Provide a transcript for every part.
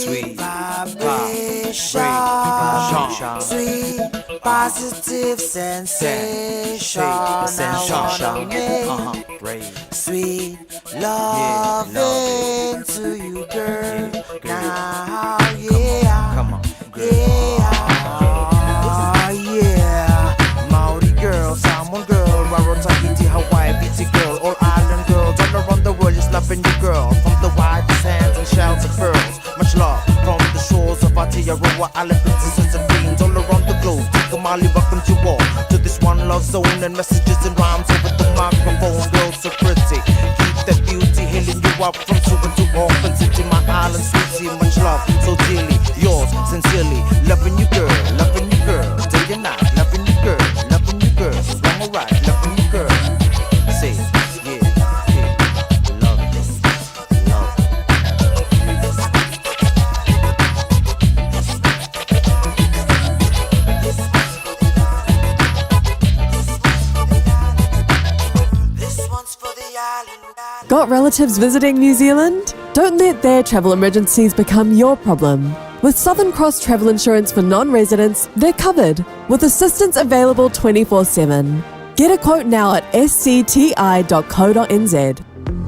Sweet vibration, sweet positive sensation. I wanna make sweet loving to you, girl. Now, yeah, Come on, girl. Yeah, yeah. Maori girl, Samoan girl, Raro Tahiti, Hawaii, Fiji girl, all island girls, all around the world is loving you, girl. From the widest hands and shells of pearls, much love from the shores of Aotearoa, island princesses and queens all around the globe. Tikamali, welcome to all to this one love zone and messages and rhymes over the microphone. Girls so pretty, keep that beauty healing you up from Suva to Auckland City, my island sweetie. Much love, so dearly yours, sincerely loving you, girl, loving you, girl, day and night, loving you, girl, loving you, girl, wrong or right, loving you, girl. Say, yeah, yeah, love it, love it. This one's for the island. Got relatives visiting New Zealand? Don't let their travel emergencies become your problem. With Southern Cross Travel Insurance for non residents, they're covered with assistance available 24 7. Get a quote now at scti.co.nz.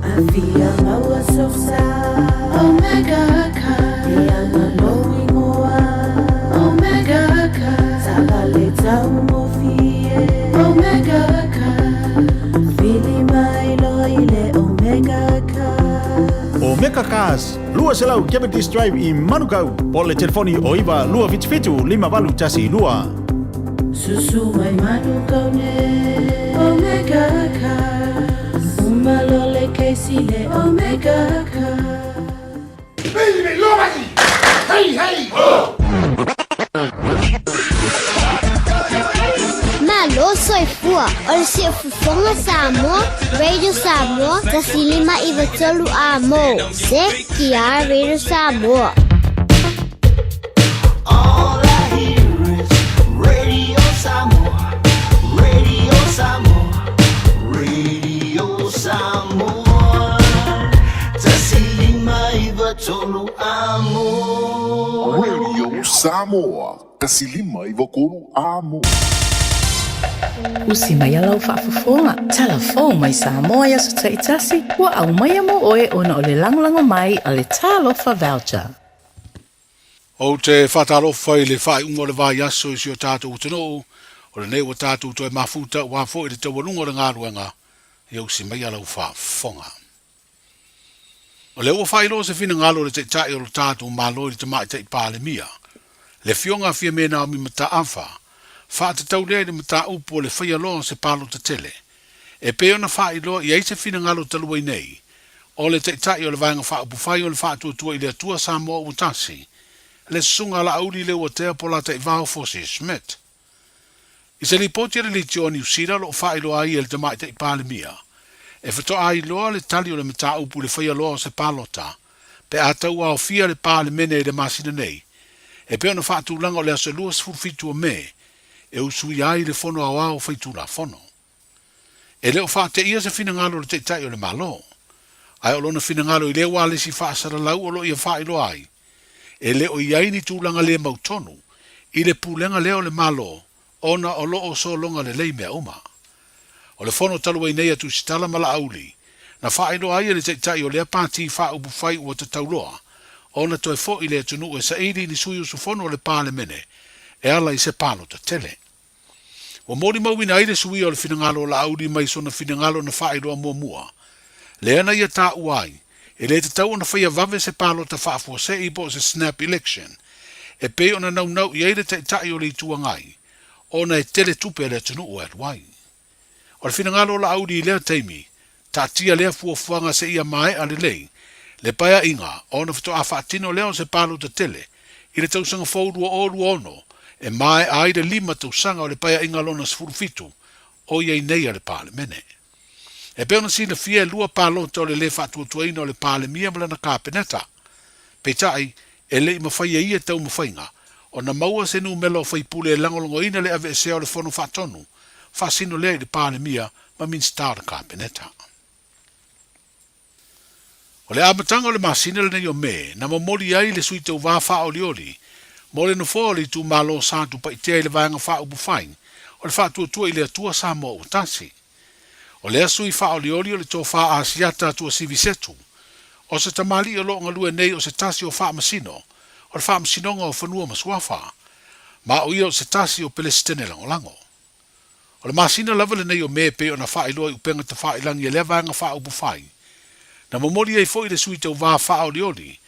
Afia maua sosa Omega ka Ianga loingoa Omega ka Tavale tau mofie Omega ka Vili mai lo ile Omega ka Omega Cars, 200 Cavendish Drive i Manukau. Po le telefoni o 9 277 5812. Susu mai Manukau ne Omega ka Umalole keisi le Omega ka Hey, hey! Malo soifua o le siufofoga Samoa, Radio Samoa, 159 Amo. CTR Radio Samoa. All I hear is Radio Samoa, Radio Samoa, Radio Samoa. 159 amo. Radio Samoa, 159 amo. Usi mai ala o faafofoga, talafou mai Samoa i aso taitasi, ua aumaia mo oe ona o le lagolago mai a le Talofa Voucher. Ou te faatalofa i le faaiuga o le vaiaso i si o tatou atunuu, o lenei ua tatou toe mafuta aua foi le taualuga o le galuega, ia usi maia lau faafofoga. O lea ua faailoa se finagalo o le Taitai o lo tatou Malo i le Tamaitai Palemia, le Afioga a Fiame Naomi Mataafa, faatatau lea i le mataupu o le faia loa o se palota tele, e pei ona faailoa i ai se finagalo talu ai nei, o le Taitai o le Vaega Faaupufai o le Faatuatua i le Atua Samoa Ua Tasi, le Susuga a Laauli Leuatea Polataivao Fosi Schmidt. I se lipoti a le Leitio a Niu Sila o lo o faailoa ai e le Tamaitai Palemia, e faatoa iloa le tali o le mataupu i le faia loa o se palota pe a tauaofia le Palemene i le masina nei, e pei ona faatulaga o le aso 27 o Me e usuia ai le Fono Aoao Faitulafono. E le o faateia se finagalo o le Taitai o le Malo, ae o lona finagalo i lea ualesi faasalalau o lo o ia faailoa ai, e le o i ai ni tulaga le mautonu i le pulega lea o le Malo ona o lo o sologa lelei mea uma. O le fono talu ai nei a Tusitala ma Laauli, na faailoa ai e le Taitai o lea pati faaupufai ua tatau loa ona toe fo'i le atunuu e saili ni sui usufono o le Palemene e ala i se palota tele. Ua molimauina ai le suia o le finagalo o Laauli mai sona finagalo na faailoa muamua, lea na ia taua ai, e le tatau ona faia vave se palota faafuasei po o se snap election, e pei ona naunau i ai le Taitai o le Itu Agai, ona e tele tupe a le atunuu e alu ai. O le finagalo o Laauli i lea taimi, taatia lea fuafuaga seia maea lelei le paeaiga ona faatoa faatino lea o se palota tele i le tausaga fou 2026 e maea ai le 5 tausaga o le paeaiga lona 17 o i ai nei a le Palemene. E pei ona silafia e lua palota o le lē faatuatuaina o le Palemia ma lana Kapeneta. Peitai, e le i mafai e ia taumafaiga ona maua se numela o faipule e lagolagoina le aveesea o le Fono Faatonu, faasino lea i le Palemia ma Minisita o le Kapeneta. O le amataga o le masina lenei o Me, na momoli ai le sui tauvā faaolioli mo le nofoa o le itumalo o Satupaitea i le Vaega Faaupufai o le Faatuatua i le Atua Samoa Ua Tasi. O lea sui faaolioli o le Tofa Asiata Tuasivi Setu, o se tamalii o lo o galue nei o se tasi o Faamasino o le Faamasinoga o Fanua ma Suafa, ma o ia o se tasi o Pelesitene Lagolago. O le masina lava lenei o Me e pei ona faailoa i upega tafailagi a lea Vaega Faaupufai, na momoli ai foi le sui tauvā faaolioli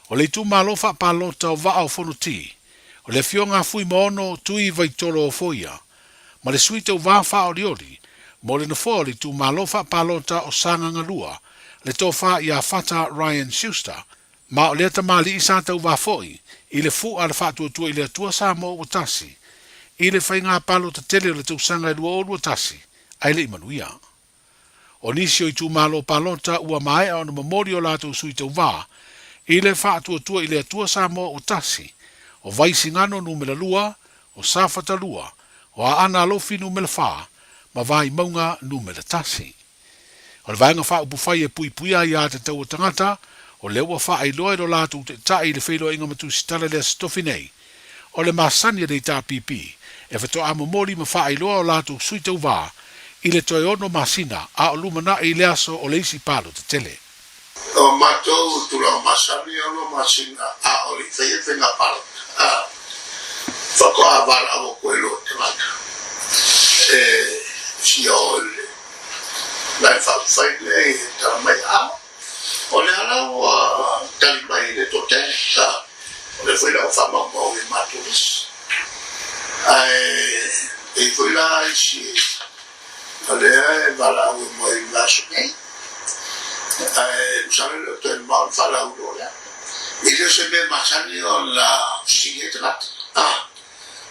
o le itumalo faapalota o Vaa o Fonoti, o le Afioga a Fuimaono Tui Vaitolo Ofoia, ma le sui tauvā faaolioli mo le nofoa o le itumalo faapalota o Sagaga 2, le Tofa ia Fata Ryan Schuster, ma o lea tamalii sa tauvā foi i le fu'a a le Faatuatua i le Atua Samoa ua Tasi i le faiga palota tele o le tausaga e 2021 ae le i manuia. O nisi o itumalo palota ua maea ona momoli o latou sui tauvā i le Faatuatua i le Atua Samoa ua Tasi, o Vaisigano Numera 2, o Safata 2, o Aana Alofi Numera 4 ma Vaimauga Numera 1. O le Vaega Faaupufai e puipuia ai aiatatau a tagata, o lea ua faailoa i lo latou taitai i le feiloaiga ma tusitala i le Aso Tofi nei, o le masani a le HRPP e faatoa momoli ma faailoa o latou sui tauvā i le toe ono masina a o lumanai i le aso o le isi palota tele. O matou tulaga masani e ono masina a o le i faia le faiga palota, a faatoa valaau atu ai loa i tagata e fia o i le Vaega Faaupufai nei e tala mai, a o lea la ua tali mai le toatele, a o lea foi la ua faamaumau i matou lisi. Ae e i ai foi la isi o lea e valaau mai i le aso nei, ae masalo e le o toe mamao le faalauiloa lea. E le o se mea masani ona fesili ai tagata, a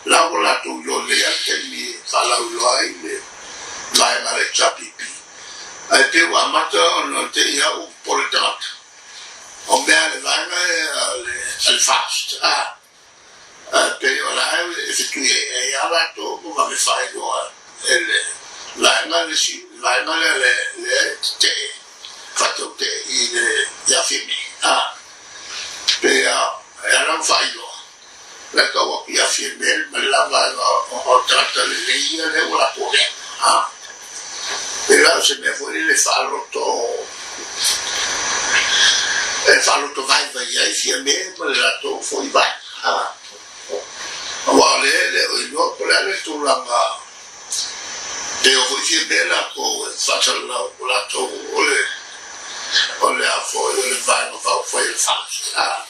la ua latou iloa lelei lava le taimi e faalauiloa ai le vaega a le HRPP. Ae pei ua amata ona te i au popole tagata, o mea a le vaega a le FAST, a. Ae pei o la e fetui ai lava latou ma vave faailoa e le vaega le isi vaega lea lea e tetee faatautee i le ia Fime a pei a e ala ona faailoa la e tau atu ia Fime ma le la vaega o tagata lelei ia lea ua latou avea a pei la o se mea foi lele e faaloto e faaloto vaivai ai Fiame ma le latou foi vaega. Aua o lea e le o iloa po o le a le tulaga pe o foi Fiame latou e faasalalau o latou o le o le a foi o le vaega faaupufai o le FAST a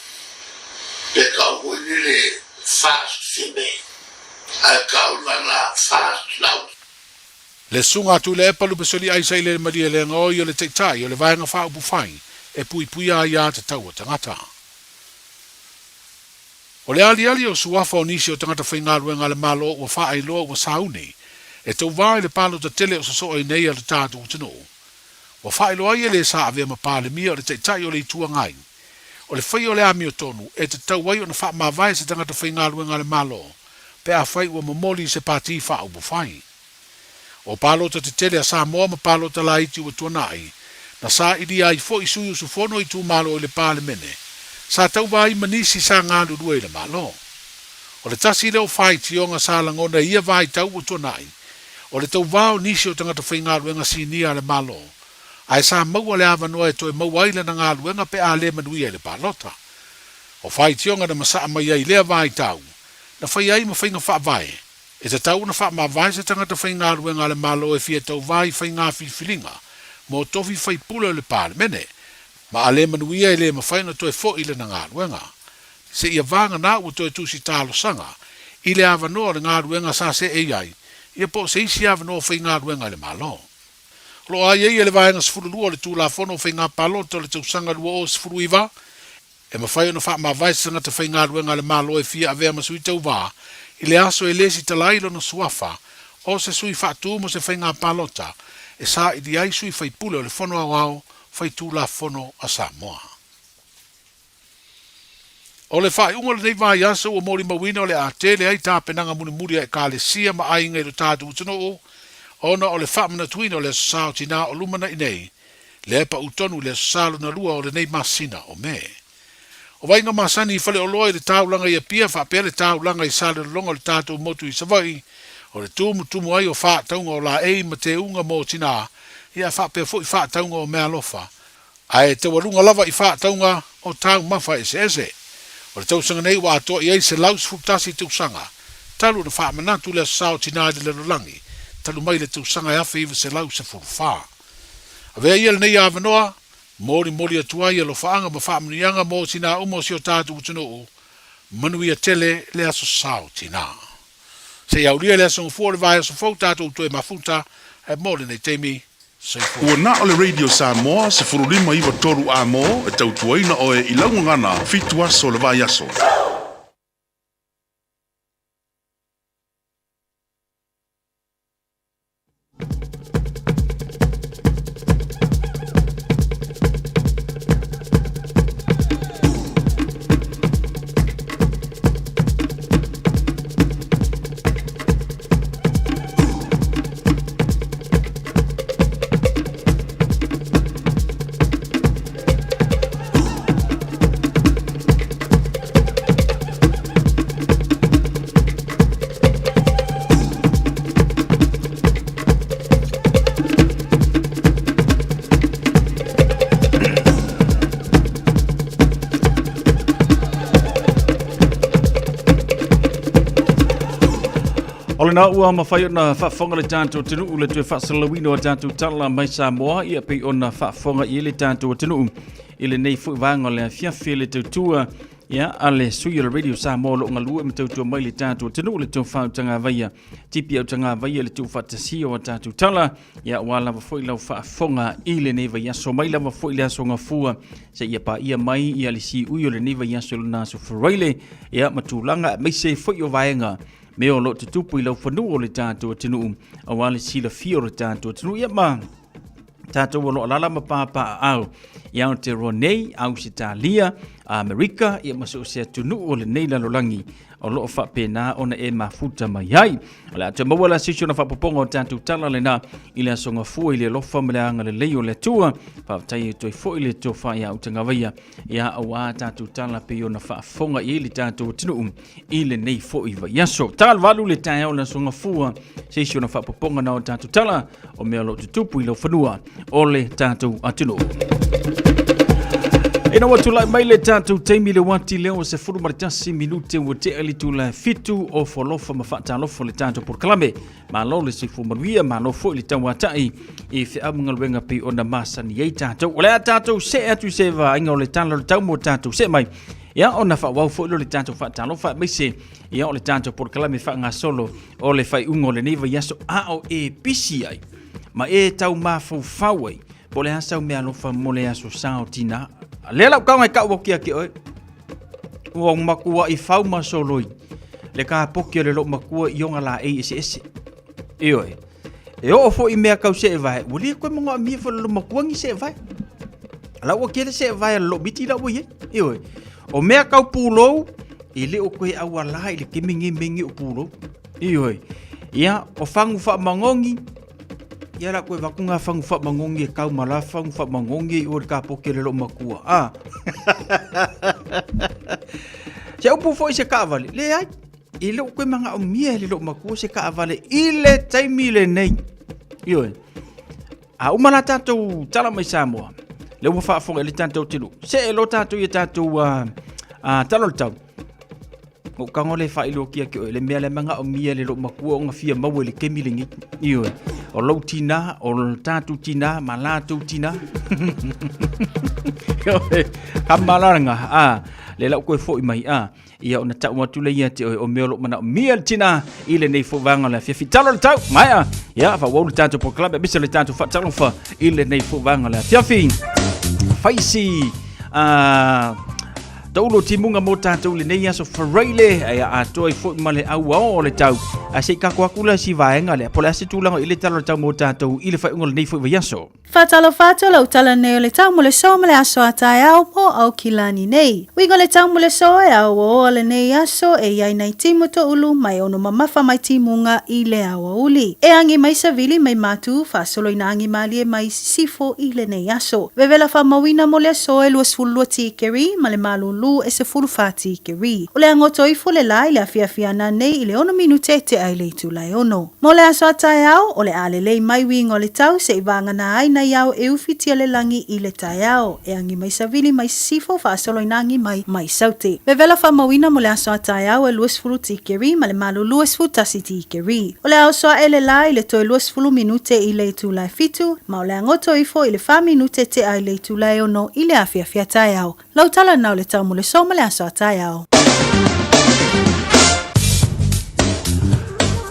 pe tau foi lele FAST Fiame ae tau le vaega FAST lau. Le Susuga a Tuilaepa Lupesoli Aisa i le Malielegaoi o le Taitai o le Vaega Faaupufai e Puipuia Aiatatau a Tagata. O le aliali o suafa o nisi o tagata faigaluega a le Malo ua faailoa ua sauni e tauvā i le palota tele o sosoo ai nei a le tatou atunuu. Ua faailoa ai e le sa avea ma Palemia o le Taitai o le Itu Agai o le faia o le amiotonu e tatau ai ona faamavae se tagata faigaluega a le Malo pe afai ua momoli i se pati faaupufai. O palota tetele a Samoa ma palota laiti ua tuanai, na sailia ai foi sui usufono o itumalo i le Palemene, sa tauva ai ma nisi sa galulue i le Malo. O le tasi lea o faitioga sa lagona i ia vaitau ua tuanai, o le tauva o nisi o tagata faigaluega sinia a le Malo, ae sa maua le avanoa e toe maua ai lana galuega pe a le manuia i le palota. O faitioga na masaa mai ai i lea vaitau, na faia ai ma faiga faavae, E tatau ona faamavae se tagata faigaluega a le Malo e fia tauvā i faiga filifiliga mo tofi faipule o le Palemene, ma a le manuia e le mafai ona toe fo'i lana galuega. Seia vagana ua toe tusi talosaga i le avanoa o le galuega sa seei ai ia po o se isi avanoa faigaluega i le Malo. O lo o aiaia i le Vaega 12 o le Tulafono o Faiga Palota o le tausaga 2019, E mafai ona faamavae se tagata faigaluega a le Malo e fia avea ma sui tauvā i le aso e lesitala ai lona suafa o se sui faatu mo se faiga palota e saili ai sui faipule o le Fono Aoao Faitulafono a Samoa. O le faaiuga o lenei vaiaso ua molimauina o le a tele ai tapenaga mulimuli a Ekalesia ma aiga i lo tatou atunuu ona o le faamanatuina o le Aso Sa o Tinā o lumanai nei. lea e pau tonu i le Aso Sa lona lua o lenei masina o Me. O Vaiga masani i Faleoloa i le taulaga i Apia faapea le taulaga i Salelologa o le tatou motu i Savaii, o le tumutumu ai o faatauga o laei ma teuga mo tinā, ia faapea foi faatauga o meaalofa, ae taualuga lava i faatauga o taumafa eseese. O le tausaga nei ua atoa i ai 111 tausaga talu ona faamanatu le Aso Sa o Tinā i le lalolagi, talu mai le tausaga e 1914. Avea ia lenei avanoa, molimoli atu ai alofaaga ma faamanuiaga mo tinā uma o si o tatou atunuu, manuia tele le Aso Sa o Tinā. Se i aulia le aso gafua o le vaiaso fou tatou toe mafuta, ae mo lenei taimi, soifua. Ua na o le Radio Samoa 15 9 3 A-mo e tautuaina oe i lau gagana fitu aso o le vaiaso. O lena ua mafai ona faafofoga le tatou atunuu le toe faasalalauina o tatou tala mai Samoa ia pei ona faafofoga i ai le tatou atunuu i lenei foi vaega o le afiafi le tautua ia a le sui o le Radio Samoa o lo o galue ma tautua mai le tatou atunuu le tofa o Tagavaia Tipi au Tagavaia le tuufaatasia o tatou tala ia aua lava foi lau faafofoga i lenei vaiaso mai lava foi le aso gafua seia paia mai ia le siui o lenei vaiaso i lona aso Faraile ia ma tulaga aemaise foi o vaega mea o lo o tutupu i laufanua o le tatou atunuu aua le silafia o le tatou atunuu ia ma tatou o lo o alaala ma papaaao i Aotearoa nei, Ausetalia, Amerika ia ma so o se atunuu o lenei lalolagi o lo o faapena ona e mafuta mai ai. O le a toe maua la se isi ona faapopoga o tatou tala lena i le aso gafua i le alofa ma le agalelei o le Atua. Faafetai e toe foi le tofa ia Utagavaia ia aua tatou tala pei ona faafofoga i ai le tatou atunuu i lenei foi vaiaso. Tagaluvalu le taeao le aso gafua se isi ona faapopoga na o tatou tala o mea o lo o tutupu i laufanua o le tatou atunuu. Ina ua tulai mai le tatou taimi le uati lea ua 11 minute ua tea le itula 7 o folofa ma faatalofa le tatou polokalame. Malo le soifua manuia, malo foi le tauatai i feau ma galuega pei ona masani ai tatou. O le a tatou see atu i se vaaiga o le tala o le tau mo tatou see mai. Ia ona faaauau foi lea o le tatou faatalofa aemaise ia o le tatou polokalame faagasolo o le faaiuga o lenei vaiaso a o e pisi ai ma e tau mafaufau ai po o le a sau meaalofa mo le aso sa o tinā. Lea lau kaoga e kau atu ia te oe. Ua matuai fau ma soloi le kapoki o le loomatua i ona laei eseese. Ioe. E oo foi i mea kau seevae, ua le koe manaomia foi le loomatua ni seevae. La ua tele seevae a le loomiti la ua i ai. Ioe. O mea kau pulou, e le o koe auala i le taimi nei mea nei o pulou. Ioe. Ia, o fagu faamagogi, ia la koe vaku ngā fagu faamagogi e kau ma la fagu faamagogi i o le kapoki o le loomatua. Ah. Se upu foi se kaavale, leai. E le o koe manaomia e le loomatua se kaavale i le taimi lenei. Ioe. A uma la tatou tala mai Samoa, lea ua faafofoga i le tatou atunuu. See loa tatou i a tatou tala o le tau. Ou tago lea e faailoa atu oe le mea lea manaomia e le loomatua ona fia maua i le taimi lenei. Ioe, o lou tinā, o le tatou tinā ma latou tinā. Ioe, kamalalaga, a, lea la ua toe foi mai, a. Ia ona tau atu lea ia te oe o mea o lo o manaomia le tinā i lenei foi vaega o le afiafi. Talo le tau, maea, ia faaauau le tatou polokalame aemaise le tatou faatalofa i lenei foi vaega o le afiafi. Faisi, Taulu timuga mo tatou i lenei aso Faraile ai atoa ai foi ma le auao o le tau. Ae se i kako atu la si vaega lea, po o le a se tulaga i le tala o le tau mo tatou i le faaiuga o lenei foi vaiaso. Faatalofa atu lau tala nei o le tau mo le so ma le aso a taeao mo Aukilani nei. Uiga o le tau mo le so e aoaoa lenei aso e iai nai timu toulu mai ono mamafa mai timuga i le aoauli. E agi mai savili mai matu faasolo ina agi malie mai sisifo i lenei aso. Vevela faamauina mo le aso e 22 tikeri ma le malūlū e 14 tikeri. O le agoto ifo le la i le afiafi ana nei i le 6 minute tea i le itula e 6. Mo le aso a taeao, o le a lelei mai uiga o le tau seʻi vagana ai nai ao e ufitia le lagi i le taeao, e agi mai savili mai sisifo faasolo ina agi mai mai saute. Vevela faamauina mo le aso a taeao e 20 tikeri ma le malūlū e 11 tikeri. O le a oso aʻe le la i le toe 20 minute i le itula e 7, ma o le a goto ifo i le 4 minute tea i le itula e 6 i le afiafi a taeao. Lau tala na o le tau mo le so ma le aso a taeao.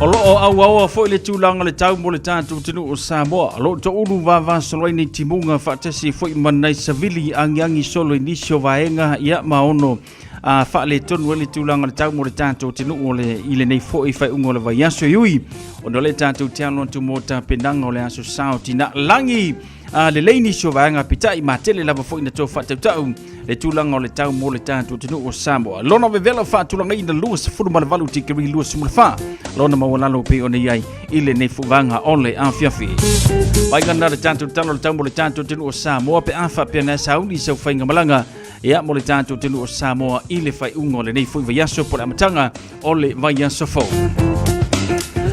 O loo auaoa foi le tulaga le tau mo le tatou atunuu o Samoa. O loo toulu vavasolo ai nei timuga faatasi foi ma nai savili agiagi solo i nisi o vaega ia ma ono a faaletonu ai le tulaga le tau mo le tatou atunuu o le i lenei foi faaiuga o le vaiaso e ui ona o le tatou te alo atu mo tapenaga o le aso Sa o Tinalagi. A lelei nisi o vaega pitaʻi matele lava foi na tou faatautau le tulaga o le tau mo le tatou atunuu o Samoa. Lona vevela faatulagaina 28 tikeri 24 lona maualalo pei ona i ai i lenei fuvaga o le afiafi. Vaega na le tatou tala o le tau mo le tatou atunuu o Samoa pe a faapea na sauni sau faiga malaga ia mo le tatou atunuu o Samoa i le faaiuga o lenei foi vaiaso po o le amataga o le vaiaso fou.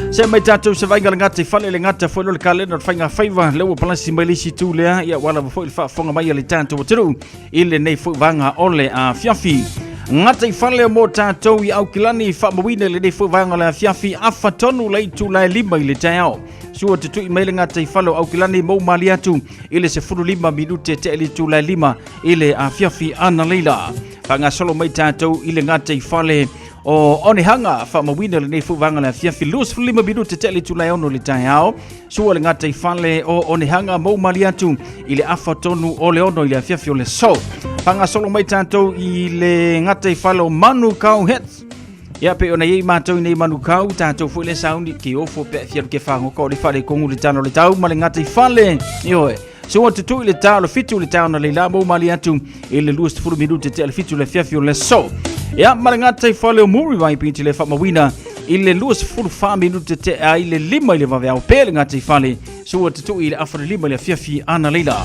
Se mai tatou se vaiga le gata i fale le gata foi lo le kalena o le faiga faiva le ua palasi mai le isi tu lea ia ua lava foi le faafofoga mai a le tatou atunuu i lenei foi vaega o le afiafi. Gata i fale mo tatou i Aukilani faamauina i lenei foi vaega o le afiafi afa tonu le itula e 5 i le taeao. Sua tutui mai le gata i fale o Aukilani mou mali atu i le 15 minute te le itula e 5 i le afiafi analeila. Faagasolo mai tatou i le gata i fale o Onehanga faamauina lenei foi vaega le afiafi 25 minute te le itula e 6 i le taeao. Sua le gata i fale o Onehanga mou mali atu i le afa tonu o le 6 i le afiafi o le aso. Faagasolo mai tatou i le gata i fale o Manukau Hits. Ia pe ona iai matou i nei Manukau, tatou foi le sauni ke ofo pe fia ke whangoka o le whare kongu le tano le tau ma le ngata i fale. Ioe. Sua tutui le tā o le 7 le tā ona leila mou mali atu i le 20 minute te le 7 le afiafi o le aso. Ia ma le gata i fale o Muriwai Beach le faamauina i le 24 minute te ai le 5 i le vaveao pe le gata i fale sua tutui i le afa le 5 i le afiafi ana leila.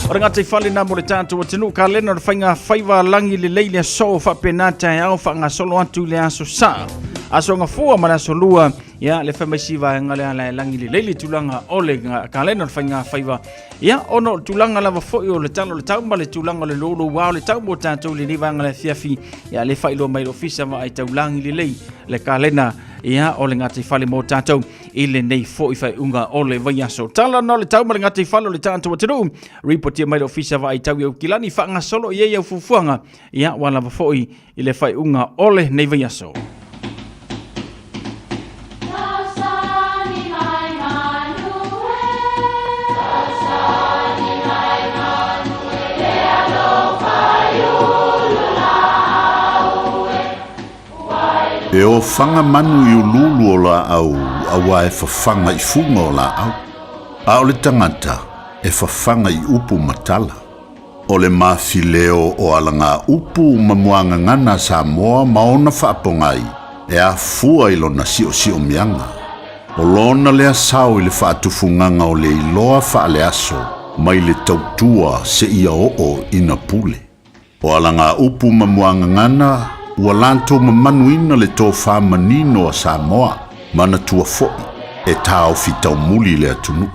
O le gata i fale nā mo le tātou atunuu ka lena o le faiga faiva lagi lelei le aso faapena taeao faagasolo atu i le aso Sa. Aso Gafua ma le aso Lua Ia, le fai mai si vaega lea la e lagi lelei le tulaga o le kalena o le faiga faiva. Ia, ona o le tulaga lava foi o le tala o le tau ma le tulaga o le loulouā o le tau mo tatou i lenei vaega le afiafi. Ia, le faailoa mai le ofisa vaai taulagi lelei le kalena ia o le gataifale mo tatou i lenei foi faaiuga o le vaiaso. Tala na o le tau ma le gataifale o le tatou atunuu. Ripotia mai le ofisa vaai tau i Aukilani faagasolo i ai au fuafuaga. Ia, ua lava foi i le faaiuga o lenei vaiaso. E ofaga manu i uluulu o laau auā e fafaga i fuga o laau, a o le tagata e fafaga i upu ma tala. O le mafileo o alagaupu ma muagagana a Samoa ma ona faapogai e afua i lona siosiomiaga. O lona lea sao i le faatufugaga o le iloa faaleaso mai le tautua seia oo ina pule. O alagaupu ma muagagana ua latou mamanuina le tofa manino a Samoa, manatua foi e taofi taumuli le atunuu.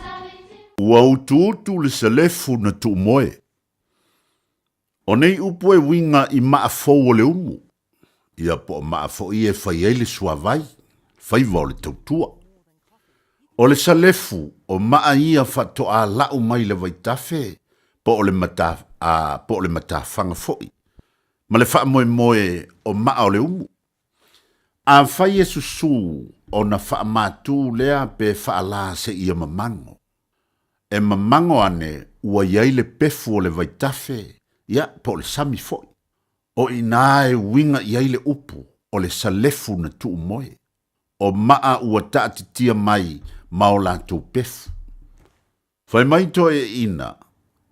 Ua utuutu le selefu na tuumoe. O nei upu e uiga i maa fou o le umu, ia po o maa foi e fai ai le suavai, faiva o le tautua. O le salefu o maa ia faatoa lau mai le vaitafe po o le mata, a, po o le matafaga foi, ma le faamoemoe o maa o le umu. Afai e susū, ona faamatū lea pe faalā seia mamago. E mamago ane ua i ai le pefu o le vaitafe, ia, po o le sami foi. O i inā e uiga i ai le upu o le salefu na tuu moe, o maa ua taatitia mai ma o latou pefu. Fai mai toeaiina,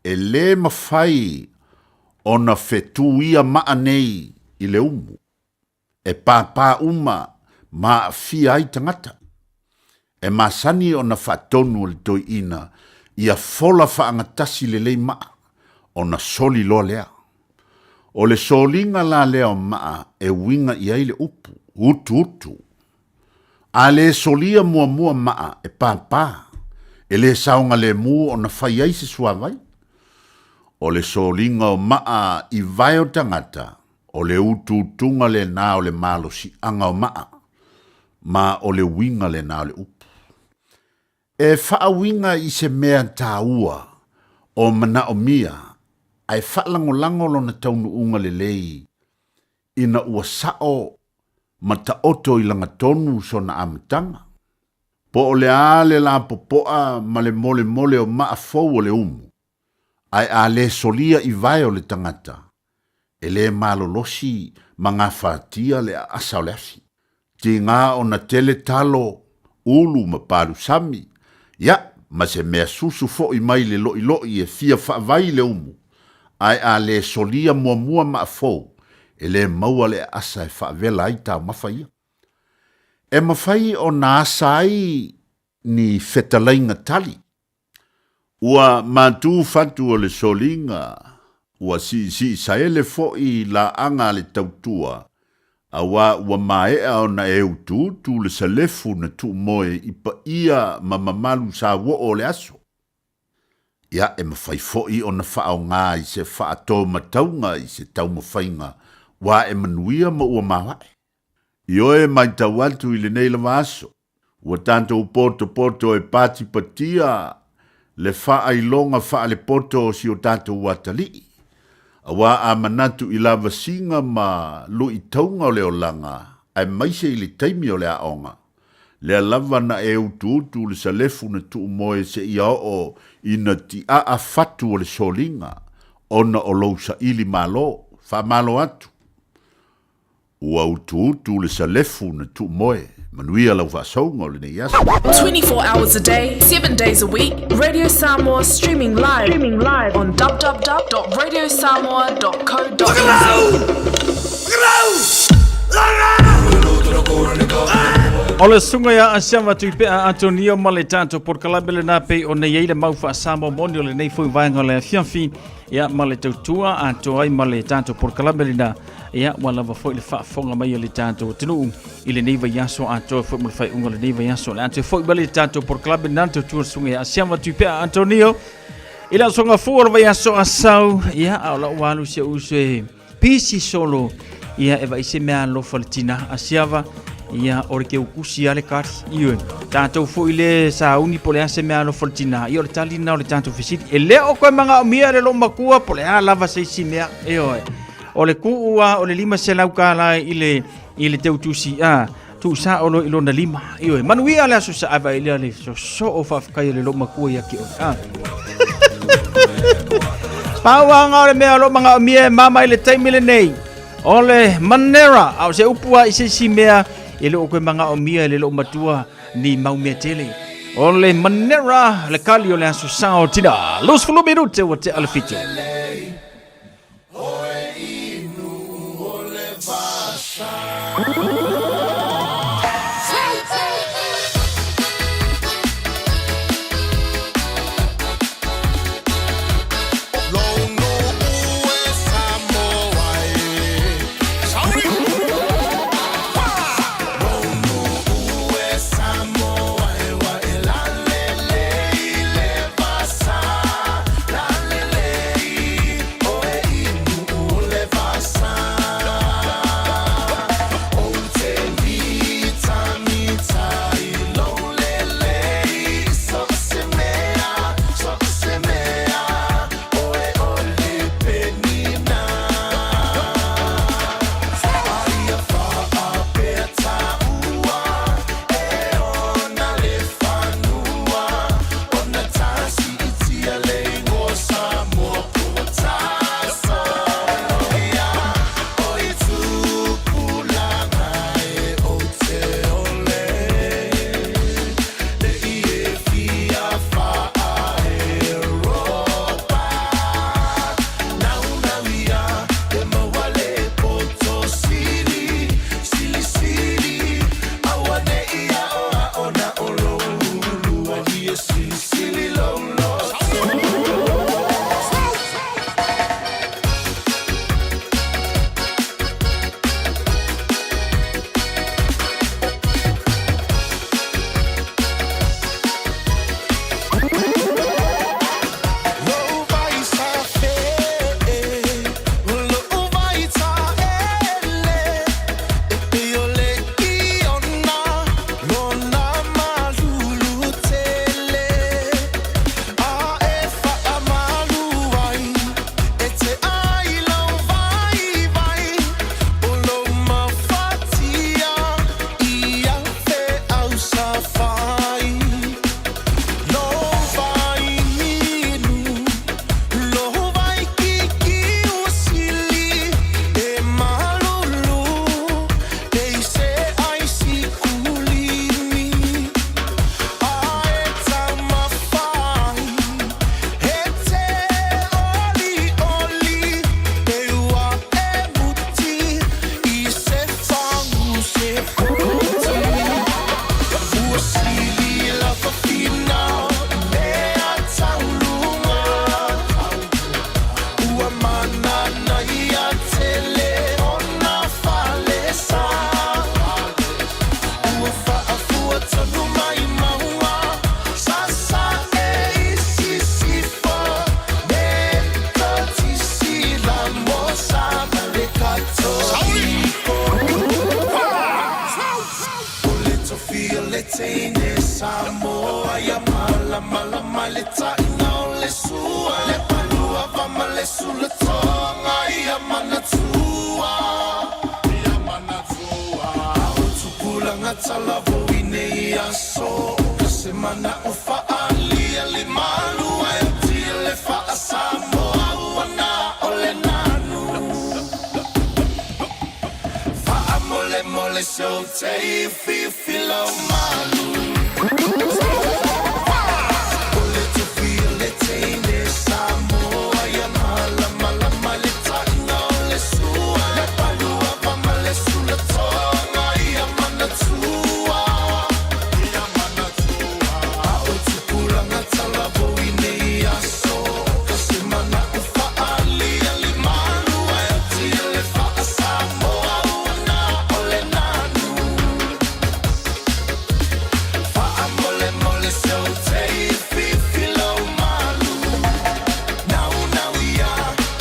e lē mafai ona fetuia maa nei i le umu, e pāpā uma ma aafia ai tagata. E masani ona faatonu e le toeaina ia fola faagatasi lelei maa, ona soli loa lea. O le soliga la lea o maa e uiga i ai le upu, utuutu. A le solia muamua maa e pāpā, e le saogalemu ona fai ai se suavai. O le soliga o maa i vae o tagata, o le utuutuga lena o le malosiaga o maa, ma o le uiga lena o le upu. E faauiga i se mea taua o manaomia ae faalagolago lona taunuuga lelei ina ua sao ma taoto i lagatonu sona amataga. Po o le a le lapopoa ma le molemole o maa fou o le umu, ae a le solia i vae o le tagata, e lē malolosi ma gafatia le aasa o le afi. Tiga ona tele talo, ulu ma palusami, ia, ma se mea susu foʻi mai le loʻiloʻi e fia faavai le umu, ae a lē solia muamua maa fou, e lē maua le aasa e faavela ai taumafa ia. E mafai ona asa ai ni fetalaiga tali. Ua matū fatu o le soliga, ua siisii saele foʻi laaga a le tautua, auā ua maea ona e utuutu le salefu na tuumoe i paia ma mamalu sauoo o le aso. Ia, e mafai foʻi ona faaogā i se faatōmatauga i se taumafaiga ua ae manuia ma ua maoae. Ioe matau atu i lenei lava aso, ua tatou potopoto e patipatia le faailoga faalepoto o si o tatou atalii, auā a manatu i lavasiga ma luitauga o le olaga, aemaise i le taimi o le aoga, lea lava na e utuutu le salefu na tuumoe seia oo ina tiaa fatu o le soliga ona o lou saili malo. Faamalo atu. Ua utuutu le salefu na tuumoe. Manuia lau faasouga o lenei aso. 24 hours a day, 7 days a week, Radio Samoa streaming live, streaming live on www.radiosamoa.co.nz. O le susuga ia Asiava Tuipea Antonio ma le tatou polokalame lena pei ona i ai le mau faa-Samoa moni o lenei foi vaega o le afiafi ia ma le tautua atoa ai ma le tatou polokalame lena ia ua lava foi le faafofoga mai a le tatou atunuu i lenei vaiaso atoa foi mo le faaiuga o lenei vaiaso. O le a toe foi mai le tatou polokalame lena le tautua le susuga ia Asiava Tuipea Antonio i le aso gafua o le vaiaso asau ia a o lau alu si ou uso e pisi solo ia e vaai se mea alofa le tina Asiava ia o le keukusi a le kari ioe tatou foi le sauni po le a se mea alofa le tina ia o le tali lena o le tatou fesili e le o koe magaomia le loomatua po le a lava se isi mea ioe o le kuu a o le 500 tala i le i le teutusi a tuusao loa i lona lima ioe manuia le aso sa ava i lea le sosoo faafetai o le loomatua ia te oe a Pauanga o le mea o lo magaomia e mama i le taimi lenei o le manera a o se upu a i se isi mea e le o koe magaomia e le loomatua ni mau mea tele o le manera le kali o le aso sao tina 20 minute ua tea le 7. teine Samoa ia malamalama le taʻina o le sua le palua vama le sulatoga ia manatua ia manatua o tupulaga talavou nei aso ka se mana o faalia le malua e tia le faasamoa uana o le nanu faamolemole seu tei fifilau malu O le tufia le teine Samoa ia malamalama le taʻina o le sua le palua vama le sulatoga ia manatua ia manatua a o tupulaga talavou i nei aso ka se mana o faalia le malua e tia le faasamoa uana o le nanu faamolemole seu tei fifilau malu naunau ia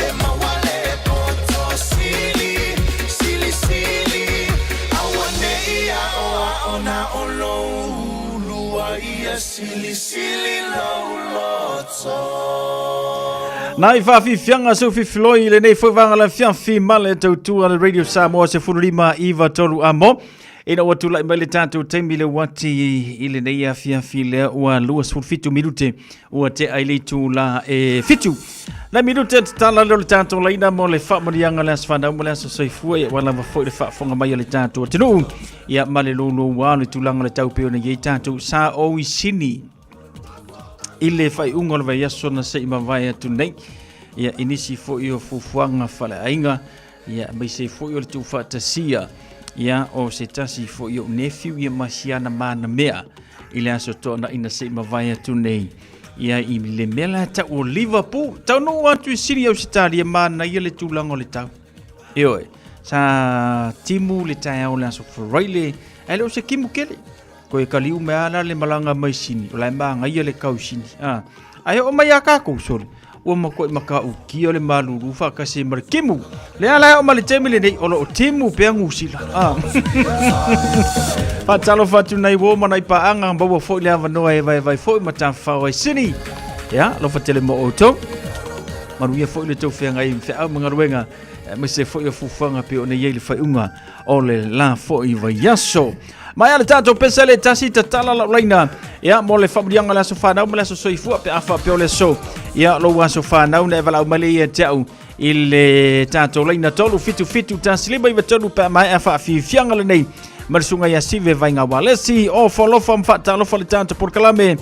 e maua le poto sili sili sili auanei aʻoaʻo na o lou ulua ia silisili lou loto. Nai faafiafiaga seu fifiloi i lenei foi vaga le afiafi ma le tautua le Radio Samoa 15 93 amo. Ina ua tulaʻi mai le tatou taimi le uati i lenei afiafi lea ua 27 minute ua tea i le itulā e 7. Nai minute tatala lea o le tatou laina mo le faamanuiaga le aso fanau ma le aso soifua ia ua lava foi le faafofoga mai a le tatou atunuu. Ia ma le louloua o le tulaga o le tau pei ona i ai tatou sa ou i Sini i le faaiuga o le vaiaso na se i mavae atu nei. Ia i nisi foi o fuafuaga faaleaiga ia aemaise foi o le tuufaatasia ia o se tasi foi o nephew ia ma siana manamea i le aso toanaina se i mavae atu nei. Ia i le mea la tau o Liverpool, taunuu atu i Sini Ausetalia manaia le tulaga o le tau. Ioe, sa timu le taeao o le aso Faraile, ae le o se timu tele. Koe kaliu mea ala le malaga mai Sini, o la e magaia le kau Sini. Ah, ae oo mai a kākou sole, ua matuai matautia le malulu faatasi ma le timu. Le ala e oo mai le taimi lenei, o lo o timu pea Niu Sila. Ah. Faatalofa atu nai uo ma nai paaga, maua foi le avanoa e vaevae foi ma tafafao ai Sini. Ia, alofa tele mo outou. Manuia foi le tou feagai ma feau ma galuega, aemaise foi o fuafuaga pei ona i ai le faaiuga o le la foi vaiaso. Mai a le tatou pese le tasi tatala lau laina. Ia, mo le faamanuiaga o le aso fanau ma le aso soifua pe a faapea o le aso. Ia, lou aso fanau na e valaau mai lea ia te au i le tatou laina 3 7 7 1 5 9 3 pe a maea faafiafiaga lenei. Ma le susuga ia Sive Vaiga Walesi o Folofa ma faatalofa le tatou polokalame.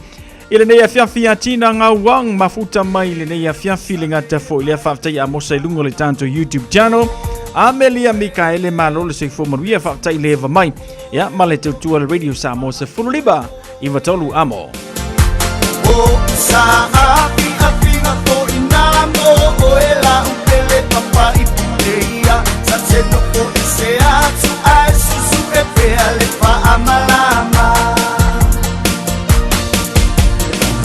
I lenei afiafi ia Tina Ngauang mafuta mai i lenei afiafi le gata foi lea faafetai a Mosa i luga o le tatou YouTube channel. Amelia Mikaele malo le soifua manuia faafetai le eva mai. Ia ma le tautua le Radio Samoa 15 93 amo. O sa afi afinga ko ina mo o e la upele papa i pule ia sa te nofo i se atu ai susu e pea le faamalama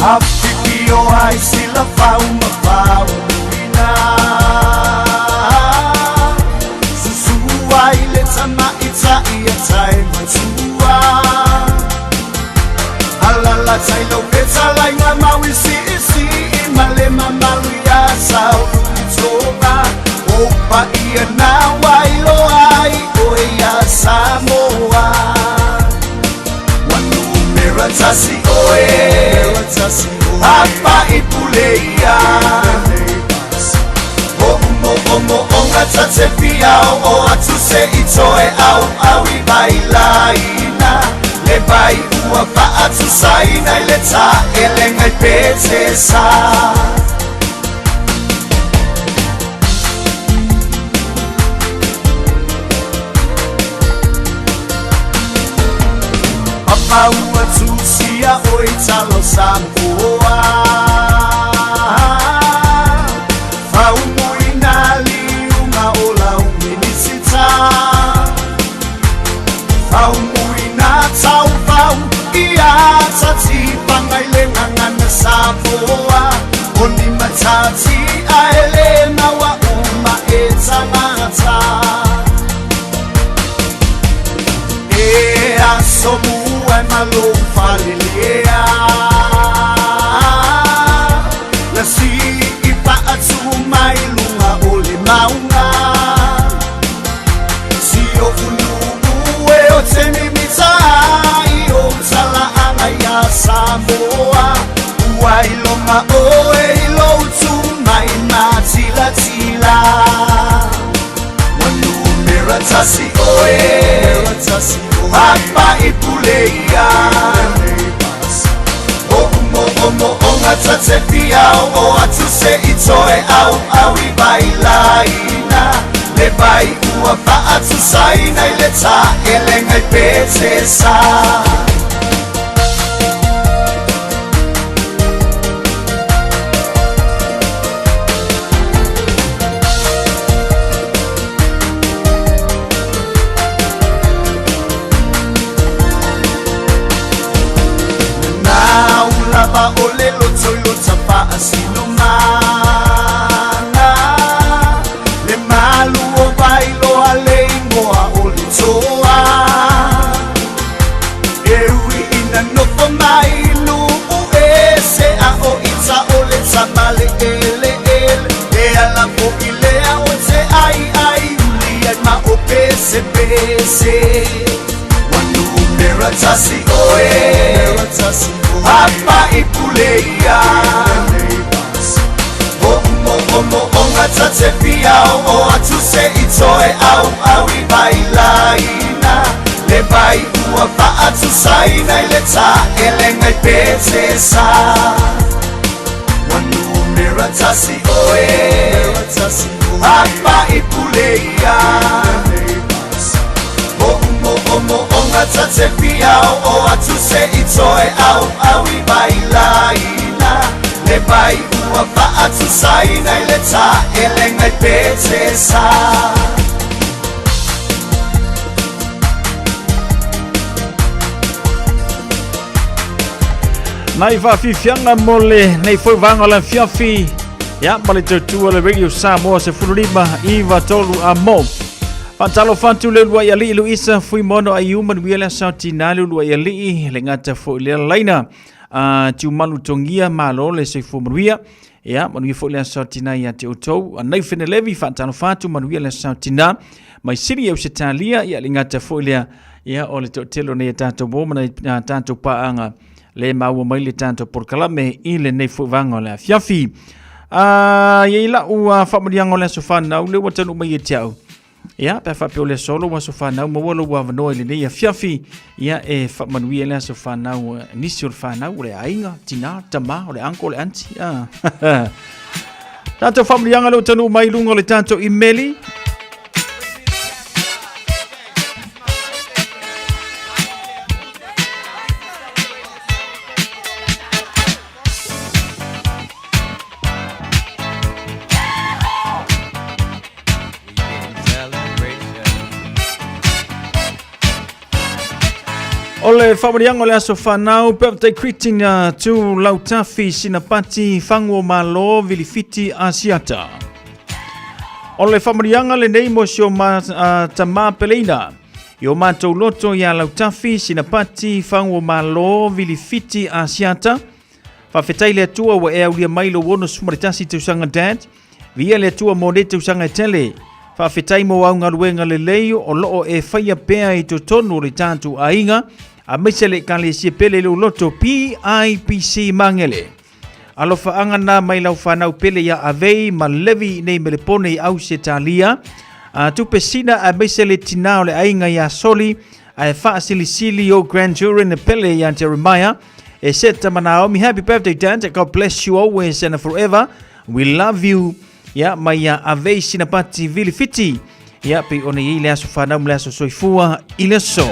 Afifio ai sila fau ma fau ina Susu ai le tama i tai a tai matua Alala tai lau peta lai ngā maui si i si i male mamalu ia sau i tonga O pa ia nā wai loa i oe ia Samoa Wanumera tasi oe Apa i pule ia O mo o mo o ngā tate pia o o atu se i toe au au i vai laina Le vai ua pa atu saina i le ta ele ngai pete sa. Papa ua tusia oi talo Samoa Faumuina liuga o lau minisita Faumuina taufau ia tatifaga i le gagana Samoa O ni matati ae lē maua uma e tagata E aso mua e malo falelea Na si i paatu mai lunga o le maunga Si o ulu e o te mimita ai o talaanga ia Samoa Ua ilonga oe i lou tumai matilatila Wanumera tasi oe Apa i pule ia O umo omo onga tate fia o atu se i toe au au i bailaina Le vai ua faatu saina i le taelega i petesa. Na ulava o le loto i lo tafaasinomana Le malu o vailoa le igoa o le toa E ui ina nofo mai luu ese a o ita o le tama le eleele E ala fo'i lea o te ai ai uli ai ma o pese pese Wanumera tasi oe Apa i pule ia O umo omo onga tate fia o atu se i toe au au i bailaina Le vai ua faatu saina i le taelega i petesa Wanumera tasi oe Apa i pule ia O umo omo onga tate fia o atu se i toe au au i bailaina Le vai ua faatu saina i le taelega i petesa. Nai faafiafiaga mo le nei foi vaega o le afiafi ia ma le tautua le Radio Samoa 15 iva tolu a mo. Faatalofa atu le uluai alii Luisa Fuimono Aiu manuia le aso tina le uluai alii le gata foi le laina a Tiumalu Tongia malo le soifua manuia. Ia manuia foi le aso tina ia te outou. A nei Fenelevi faatalofa atu manuia le aso tina mai Sini Ausetalia ia le gata foi lea ia o le toatele o nei a tatou mo ma nei a tatou paaga le maua mai le tatou polokalame i lenei foi vaega o le afiafi. A i ai lau faamanuiaga o le aso fanau lea ua taunuu mai ia te au. Ia, pe a faapea o le aso lou aso fanau, maua lou avanoa i lenei afiafi, ia e faamanuia le aso fanau nisi o le fanau, o le aiga, tina, tama, o le uncle, o le auntie. Ah. Tatou faamanuiaga lea ua taunuu mai i luga o le tatou imeli. O le faamanuiaga o le aso fanau, birthday greeting to Lautafi Sinapati Fangu o Malo Vilifiti Asiata. O le faamanuiaga lenei mo si o ma, tama peleina. I o mātou loto iā Lautafi Sinapati Fangu o Malo Vilifiti Asiata. Faafetai le Atua ua e aulia mai lou 61 tausaga Dad. Viia le Atua mo nei tausaga e tele. Faafetai mo au galuega lelei o loo e faia pea i totonu o le tatou aiga, aemaise le Ekalesia pele i lou loto PIPC Magele. Alofaaga na mai lau fanau pele ia Avei ma Levi nei Melepone i Ausetalia, a tupe sina aemaise le tina o le aiga ia Soli, ae faasilisili o grandchildren pele ia Jeremiah, e Seta ma Naomi. Happy birthday Dad, God bless you always and forever. We love you. Ia mai ia Avei Sinapati Vili Fiti. Ia pei ona i ai le aso fanau ma le aso soifua i le aso.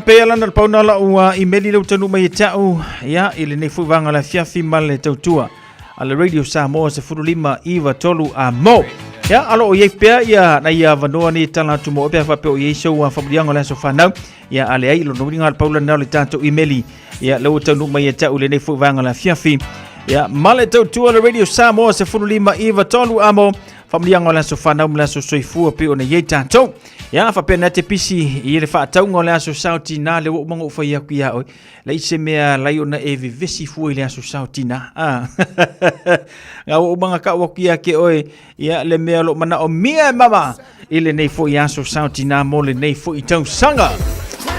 Pe alana le pauna lau imeli le utanu mai e te au ia i lenei foi vaega o le afiafi ma le tautua a le Radio Samoa 15 iva tolu a mo. Ia alo o iai pea ia na ia vanoa ni tala atu mo pea faapea o iai sau faamanuiaga o le aso fanau. Ia a leai lona uiga le paula lena o le tatou imeli. Ia le ua taunuu mai ia te au i lenei foi vaega o le afiafi. Ia, ma le tautua le Radio Samoa 15 93 amo faamanuiaga o le aso fanau ma le aso soifua pei ona i ai tatou. Ia, faapea na te pisi i le faatauga o le aso sao tinā le ua uma ona ou fai atu ia oe. Leai se mea lai ona e vevesi fua i le aso sao tinā. Ah. Nga ua uma ona kau atu ia ke oe, ia le mea o lo o manaomia e mama i lenei foi aso sao tinā mo lenei foi tausaga.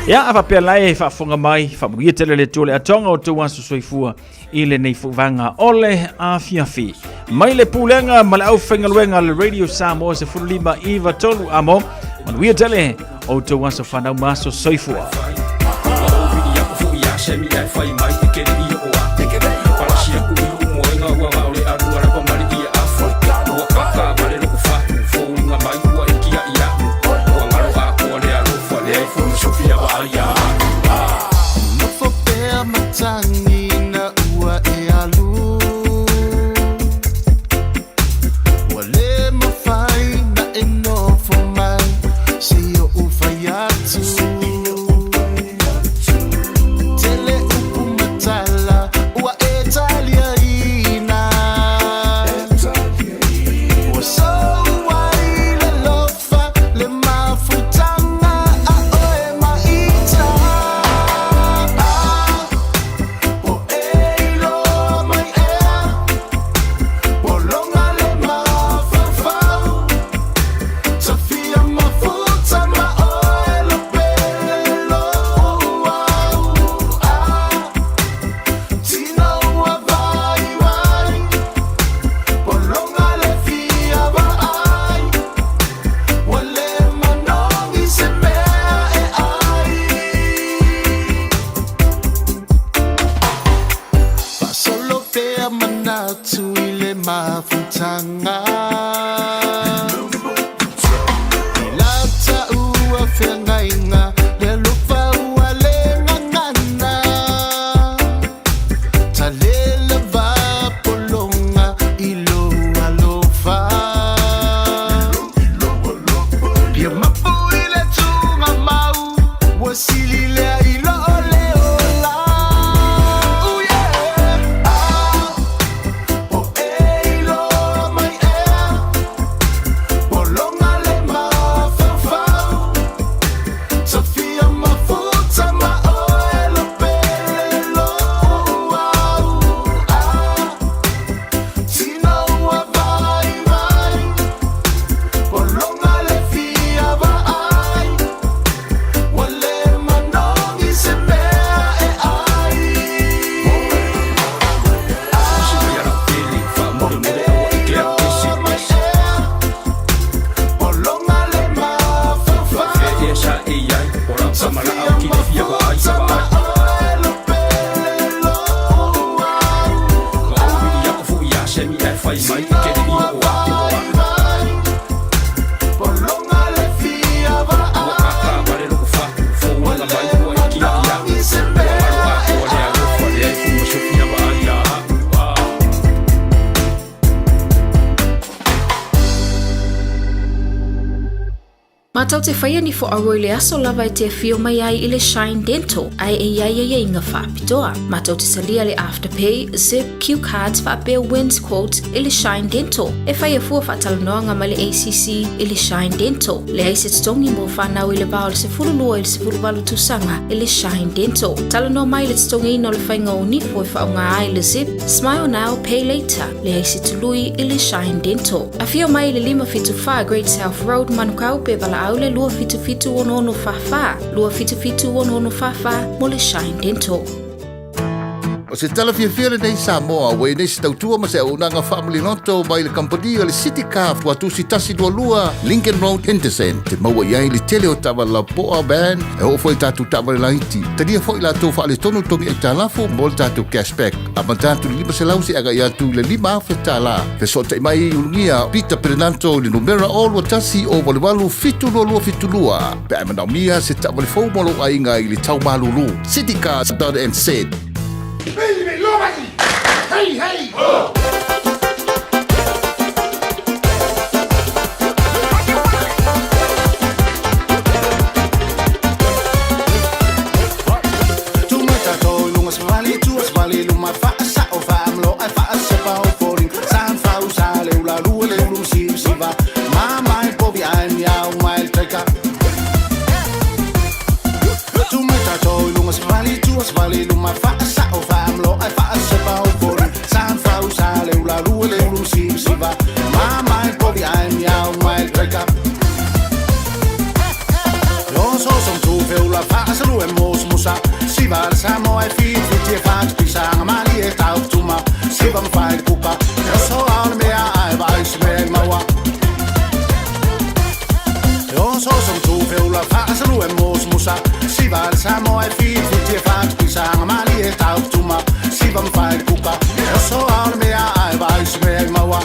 Ia, a faapea la e faafofoga mai, faamanuia tele le Atua le atoaga o tou aso soifua i lenei foi vaega o le afiafi. Mai le pulega ma le aufaigaluega a le Radio Samoa 15 93 amo, manuia tele o outou aso fanau ma aso soifua. Nofo pea matagi ina ua e alu. Ua le mafai na e nofo mai se i oʻu fai atu. Tele upu ma tala ua e taliaina. Ua sou ai le alofa le mafutaga a oe ma ita. Po e iloa mai ea, pologa le mafaufau. Tafia mafuta ma oe lo pele lou au. Tino ua vaivai, pologa le fia vaai. Ua le manogi se mea e ai. Faasolo pea manatu i le mafutaga. I la taua feagaiga le alofa ua le gagana. Talela va pologa i lou alofa. Ia mapu i le tugamau, ua sili lea i loo le ola. Ooh, yeah. Ah, po e iloa mai ea, pologa le mafaufau. Tafia mafuta ma oe lo pele lou au. Ah, tino ua vaivai, pologa le fia vaai. Ua le manogi se mea e ai. Pologa le mafaufau. Tafia mafuta ma oe lo pele lou au. Tino ua vaivai, pologa le fia vaai. Ua le manogi se mea e ai. Matou te faia ni foauau i le aso lava e te afio mai ai i le Shine Dental ae e i ai aiaiga faapitoa. Matou te talia le Afterpay, Zip, Q Cards faapea Wins Quotes i le Shine Dental. E faia fua faatalanoaga ma le ACC i le Shine Dental. Leai se totogi mo fanau i le va o le 12 i le 18 tausaga i le Shine Dental. Talanoa mai i le totogiina o le faiga o nifo e faaaoga ai le Zip, Smile Now, Pay Later. Leai se tului i le Shine Dental. Afio mai i le 574 Great South Road, Manukau, pe valaau le 277 6644, 277 6644 mo le Shine Dental. O se tala fiafia lenei Samoa, ua i nei se tautua ma se auaunaga faamaliloto mai le kamupani o le City Car Fuatusi 122 Lincoln Road, Henderson. Te maua i ai le tele o taavale lapoa, van, e oo foi i tatou taavale laiti. Talia foi latou faaletonu togi aitalafu mo le tatou cashback. Amata atu i le 500 seia agai atu i le $5,000. Fesootai mai i Ulugia Peter Perenanto i le numera o 21 o 88 722 72 pe a e manaomia se taavale fou mo lou aiga i le tau malulu. Citycars.nz. Hey, hey! Ho! Fa sa o fa am lo ai fa se pa o fori. San fa u sa le u la lu le ulu si si va. Ma mai po vi ai miau mai treka. Yo so som tu fe u la fa sa lu e mos musa. Si va sa mo ai fi fi ti fa ti sa nga ma li e tau tuma. Si va fa i kuka. Yo so al me ai va i me mawa. Yo so som tu fe u la fa sa lu e mos musa. Si va sa mo ai fi fi ti fa ti sa nga ma li e tau tuma. Si va fa i kuka. Yo so al me ai va i me mawa.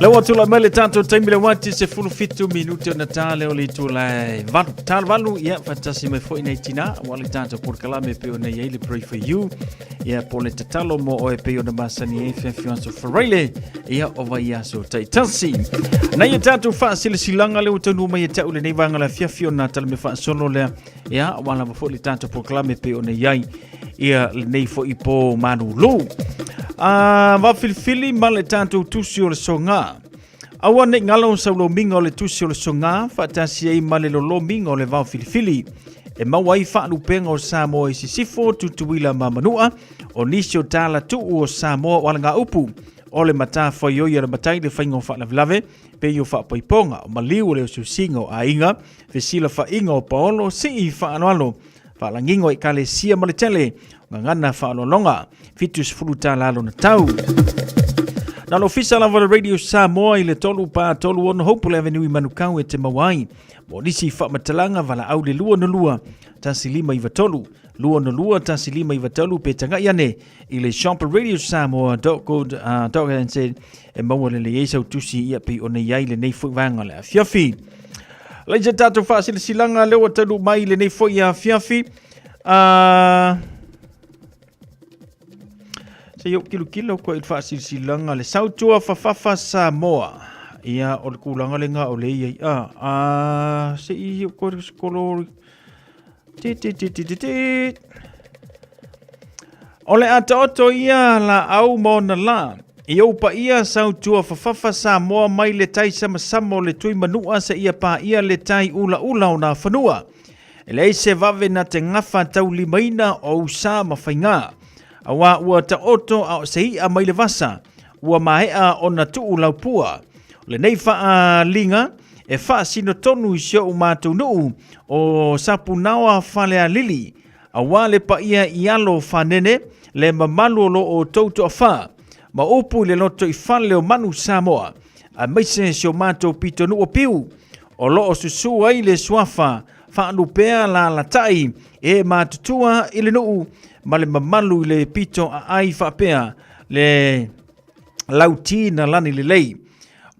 Lau atu la mai le tatou taimi le wati se fulu fitu minute o na tā leo le itu lai valu. Tā valu, ia, fatasi mai foi nei tina, wa le tatou polokalame pe o nei ai le Pray For You. Ia, po le tatalo mo oe pe o na masani e whiawhiaso wharaile, ia, o vai aso taitasi. Nei e tatou whaasilasilanga le o taunu mai e tau le nei vanga la whiawhi o nā tala me whaasolo lea, ia, wa lava foi le tatou polokalame pe o nei ai, ia, le nei foi po manu lū. Va filifili ma le tatou tusi o le soga. Aua nei ngalo saulomiga o le tusi o le soga faatasi ai ma le lolomiga o le vao filifili. E maua ai faalupega o Samoa i sisifo, Tutuila ma Manua, o nisi o tala tuu o Samoa o alagaupu, o le matafaioi a le matai le faiga o faalavelave, pei o faapaipoga, o maliu o le osiosiga o aiga, fesilafaiga o paolo, sii faaloalo, faalagiga o ekalesia ma le tele, gagana faaaloaloga, 70 tala lona tau. Na le ofisa lava le Radio Samoa i le 3 pa 3 ono Hopeful Avenue i Manukau e te maua ai. Mo nisi faamatalaga valaau le 262 1593 262 1593 pe tagai ane i le shop radiosamoa.co.nz e maua lelei ai sau tusi ia pei ona i ai lenei foi vaega o le afiafi. Lai se tatou faasilasilaga lea ua taunuu mai i lenei foi afiafi. Se i ou kilokilo koe i le faasilasilaga le Sautua Fafafa Samoa. Ia, o le kulaga lenga o le ia i a. Se i ou koe kolo... Ti, ti, ti, ti, ti, ti. O le ataoto ia la au ma ona la. I ou paia Sautua Fafafa Samoa mai le tai samasama o le tui manua se ia pā ia le tai ulaula o nā whanua. E leai se vave na te gafa taulimaina o usa ma faigā. Auā ua taoto a o se i'a mai le vasa, ua maea ona tuu laupua. O lenei faaliga e faasino tonu i si ou matou nuu o Sapunaoa Falealili, auā le paia i alo fanene le mamalu o lo outou toafā, ma upu i le lotoifale o Manu Samoa, aemaise si o matou pitonuu o Piu, o lo o susū ai le suafa faalupea alaalatai e matutua i le nuu ma le mamalu i le pito aai faapea le lauti na lani lelei.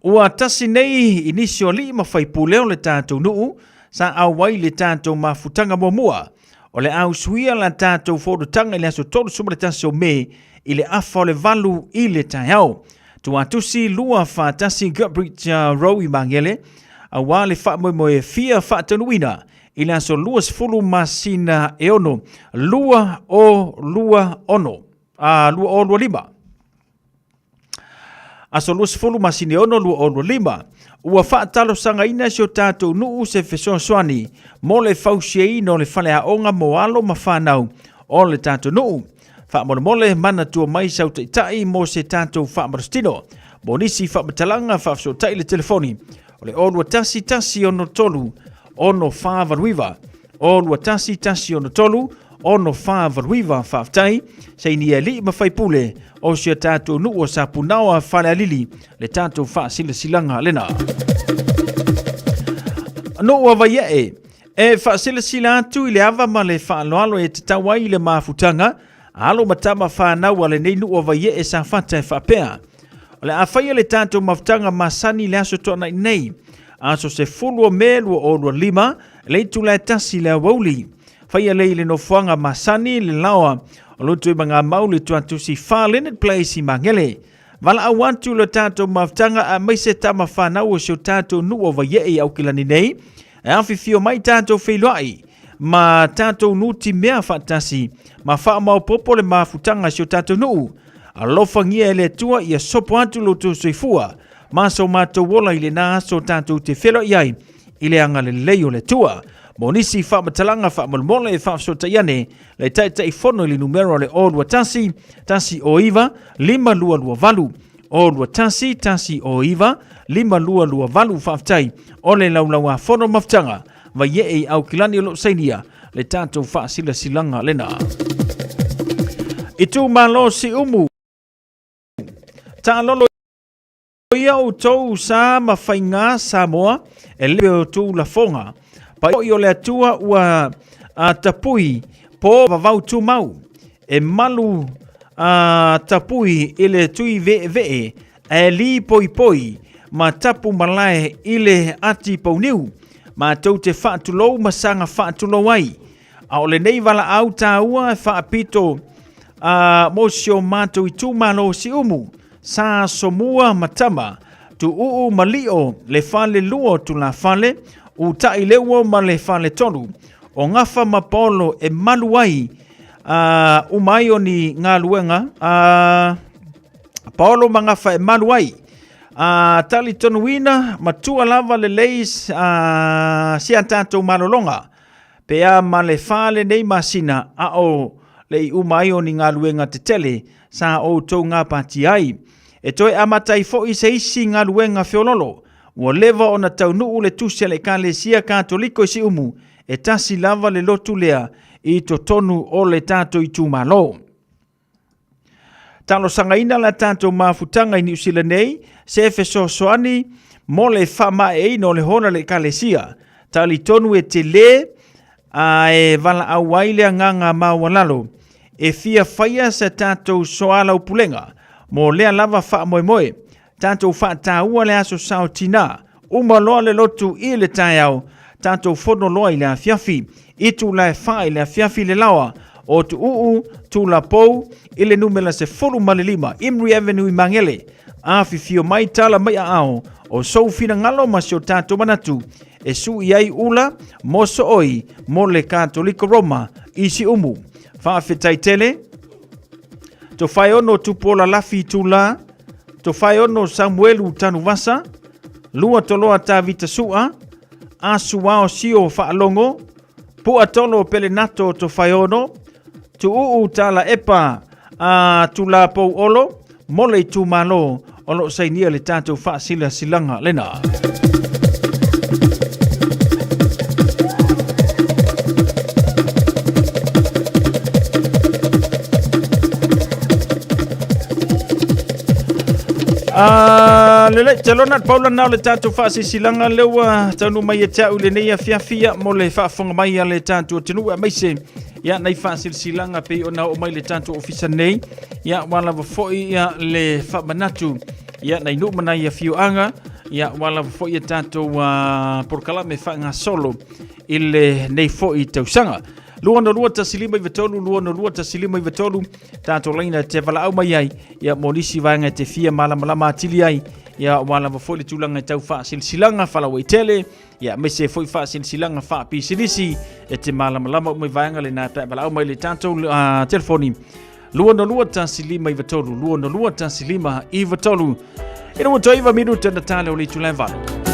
Ua tasi nei i nisi o alii ma faipule o le tatou nuu sa auai le tatou mafutaga muamua o le a usuia la tatou fonotaga i le aso 31 o Me i le afa o le 8 i le taeao. Tuatusi 241 Gutbridge Road i Magele, auā le faamoemoe fia faataunuuina i le aso 20 masina e 6, 2026, a 2025. Aso 20 masina e 6, 2025, ua faatalosagaina si o tatou nuu se fesoasoani mo le fausiaina o le faleaoga mo alo ma fanau o le tatou nuu. Faamolemole manatua mai sau taitai mo se tatou faamalositino. Mo nisi faamatalaga faafesootai le telefoni o le 021 163 6489, 021 163 6489. Faafetai saini alii ma faipule o si o tatou nuu o Sapunaoa Falealili le tatou faasilasilaga lena. Nuu o Vaiee e faasilasila atu i le ava ma le faaaloalo e tatau ai i le mafutaga alo ma tama fanau a lenei nuu o Vaiee Safata e faapea, o le a faia le tatou mafutaga masani i le aso Toonai nei, aso 10 o Me 2025, le itula e 1 le aoauli. Faia lea i le nofoaga masani le laoa o Lotoimagamau le tuatusi 4 Leonard Place i Magele. Valaau atu le tatou mafutaga aemaise tama fanau o si o tatou nuu o Vaiee i Aukilani nei, e afifio mai tatou feiloai ma tatou nutimea faatasi ma faamaopoopo le mafutaga a si o tatou nuu. Alofagia e le Atua ia sopo atu lo outou soifua ma so matou ola i lena aso tatou te feiloai ai i le agalelei o le Atua. Mo nisi faamatalaga faamolemole e faafesootai ane le Taitaifono i le numera o le 021 109 5228, 021 109 5228. Faafetai o le laulauafono mafutaga Vaiee i Aukilani o lo o sainia le tatou faasilasilaga lena. Itumalo Siumu, taalolo ia outou sa ma faigā Samoa e le o tou lafoga. Pai o le Atua ua tapui po vavau tumau e malu a tapui i le tui veevee ae li poipoi ma tapu malae i le ati pauniu matou te faatulou ma saga faatulou ai. A o lenei valaau tāua e faapito a mo si o matou itumalo Siumu, sa somua ma tama, tuuu ma lio le fale lua o tulafale, uta'i leuo ma le fale tolu, o gafa ma paolo e malu ai a uma ai o ni galuega a paolo ma gafa e malu ai. A talitonuina matua lava lelei a si a tatou malologa pe a ma le fa lenei masina a o le i uma ai o ni galuega tetele sa outou gapatia ai. E toe amata ai foi se isi galuega feololo. Ua leva ona taunuu le tusi a le Ekalesia Katoliko i Siumu, e tasi lava le lotu lea i totonu o le tatou itumalo. Talosagaina la tatou mafutaga i Niu Sila nei, se fesoasoani mo le faamaeaina o le hola le Ekalesia. Talitonu e telē a e valaau ai le agaga maualalo e fia faia sa tatou soalaupulega mo lea lava faamoemoe. Tatou faataua le aso sao tinā, uma loa le lotu i le taeao, tatou fono loa i le afiafi. Itula e 4 i le afiafi le laoa o Tuuu Tulapou i le numera 15 Imri Avenue i Magele. Afifio mai tala mai aao o sou finagalo ma si o tatou manatu e sui ai ula mo sooi mo le Katoliko Roma i Siumu. Faafetai tele. Tofaeono Tupuola Lafi Tula, Tofaeono Samuelu Tanuvasa, Lua Toloa Tavita Sua, Asuao Sio Faalogo, Pua Tolo Pelenato Tofaeono, Tuuu Tala Epa a Tulapou Olo, mo le itumalo o lo o sainia le tatou faasilasilaga lena. Ah, lele, te lona paula na o le tātou whaasisilaga le ua taunu mai e te au lenei afiafi ia mo le faafofoga mai a le tātou atunuu aemaise ia nai faasilasilaga pei ona oo mai le tātou ofisa nei ia ua lava foi ia le faamanatu ia nai nuu ma nai afioaga ia ua lava foi ia tātou polokalame faagasolo i lenei foi tausaga. 202 1593 202 1593 tātou laina te valaau mai ai ia mo nisi vaega e te fia malamalama atili ai ia ua lava foi le tulaga e tau faasilasilaga faalauaitele ia aemaise foi faasilasilaga faapisinisi e te malamalama uma i vaega lena pe a valaau mai le tatou telefoni 202 1593 202 1593 e 29 minuta na tale o le itula e 8.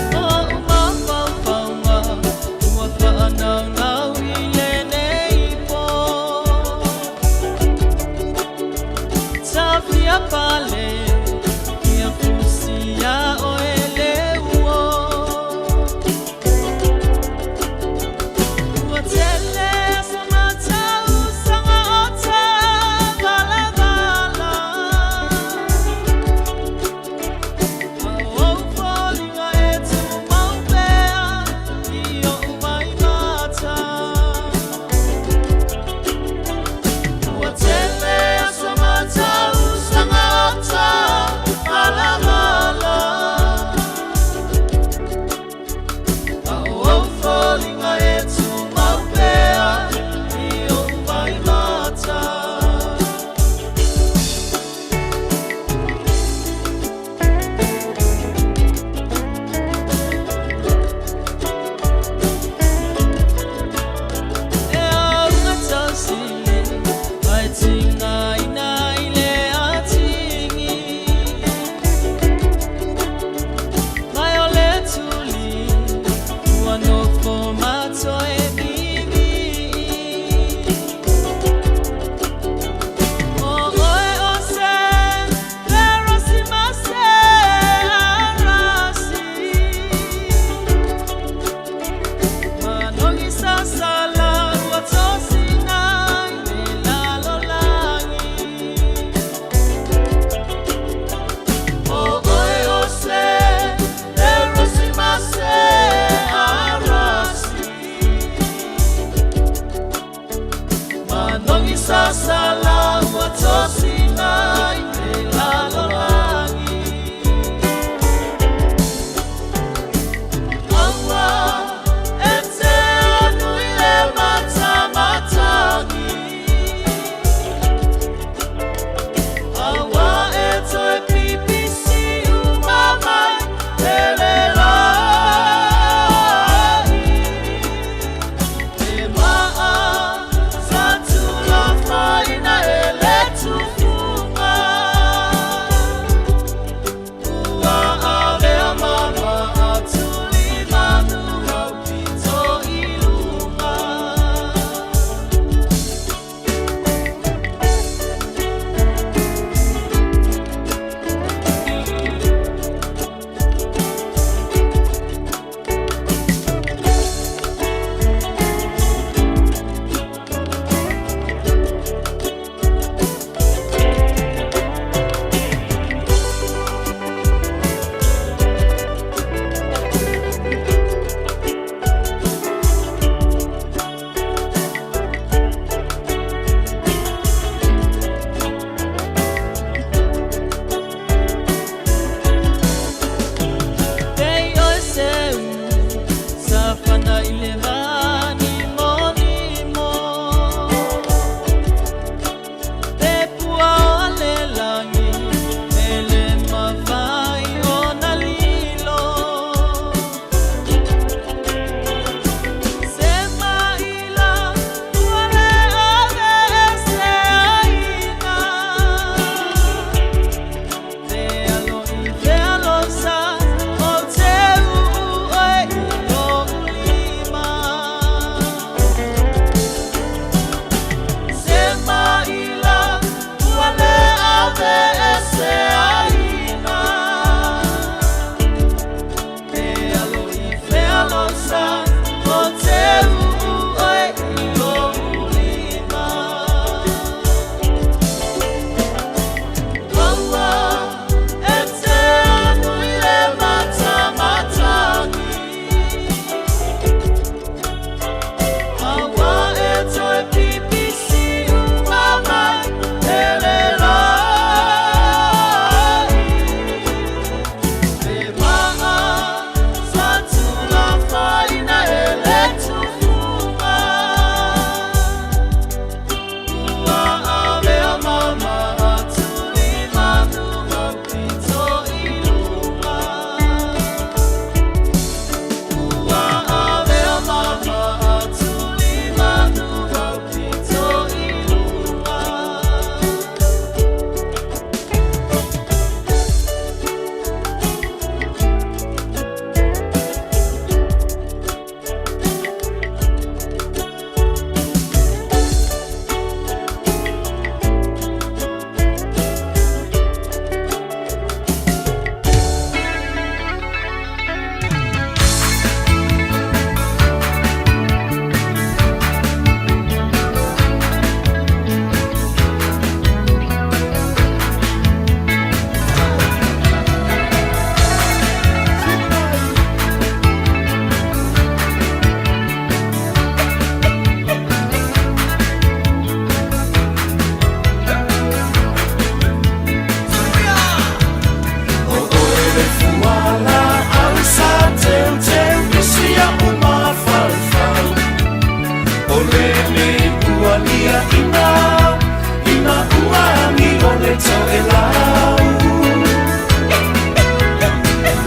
le toʻelau.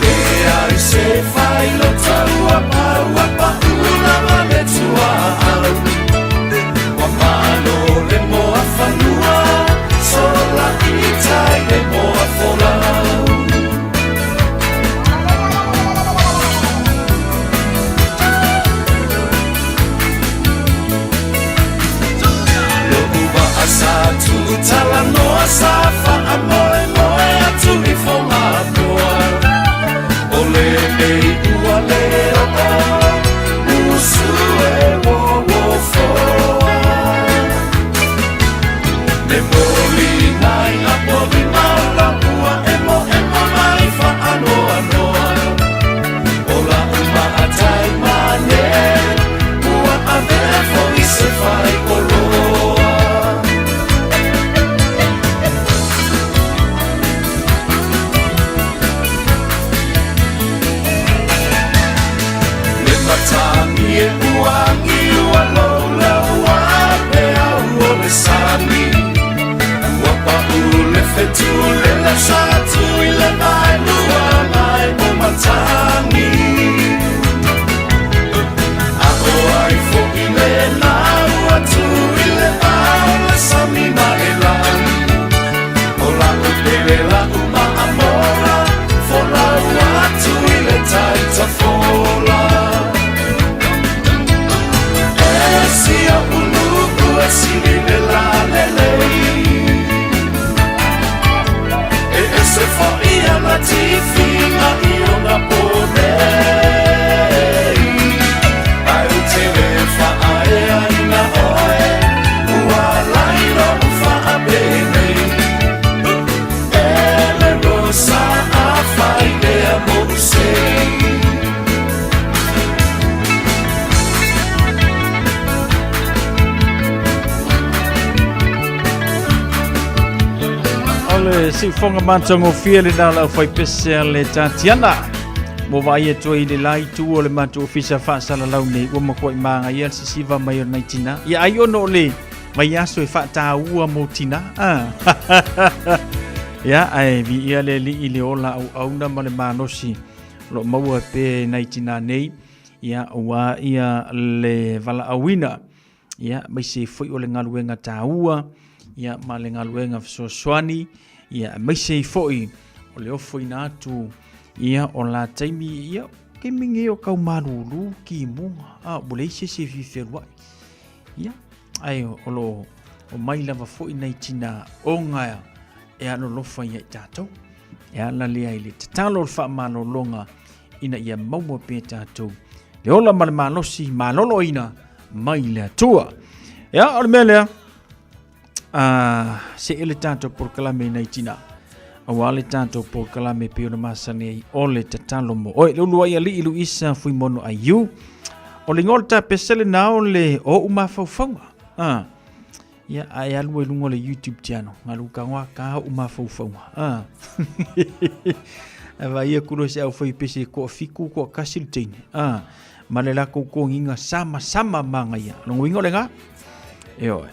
Leai se failota ua pau ua paʻu lava le tuaau. Ua malo le moa fanua, sola i tai le moa folau. Lo'u vaa sa tuutalanoa sa faamoemoe atu i Fogatoa. O lenei ua le oo usu e uouofoa. Me moli nai apo i maola ua emoemo mai faanoanoa. O la'u maatai mane ua avea fo'i se faikoloa. Le matagi e uagi ua louloua peau o le sami. Ua pa'u le fetu le lausa atu i le vaelua mai o matagi. A o ai fo'i lena ua tu i le vao le sami ma e lagi. O la'u pele la'u maamola folau atu i le tai tafola. E si o'u nu'u e sili le lalelei. E ese fo'i ana tifiga i ona po nei. Ae ou te le faaeaina oe, ua lai lo'u faapenei. E le rosa afai lea mo'u sei. O le siufoga matagofie lena o le aufaipese a le Tatiana. Mo vaai atu ai i le la itu o le matou ofisa faasalalau nei, ua matuai magaia le sisiva mai o lenei tina. Ia ai ona o le vaiaso e faataua mo tina. Ah. Ia, ae viia le Alii i le ola auauna ma le malosi o lo o maua pea e nai tina nei, ia, aua ia le valaauina. Ia, aemaise foi o le galuega taua, ia, ma le galuega fesoasoani, ia, aemaise foi o le ofoina atu, ia, o la taimi, ia, taimi nei o tau malūlū timuga, a, ua leai se isi e fia fealuai. Ia, ae o lo o mai lava foi nai tina oga e alolofa ia i tatou. E ala lea i le tatalo o le faamalologa ina ia maua pea tatou le ola ma le malosi maloloina mai le Atua. Ia, o le mea lea, see le tatou polokalame i nai tina. Aua le tatou polokalame pei ona masani ai o le tatalo mo oe. Le uluai alii Luisa Fuimono Aiu. O le igoa o le tapese lena o le O'u Mafaufauga. Ah. Ia, a e alu ai luga o le YouTube channel, galu ka ka o'u mafaufauga. Ah. Ae vaai atu loa i se aufaipese e toafitu, toatasi le teine. Ah. Ma le latou togiga samasama magaia. Lona uiga o lena. Ioe.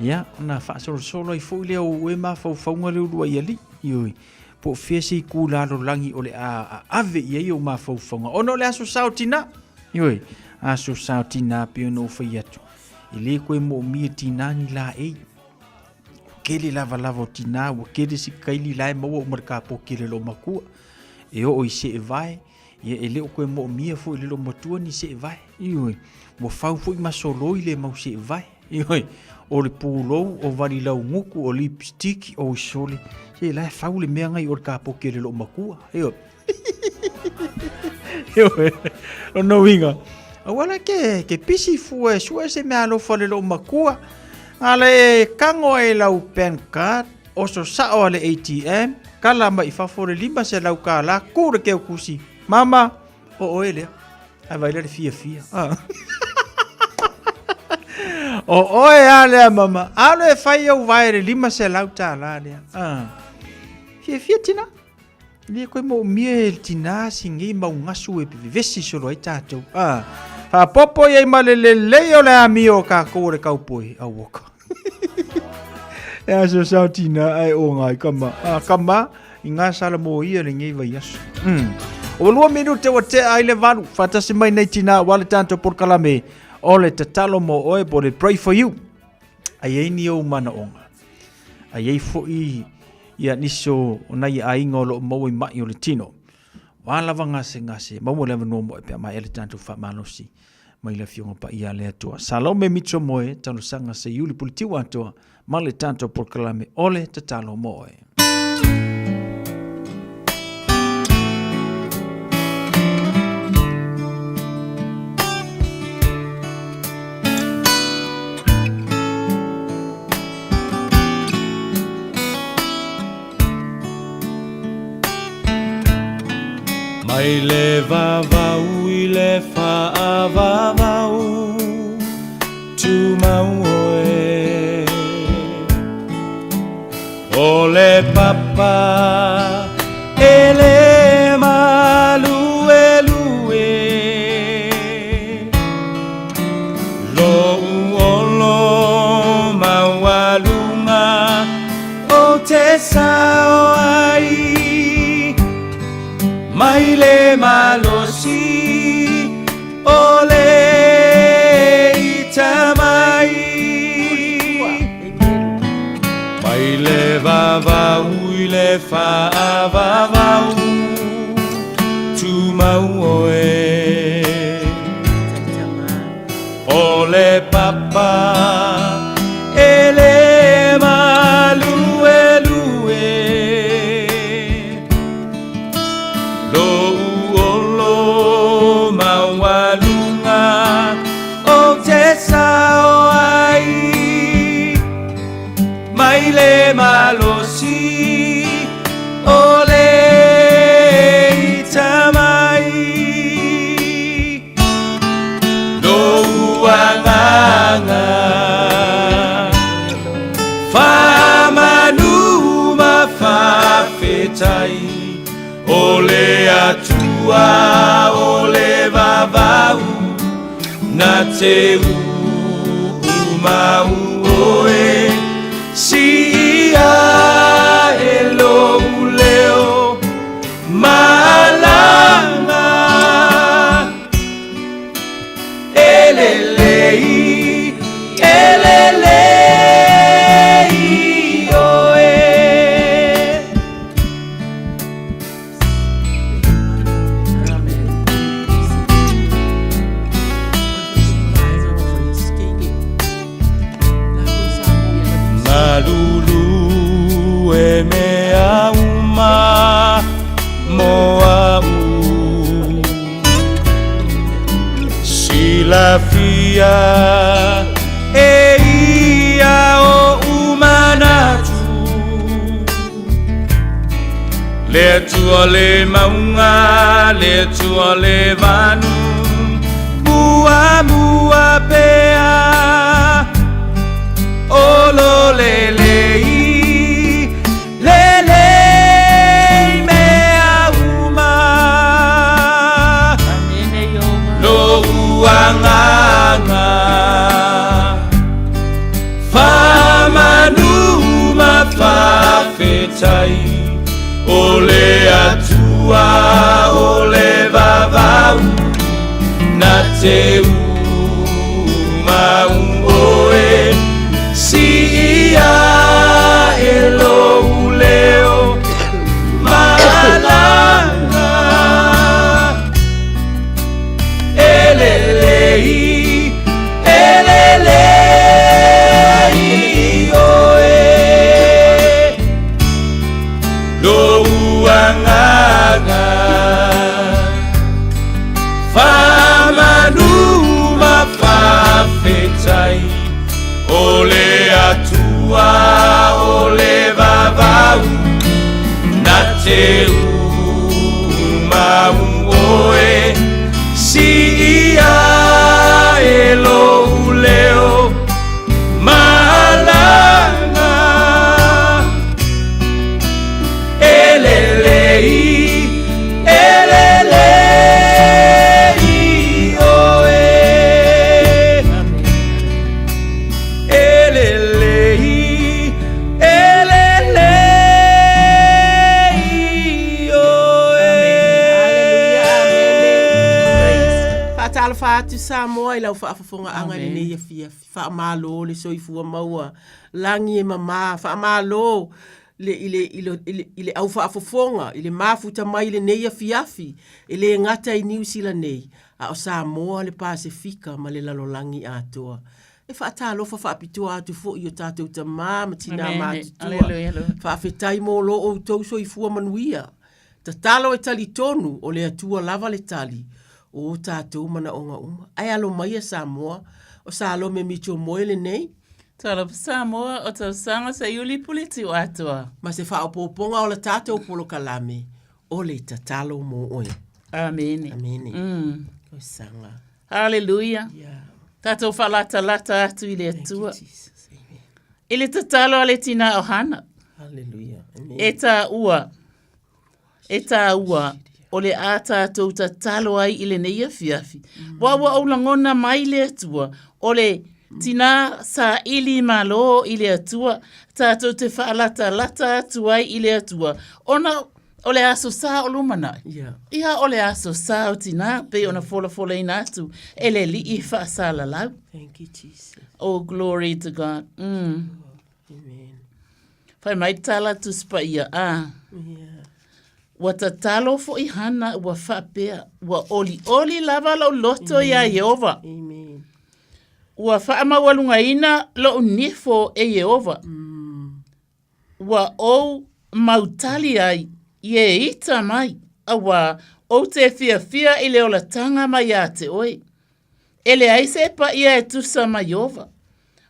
Ia, ona faasolosolo ai foi lea o ou e mafaufauga le uluai alii. Ioe. Po o fea se itu lalolagi o le a ave i ai ou mafaufauga. Ona o le aso sao tina. Ioe. Aso sao tina pei ona ou fai atu. E le koe moomia tinā ni laei. Kele lavalava o tinā, ua kele si kaili lae maua uma le kapoki le loo matua. E oo i seevae, ia e le o koe moomia foi le loo matua ni seevae. Ioe, ua fau foi masoloi le mau seevae. Ioe, o le pulou, o valilau gutu, o lipstick, o isole. Se lae fau le mea ngai o le kapoki le loo matua. Ioe. Ioe, lona uiga, aua la ke, ke pisi fua e sue se mea alofa le lou matua. A le e kago ai lau bank card, oso sao a le ATM, kala mai i fafo le 500 kālā, ku le keu kusi. Mama, o oe lea. Ae vai lea le fiafia. Ah. o oe a lea, mama. Alo e fai au vae le 500 tālā lea. Ah. Fiafia tina. E le koe moomia e le tinā si nei mau gasu e vevesi solo ai tātou. Ah, faapopo i ai ma le lelei o le amio o kākou o le kaupoi. Auoka. E aso sao tina ai o ngai kama. A kama i ngā sala mō ia le ngei vai aso. O lua minute wa te ai le valu. Whatasi mai nei tina wa le tātou porokalame o le tatalo mō oe po le pray for you. Ai ei ni ou mana onga. Ai ei foi ia nisi o nai aiga o loo maua i mai o le tino. Wa lava gase gase, maua le avanoa mo e pea mai ele tātou whaamalosi mai le afioga paia a le Atua. Salome Mitchell Moe, talosaga se iuli pulitiu atoa ma le tātou polokalame o le tatalo mo oe. Mai le vavau i le faavavau Tumau oe O le papa e le maluelue Lou olo maualuga o te sao ai Mai le malosi o le ita mai Mai le vavau i le faavavau Tumau oe O le papa e le maluelue Lou olo maualuga o te sao ai Mai le malosi o le ita mai Lou agaga Faamanu ma faafetai O le Atua o le vavau Na te uumau oe Siia e lou leo malama E lelei, e lelei oe. Malulu e mea uma mo a'u Silafia e ia oʻu manatu Le Atua le mauga, le Atua le vanu Muamua pea Olo lelei, lelei mea uma Lou agaga Faamanu ma faafetai O le Atua o le vavau Na te umau oe Siia e lou leo malama E lelei, e lelei oe Lou agaga Faamanu ma faafetai O le Atua o le vavau Na te umau oe Siia e lou leo malama E lelei, e lelei oe E lelei, e atu Samoa i lau faafofogaaga i lenei afiafi. Faamalo le soifua maua, lagi e mama, faamalo le, i le, i le, i le, i le au faafofoga, i le mafuta mai i lenei afiafi, e le gata i Niu Sila nei, a o Samoa, le Pasefika ma le lalolagi atoa. E faatalofa faapitoa atu foi i o tatou tamā ma tinā matutua. Faafetai mo lo outou soifua manuia. Tatalo e talitonu o le Atua lava le tali o o tatou manaoga uma. Ae alo maia Samoa, o Salome Mitchell Moe lenei. Talofa Samoa, o tausaga Seiuli Puleti o Atoa. Ma se faaopoopoga o la tatou polokalame, o le tatalo mo oe. Amene. Amene. Mm. Tausaga. Hallelujah. Yeah. Tatou faalatalata atu i le Atua. I le tatalo a le tinā o Hana. Hallelujah. Amen. E tāua, e tāua, o le a tātou tatalo ai i lenei afiafi. Mm. Wa ua ou lagona mai le Atua, o le tinā saili malo i le Atua, tātou te faalatalata atu ai i le Atua, ona o le aso sa o lumanai. Yeah. Ia o le aso sa o tinā, pei ona folafolaina atu e le Alii faasalalau. Thank you, Jesus. Oh, glory to God. Mm. Oh, amen. Fai mai te tala Tusi Paia, a. Yeah. Ua tatalo foʻi Hana ua faapea, ua olioli lava lou loto iā Ieova. Amen. Ua faamaualugaina lou nifo e Ieova. Ua ou mautali ai i e ita mai, auā ou te fiafia i le olataga mai iā te oe. E leai se paia e tusa ma Ieova,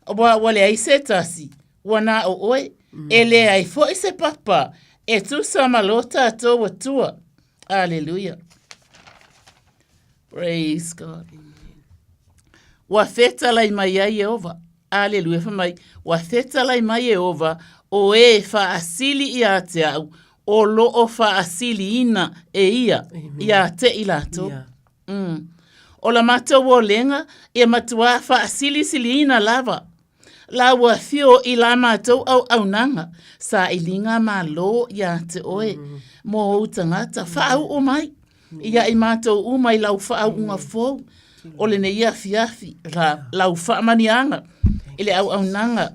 auā ua leai se tasi, ua na o oe, e leai foʻi se papa e tusa ma lo tatou Atua. Aleluia. Praise God. Ua fetalai mai ai Ieova. Aleluia. Fai mai, ua fetalai mai Ieova o e faasili iā te au, o loo faasiliina e ia iā te i latou. Yeah. Mm. O la matou olega, ia matuā faasilisiliina lava. La ua fio i la matou auaunaga, sailiga malo iā te oe, mo ou tagata, faauu mai, ia i matou uma i lau faauuga fou, o lenei afiafi, la, lau faamaniaga i le auaunaga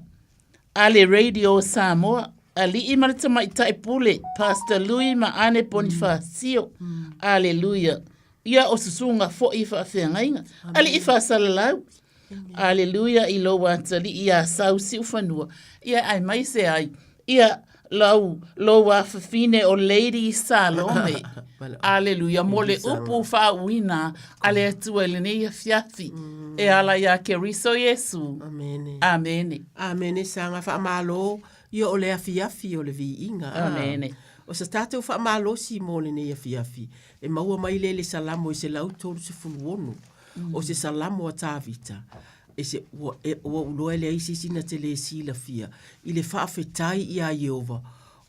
a le Radio Samoa, Alii ma le Tamaitai Pule, Pastor Lui ma Ane Ponifasio. Aleluia. Ia o susuga foi i faafeagaiga. Alii faasalalau. Aleluia i lou atalii iā Sau Siufanua, ia aemaise ai ia lau lou afafine o Lady Salome. Aleluia mo le upu faauuina a le Atua i lenei afiafi e ala iā Keriso Iesu. Amene. Amene. Amene saga faamalo ia o le afiafi o le viiga. Amene. O sa tatou faamalosi mo lenei afiafi e maua mai lea i le Salamo e 136. O se Salamo a Tavita, e se, ua, e, ua ou iloa e leai se isi na te lē silafia i le faafetai iā Ieova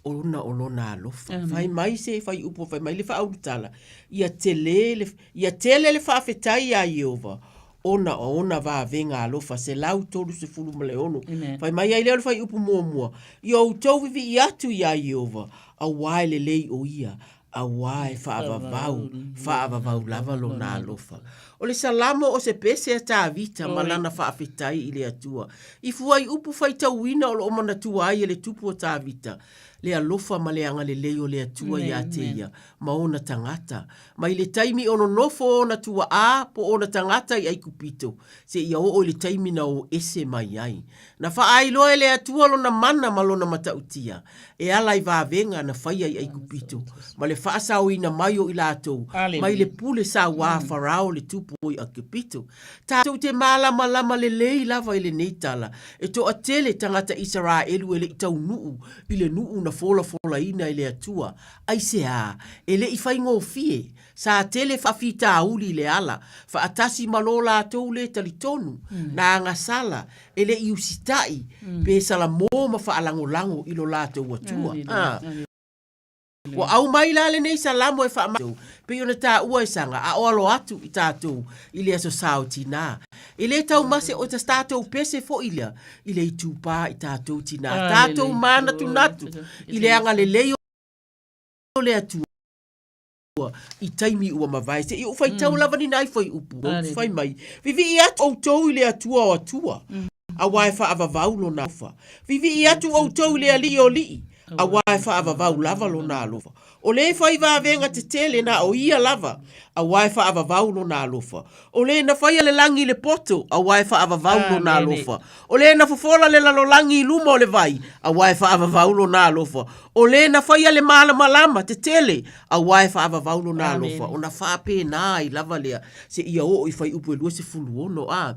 ona o lona alofa. Amen. Fai mai se fuaiupu, fai mai le faaulutala, ia tele le, ia tele le faafetai iā Ieova ona o ona vavega alofa, 136. Amen. Fai mai ai lea o le fuaiupu muamua, ia outou vivii atu iā Ieova, auā e lelei o ia, auā e faavavau, faavavau lava lona alofa. O le Salamo o se pese a Tavita ma lana faafetai i le Atua. I fuaiupu faitauina o lo o manatua ai e le tupu o Tavita le alofa ma le agalelei o le Atua iā te ia ma ona tagata, mai le taimi o nonofo ona tuaʻā po ona tagata i Aikupito seia oo i le taimi na o ese mai ai. Na faaailoa e le Atua lona mana ma lona matautia, e ala i vavega na faia i Aikupito, ma le faasaoina mai o i latou mai le pule sauā a Farao le tupu o Aikupito. Tatou te malamalama lelei lava i lenei tala, e toatele tagata Isaraelu e le i taunuu i le nuu na folafolaina e le Atua. Aisea? E le i faigofie. Sa tele faafitauli i le ala, faatasi ma lo latou lē talitonu, na agasala, e le i usitai, pe salamo ma faalagolago i lo latou Atua. A. Ua aumai la lenei salamo e faamau, pei ona taua e saga a o alo atu i tatou i le aso sa o tinā. E lē taumase o ta tatou pese foi lea i le itupā i tatou tinā, tatou mānatunatu i le agalelei o le Atua. Atua i taimi ua mavae. Seʻi ou faitau lava ni nai fuaiupu, ou te fai mai, Vivii atu outou i le Atua o atua, auā e faavavau lona alofa. Vivii atu outou i le Alii o alii, auā e faavavau lava lona alofa. O le fai vavega tetele na o ia lava, auā e faavavau lona alofa. O le na faia le lagi i le poto, auā e faavavau lona alofa. O le na fofola le lalolagi i luma o le vai, auā e faavavau lona alofa. O le na faia le malamalama tetele, auā e faavavau lona alofa. Ona faapena ai lava lea seia oo i fuaiupu e 26, a.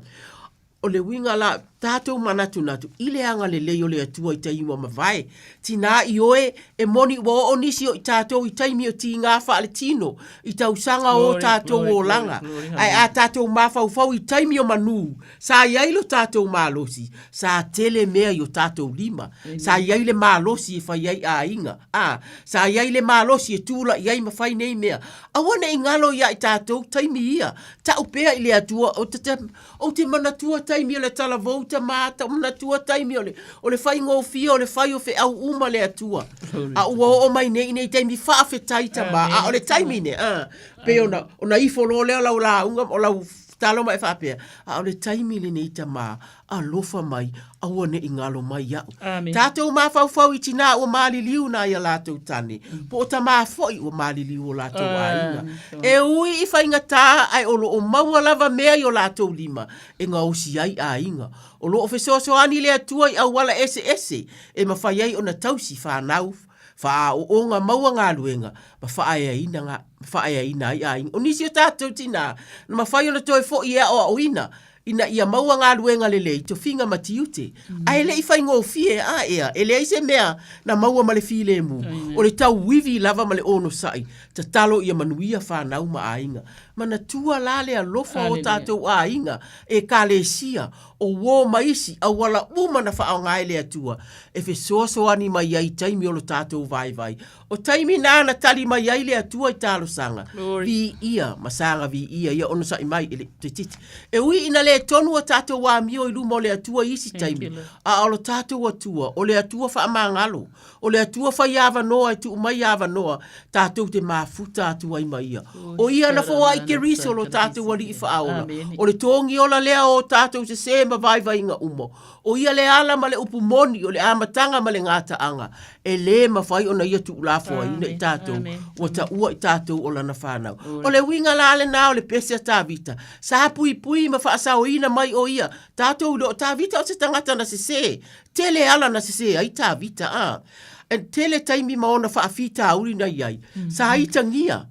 O le uiga la, tatou manatunatu i le agalelei o le Atua i taimi ua mavae. Tinā i oe, e moni ua oo nisi o i tatou i taimi o tigā faaletino, i tausaga o o tatou olaga. Ae a tatou mafaufau i taimi o manū, sa i ai lo tatou malosi, sa tele mea i o tatou lima. Sa i ai le malosi e fai ai aiga, ā, sa i ai le malosi e tulaʻi ai ma fai nei mea. Aua ne i galo iā i tatou taimi ia, tau pea i le Atua, o te, Ou te manatua taimi o le talavou tamā, ta manatua taimi o le, o le faigofie o le fai o feau uma le Atua. A ua oo mai nei i nei taimi faafetai tamā, a o le taimi nei, a, pei ona, ona ifo loa lea o lau lauga, o lau talo ma e faapea, a o le taimi lenei tamā, alofa mai, aua ne i galo mai iaʻu. Amen. Tatou mafaufau i tinā ua maliliu nai a latou tane, po o tamā foi ua maliliu o latou aiga. E ui i faigata ae o lo o maua lava mea i o latou lima e gaosi ai aiga. O lo o fesoasoani le Atua i auala eseese e mafai ai ona tausi fanau, faaoonga maua galuega ma faaeaina ma faaeaina ai aiga. O nisi o tatou tinā na mafai ona toe foi e aoaoina ina ia maua galuega lelei, tofiga ma tiute. Ae le i faigofie, a ea, e leai se mea na maua ma le filemu, o le tauivi lava ma le onosai, tatalo ia manuia fanau ma aiga. Manatua la le alofa o tatou aiga, ekalesia, o uō ma isi auala uma na faaaoga e le Atua e fesoasoani mai ai i taimi o lo tatou vaivai. O taimi na na tali mai ai le Atua i talosaga, viia ma saga viia ia onosai mai e le toeitiiti. E ui ina le tonu a tatou amio i luma o le Atua i isi taimi, a o lo tatou Atua, o le Atua faamagalo, o le Atua fai avanoa e tuu mai avanoa tatou te mafuta atu ai ma Ia. O Ia na foai Keriso lo tatou Alii faaola, o le togi ola lea o tatou sesē ma vaivaiga uma. O ia le ala ma le upu moni o le amataga ma le gataaga, e lē mafai ona ia tuulafoaiina i tatou, ua taua i tatou o lana fanau. O le uiga la lenā o le pese a Tavita, sa puipui ma faasaoina mai o ia, tatou iloa o Tavita o se tagata na sesē, tele ala na sesē ai Tavita, a. E tele taimi ma ona faafitauli na i ai, sa itagia,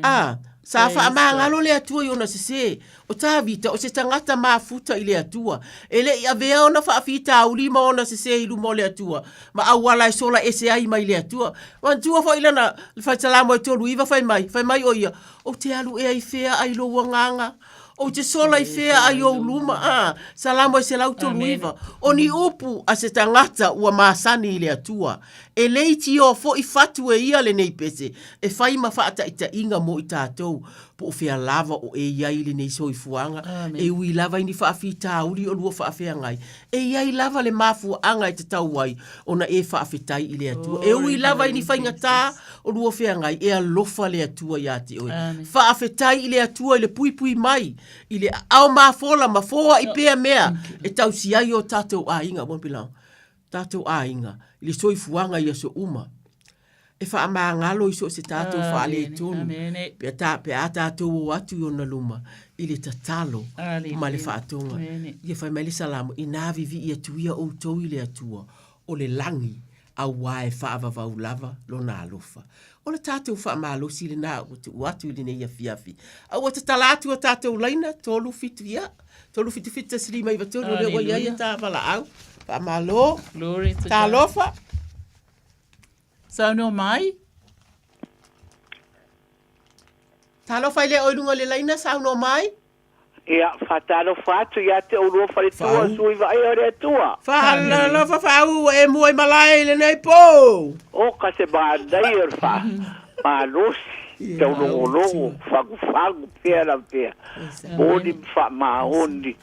a, sa faamagalo le Atua i ona sesē. O Tavita, o se tagata mafuta i le Atua, e le i avea ona faafitauli ma ona sesē i luma o le Atua, ma auala e sola ese ai mai le Atua. Manatua foi lana Salamo e 39 fai mai, fai mai o ia, Ou te alu ea i fea ai lou agaga? Ou te sola i fea ai ou luma? A, Salamo e 139. O ni upu a se tagata ua masani i le Atua, e le itioa foi fatu e ia lenei pese e fai ma faataitaiga mo i tatou. Po o fea lava o e i ai i lenei soifuaga, e ui lava i ni faafitauli o lua faafeagai, e i ai lava le mafuaaga e tatau ai ona e faafetai i le Atua. E ui lava i ni faigatā o lua feagai, e alofa le Atua iā te oe. Faafetai i le Atua i le puipui mai i le aao mafola ma foai pea mea e tausi ai o tatou aiga, won't be long, tatou aiga i le soifuaga i aso uma. E faamagalo i so o se tatou faaletonu pe a, pe a tatou o atu i ona luma i le tatalo ma le faatoga. Ia fai mai le Salamo, inā vivii atu ia outou i le Atua o le lagi, auā e faavavau lava lona alofa. O le tatou faamalosi lenā ua tuu atu i lenei afiafi. A ua tatala atu a tatou laina, 3 7 ia, 3 7 7 1 5 9 3, o lea ua i ai a ta valaau. Faamalo. Talofa. Saunoa mai. Talofa e le o i luga o le laina, saunoa mai. Ia, faatalofa atu ia te oulua faletua, sui vaai o le Atua. Faatalofa Faau, ua e mua i malae i lenei po. O ka se manaia o le faa malosi, taulogologo, fagufagu pea la pea. Moni ma faamaoni.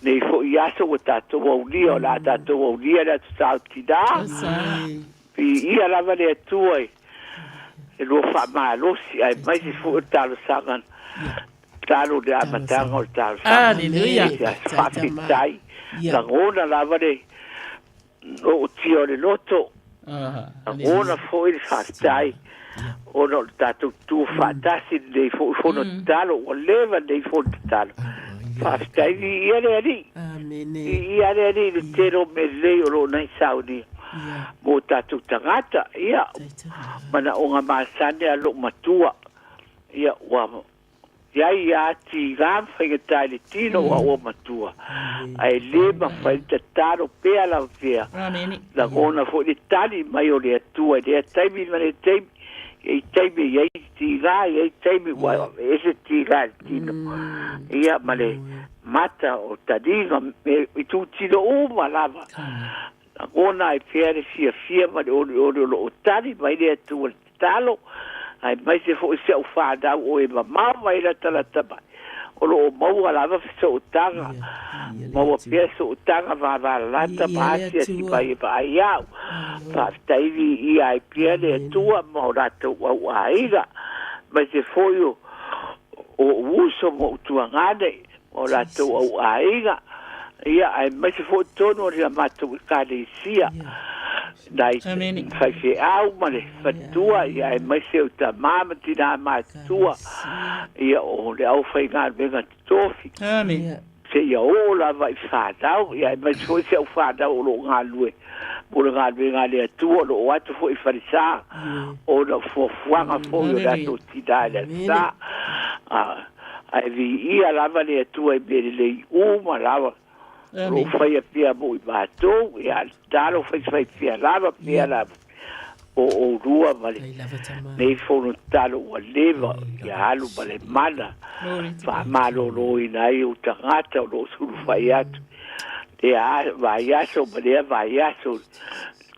Nei foi aso ua tatou aulia, o le a tatou aulia le Aso Sa o Tinā. Viia lava le Atua i. le lua faamalosi aemaise foi o le talosaga talo i le amataga o le talosaga. Aleluia. I se aso faafetai. Lagona lava le ootia o le loto. Lagona foi le faafetai ona o le tatou tutu faatasi i lenei foi fono tatalo. Ua leva lenei fono tatalo. Faafetai viia le Alii. Viia le Alii i le tele o mea lelei o lo o nai saunia mo tatou tagata. Ia, manaoga masani a lou matua. Ia, ua iai ia tiga ma faigata i le tino ua ua matua. Ae le mafai le tatalo pea lava pea. Lagona foi le tali mai o le Atua i lea taimi ma lea taimi. E i taimi e iai tiga, e iai taimi ua ese tiga i le tino. Ia, ma le mata o taliga, i tutino uma lava. Lagona ai pea le fiafia ma le olioli o lo o tali mai le Atua i le tatalo, aemaise foi si au fanau o e mamao mai latalata mai, o lo o maua lava fesootaga, maua pea sootaga vavalalata ma asiasi mai e vaai au. Faafetai viia ai pea le Atua ma o latou auaiga, aemaise foi o ou uso ma ou tuagane ma o latou auaiga, ia, aemaise foi totonu o le matou Ekalesia, nai faifeau ma le faletua, ia, aemaise o tama ma tinā matutua, ia, o le aufaigaluega totofi, seia oo lava i fanau, ia, aemaise foi si au fanau o lo o galulue mo le galuega a le Atua, o lo o atu foi i falesa, ona o fuafuaga foi o latou tinā i le Aso Sa. Ae viia lava le Atua i mea lelei uma lava o lo o faia pea mo i matou, ia, a o le tatalo faifai pea lava pea lava o oulua ma lenei fono tatalo ua leva ia alu ma le mana faamaloloina ai ou tagata o lo o sulufai atu lea vaiaso ma lea vaiaso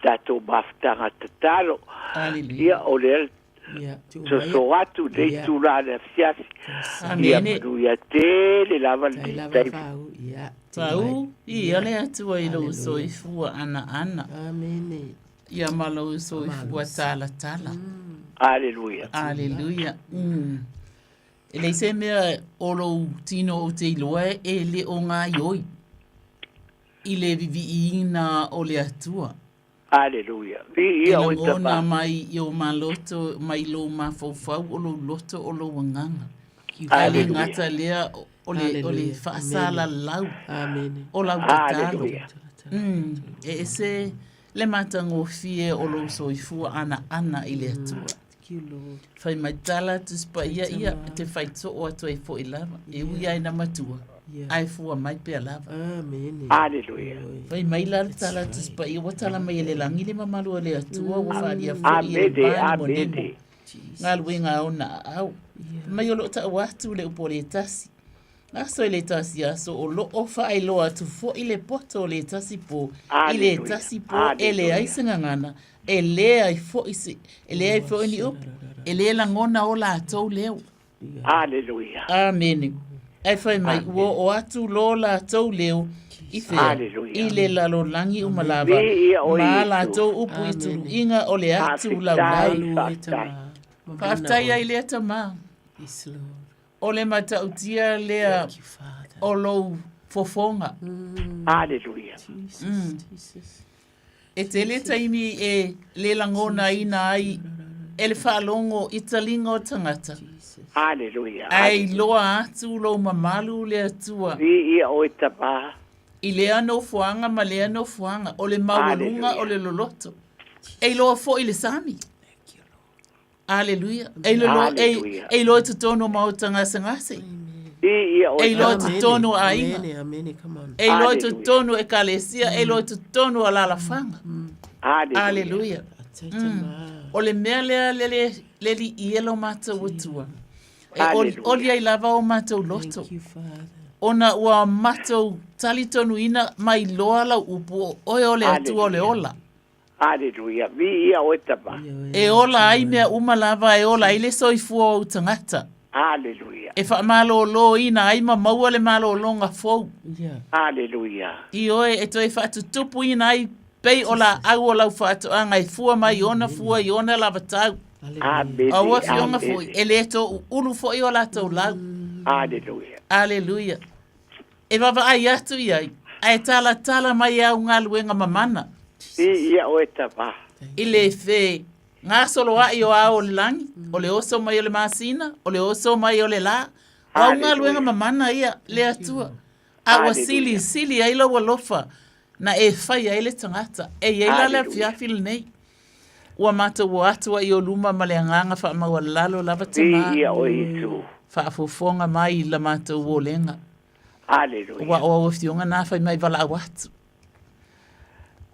tatou mafutaga tatalo. Ia, o lea soso atu i lenei itula i le afiafi. Ia manuia tele lava lenei taimi. Pau ia le Atua i lou soifua anaana. Ia ma lou soifua talatala. Aleluia. Aleluia. E leai se mea o lou tino ou te iloa e le o gaioi i le viviiina o le Atua. Aleluia. Viia E oe lagona Tama. mai i ou maloto, mai lou mafaufau, o lou loto, o lou agaga. Ae le Aleluia. gata lea o le, o le faasalalau o lau tatalo. Aleluia. Mm, e ese le matagofie o lou soifua anaana i le Atua. Fai mai tala Tusi Paia ia te fai too atu ai foi lava. E ui ai na matua, ae fua mai pea lava. Aleluia. Fai mai la le tala Tusi Paia, ua tala mai e le lagi le mamalu o le Atua, ua faalia foi e le Amene, va le monemo. amene. Galuega a ona aao. Fai mai o loo tau atu le upu o le tasi. Aso i le tasi aso o loo faailoa atu foi le poto o le tasi po i le Aleluia. tasi po e leai Aleluia. se gagana, e leai foi se, e leai foi ni upu, e le lagona o latou leo. Aleluia. Amene. Ae fai mai, ua oo atu lo latou leo i fea? Aleluia. I le lalolagi uma lava, Viia oe ma a Iesu. latou upu i tuluiga o le atu laulau. Faafetai, faafetai. Faafetai ai lea tama. O le matautia lea o lou fofoga. Aleluia. E tele taimi e le lagonaina ai e le faalogo i taliga o tagata. Aleluia. Ae iloa atu lou mamalu le Atua. Viia oe Tama. I lea nofoaga ma lea nofoaga, o le maualuga o le loloto. E iloa foi le sami. Aleluia. E iloa, e, e iloa i totonu o maota gasegase. E iloa i totonu o aiga. E iloa i totonu o ekalesia. E iloa i totonu o alalafaga. Aleluia. O le mea lea le le le liia lo matou Atua. E oli, oli ai lava o matou loto. Ona ua matou talitonuina mai loa lau upu o oe o le Atua o le ola. Aleluia. Viia oe Tama. E ola ai mea uma lava, e ola ai le soifua o ou tagata. Aleluia. E faamaloloina ai ma maua le malologa fou. Aleluia. Ioe, e toe faatutupuina ai pei o laau o lau faatoaga e fua mai i ona fua i ona lava tau. Amene. O afioga foi, e le toʻuʻulu foi o latou lau. Aleluia. Aleluia. E vaavaai atu i ai, ae talatala mai e au galuega mamana. Viia oe Tama. I le fe gasoloaʻi o ao o le lagi, o le oso mai o le masina, o le oso mai o le lā. O au galuega mamana ia, le Atua. A ua silisili ai lou alofa na e faia ai le tagata. E i ai la le afiafi lenei. Ua matou o atu ai i o luma ma le agaga faamaualalo lava Tamā. Viia oe Iesu. Faafofoga mai i la matou olega. Aleluia. Ua o au afioga na fai mai valaau atu.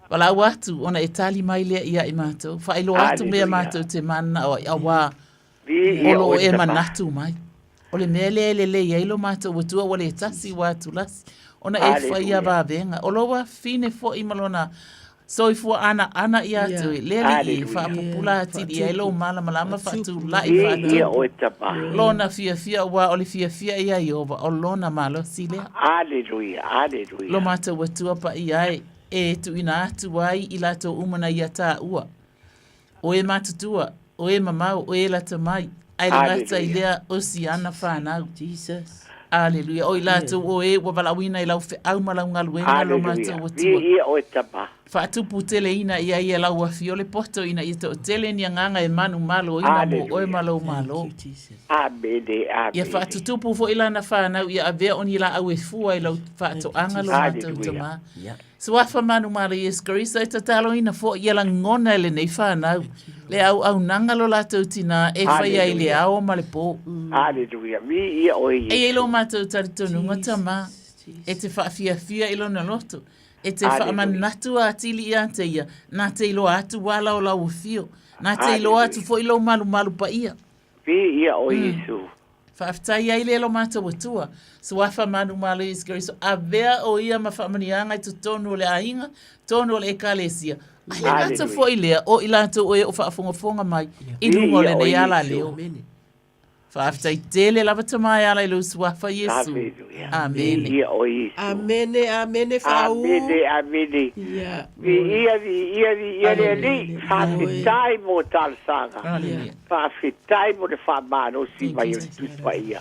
Valaau atu ona e tali mai lea ia i matou. Faailoa atu mea matou te mananao ai, auā o lo o e manatu mai. O le mea lea e lelei ai lo matou Atua ua le tasi ua atulasi, ona e faia vavega. O lou afafine foi ma lona soifua anaana ia te oe, le Alii e faapupula atili i ai lou malamalama faatulai faatupu lona fiafia, aua o le fiafia ia Ieova o lona malosi lea. Lo matou Atua paia e, e tuuina atu ai i latou uma na ia taua. O e matutua, o e mamao, o e lata mai, ae le gata i lea o siana whanau. Jesus. Aleluia. O i latou o e ua valaauina i lau feau ma lau galuega lo matou Atua. Viia oe Tama. Faatuputeleina ia ia lau afio le poto ina ia toatele ni agaga e manumaloina mo oe ma lou Malo. Amene, amene. Ia faatutupu foi lana whanau ia avea o ni laau e fua i lau faatoaga lo matou Tama. Suafa manumalo Iesu Keriso e tataloina foi ia lagona e lenei whanau le auaunaga lo latou tinā e fai ai le ao ma le pō. Aleluia. Viia oe Iesu. E i ai lo matou talitonuga Tama e te faafiafia i lona loto, e te faamanatu atili ia te ia, na te iloa atu ala o lau afio, na te iloa atu foi lou malumalu paia. Viia oe Iesu. Faafetai ai lea lo matou Atua. Suafa manumalo Iesu Keriso, avea o ia ma faamanuiaga i totonu o le aiga, tonu o le Ekalesia. Ae le gata foi lea, o i latou o e o faafogafoga mai i luga o lenei alaleo. Faafetai tele lava Tama e ala i lou Suafa Iesu. Amene. Amene, amene Faau. Amene, amene. Viia, viia, viia le Alii. Faafetai mo talosaga. Faafetai mo le faamalosi mai o le Tusi Paia.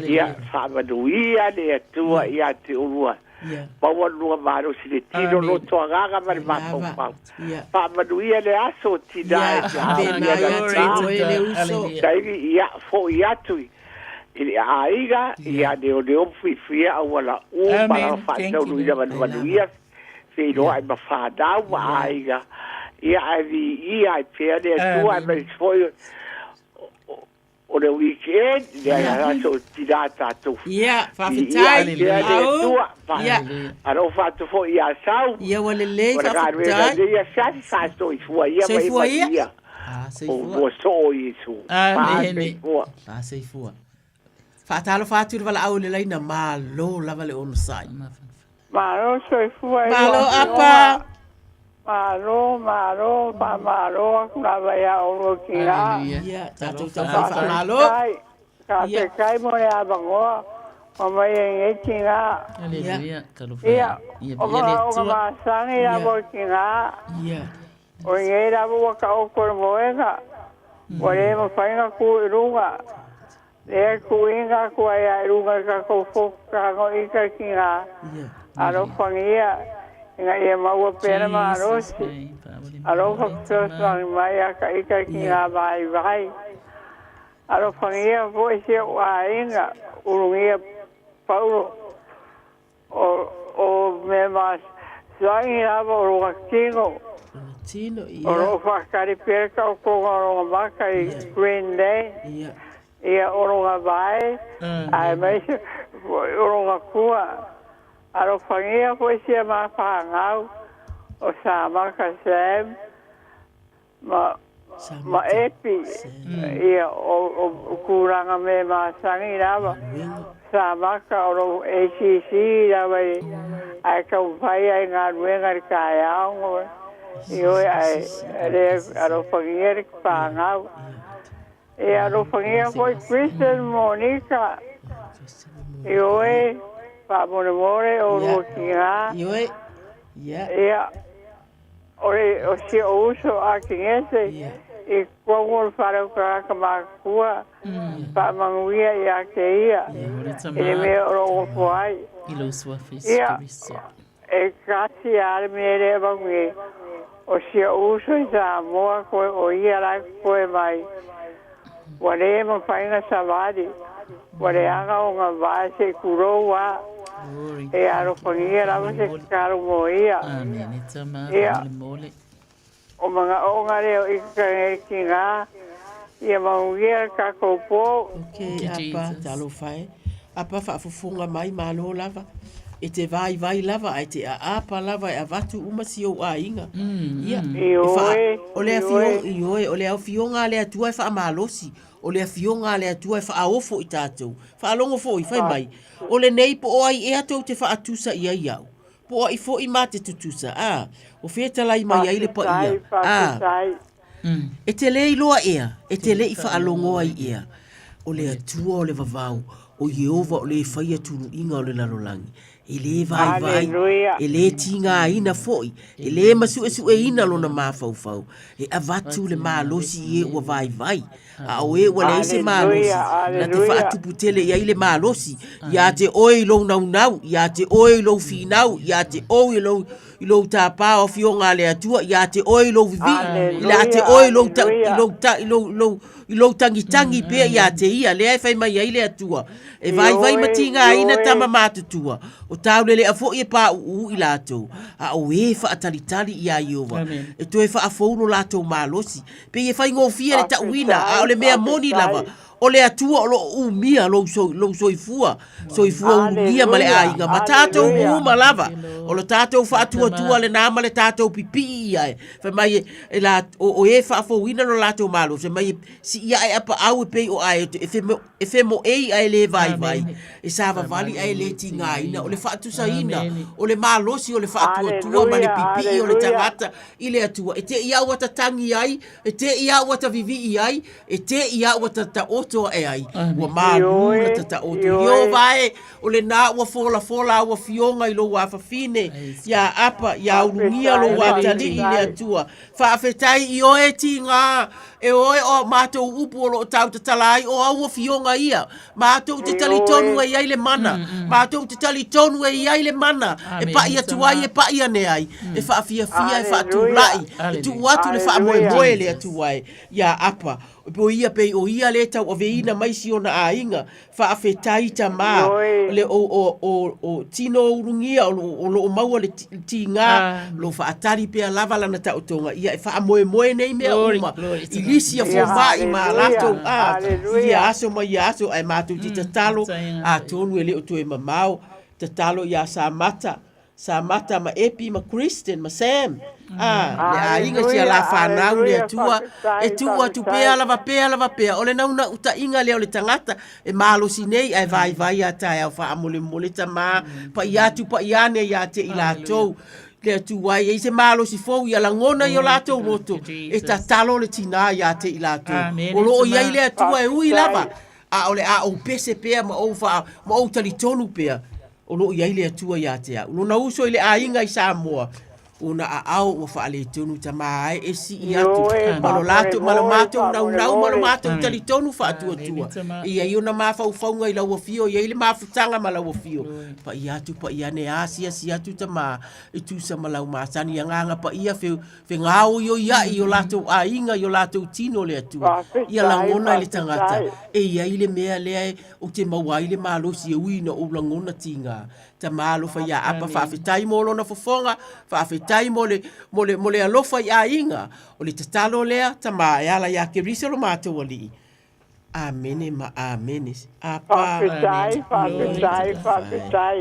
Ia faamanuia le Atua ia te oulua. Maua lua malosi le tino, loto agaga ma le mafaufau. Faamanuia le aso o tina e te haoia la ta. Taimi ia foi atu i le aiga ia leoleo ma fuifuia auala uma lava faataunuina ma le manuia feiloai ma fanau ma aiga ia ae viia ai pea le Atua aemaise foi o le weekend le aso o tina tatou. Ia, faafetai. Viia ai pea le Atua. Alofa atu foi ia Sau. Ia ua lelei, faafetai. Ma le galuega i lenei afiafi, faasoifua ia ma ia manuia. Soifua. Ua soo Iesu. Amene. Faasoifua. Faatalofa atu i le valaau i le laina, malo lava le onosai. Malo soifua i Malo lau Apa. afioga. Malo, malo, faamalo atu lava ia oulua tina. Ia, tatou taumafai faamalo. Faafetai, faafetai mo le avanoa ua mai ai nei tina. Haleluia. Talofa. Ia, Ia o viia le manaoga Atua. masani lava o tina. Ia. O lenei lava ua taoto le moega, ua le mafai ona tu i luga. Lea tuuina atu ai lava i luga i tatou fofotaga i ita tina alofagia ina ia maua pea le malosi. Alofa fesoasoani mai ia ta ita tina vaivai. Alofagia foi si ou aiga, ulugia Paulo o mea masani lava o lona tino. O lo o faatali pea le taotoga o lona mata i Green Lane. Ia, o lona vae, aemaise foi o lona tua. Alofagia foi si a ma fanau o Samata Sam ma ma Epi, ia, o tulaga mea masani lava. Samata o lo ACC lava i, ae taumafai ai i galuega i le taeao, ioe, ae le alofagia le fanau. Ia alofagia foi Kristen Monica, ioe, faamolemole o lua tina. Ioe, ia. Ia, o le, o si ou uso Akinese, i totonu o le fale o tagata matutua, faamanuia ia te ia i le mea o lo o nofo ai. I lou suafa Iesu Ia, Keriso. e tasi lava le mea lea e avatu nei, o si o'u uso i Samoa toe o ia la e totoe mai, ua lē mafai ona savali, ua leaga ona vae se'i tulou a. E alofagia lava se tatalo mo ia. Amene tama, Ia, faamolemole. o manaoga lea o ika nei tinā, ia manuia le tatou pō. Ok, apa, talofa e. Apa faafofoga mai, malo lava. E te vaivai lava ae te aapa lava e avatu uma si ou aiga. Ia, e faa, Ioe, o le ioe. afioga, ioe, o le afioga a le Atua e faamalosi, o le afioga a le Atua e faaofo i tatou. Faalogo foi, fai mai, o lenei po o ai ea tou te faatusa i ai au? Po o ai foi ma te tutusa, a? O fea talai mai ai le paia, Faafetai, a? faafetai. E te le iloa ea, e te le i faalogo ai ea, o le Atua o le vavau, o Ieova o le e faia tuluiga o le lalolagi, e lē vaivai, Haleluia. e lē tigaina foi, e lē masuʻesuʻeina lona mafaufau, e avatu le malosi i e ua vaivai, a o e ua leai se malosi, Haleluia, na te haleluia. faatupu tele i ai le malosi, iā te oe i lou naunau, iā te oe i lou finau, iā te oe i lou i lou tāpā o afioga a le Atua, iā te oe i lou vivii, i la te oe i lou ta, i lou ta, i lou, lou, i lou tangitangi pea iā te ia, lea e fai mai ai le Atua, e vaivai ma tigaina tama matutua, o taulelea foi e pāuū i latou, a o e faatalitali iā Ieova, e toe faafou lo latou malosi. Pei e faigofie le tauina, a o le mea moni lava, O le Atua o lo o umia lou, lou soifua, soifua ulugia ma le aiga, ma tatou uma lava. O lo tatou faatuatua lenā ma le tatou pipii ia e. Fai mai e, e la, o, o e faafouina lo latou malo, fai mai e sii ae apaau e pei o ae e femo, e femoei ae le vaivai, e savavali ae le tigaina, o le faatusaina, o le malosi o le faatuatua ma le pipii o le tagata i le Atua. E te i au ata tangi ai, e te i au ata vivii ai, E te i a ua tataoto aʻe ai, ua malū la tataoto. Ieova e, o lenā ua folafola au afioga i lou afafine, iā Apa, iā ulugia lou atalii i le Atua. Faafetai i oe tigā, e oe o matou upu o loo tau tatala ai o au afioga ia. Matou te talitonu e i ai le mana, matou te talitonu e i ai le mana e paʻi atu ai e paʻi ane ai, e faafiafia e faatulai, e tuu atu le faamoemoe le Atua e. Iā Apa, o ia pei o ia lē tauaveina mai si ona aiga, faafetai tamā, le o, o, o, o tino ulugia o, o loo maua le tigā, lo faatali pea lava lana taotoga, ia e faamoemoe nei mea uma i lisi a fomaʻi ma a latou a, i ia aso ma ia aso, ae matou te tatalo, atonu e le o toe mamao, tatalo iā Samata, Samata ma Epi ma Kristen ma Sam, a, le aiga si a la whanau le Atua, e tuu atu pea lava pea lava pea, o le naunautaiga lea o le tagata, e malosi nei ae vaivai a taeao faamolemole tamā, paʻi atu paʻi ane iā te i latou, le Atua e i ai se malosi fou ia lagona i o latou loto, e tatalo le tinā iā te i latou. O loo i ai le Atua e ui lava, a o le a ou pese pea ma ou wha, ma ou talitonu pea, O lo o i ai le Atua iā te au. Lona uso i le aiga i Samoa, ona aao ua faaletonu tamā ae e sii atu ma lo latou ma lo matou naunau ma lo matou talitonu faatuatua. E i ai ona mafaufauga i lau afio, e i ai le mafutaga ma lau afio. Paʻi atu, paʻi ane, asiasi atu tamā e tusa ma lau masani. Agaga paia fe, fegaoioiaʻi i o latou aiga, i o latou tino le Atua. Ia lagona e le tagata, e i ai le mea lea e Ou te maua ai le malosi e ui ina ou lagona tigā. Tama alofa iā Apa, faafetai mo lona fofoga, faafetai mo le, mo le, mo le alofa i aiga. O le tatalo lea, Tama, e ala iā Keriso lo matou Alii. Amene ma amene. Apa. Faafetai, faafetai, faafetai.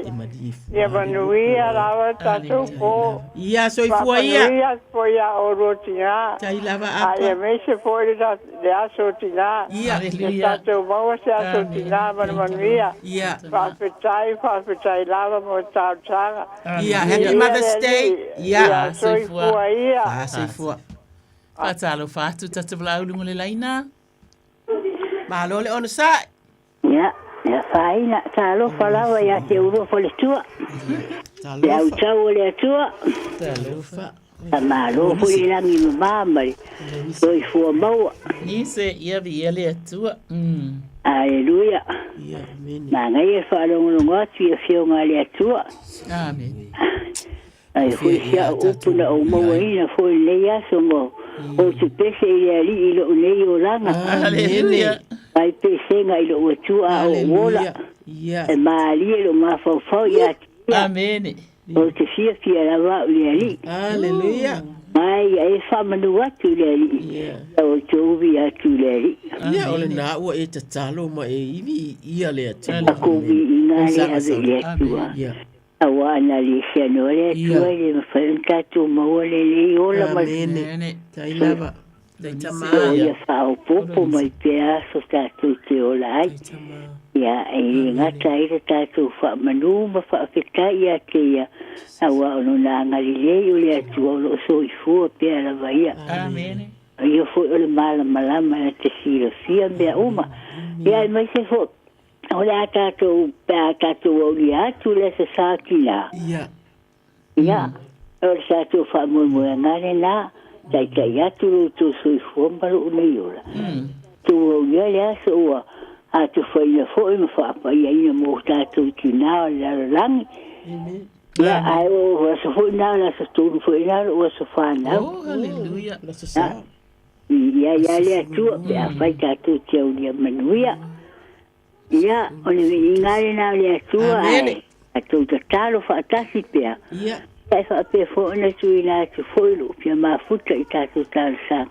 Ia manuia lava tatou po. Ia soifua ia. Faamanuia atu foi ia oulua tina. Tai lava Apa. A ia aemaise foi le le aso tina. Ia. Ia tatou maua se aso tina ma le manuia. Ia. Faafetai, faafetai lava mo talosaga. Ia, happy Mother's Day. Ia. Ia, soifua ia. Fa soifua. Faatalofa atu tatou valaau i luga o le laina. Malo le onosai. Ia, ia faaina, talofa lava ia te ulua faletua. Le autau o le Atua. Talofa. Faamalo foi le lagi mama ma le soifua maua. Nise, ia viia le Atua. Mm. Aleluia. Manaia le faalogologo atu i Afioga a le Atua. Amen. Ai foi si au upu na ou mauaina foi i lenei aso mo ou te pese i le Alii i lou nei olaga. Aleluia. Ai pesega i lou Atua a ou ola. E malie lou mafaufau ia te Ia. Amene. Ou te fiafia lava au i le Alii. Aleluia. Mai ia e faamanu atu i le Alii. Ia outou viia atu i le Alii. Ia, o lena ua e tatalo ma e ivi ia le Atua. Takou viiga lea ave i le Atua. Aua ana le seanoa le Atua e le mafai ona tatou maua lenei ola ma le. Amene. Tai lava. O ia faaopoopo mai pea aso tatou te ola ai. Ia, e le gata ai le tatou faamanu ma faafetai ia te Ia, aua o Lona agalelei o le Atua o lo o soifua pea lava Ia. O Ia foi o le malamalama na te silafia mea uma. Ia, aemaise foi o le a tatou, pe a tatou aulia atu le Aso Sa tinā. Ia, o le tatou faamoemoeaga lena, taitai atu lo outou soifua ma lou nei ola. Tou aulia le aso ua atofaina foi ma faapaiaina mo tatou tinā o le lalolagi. Ia, ae o aso foi na, o le aso tonu foi na, o lou aso fanau. Oh, hallelujah. Ia, ia le Atua, pe afai tatou te aulia manuia. Ia, o le viiga lena o le Atua, ae tatou tatalo faatasi pea. Ia. E faapea foi ona tuuina atu foi lou fia mafuta i tatou talosaga.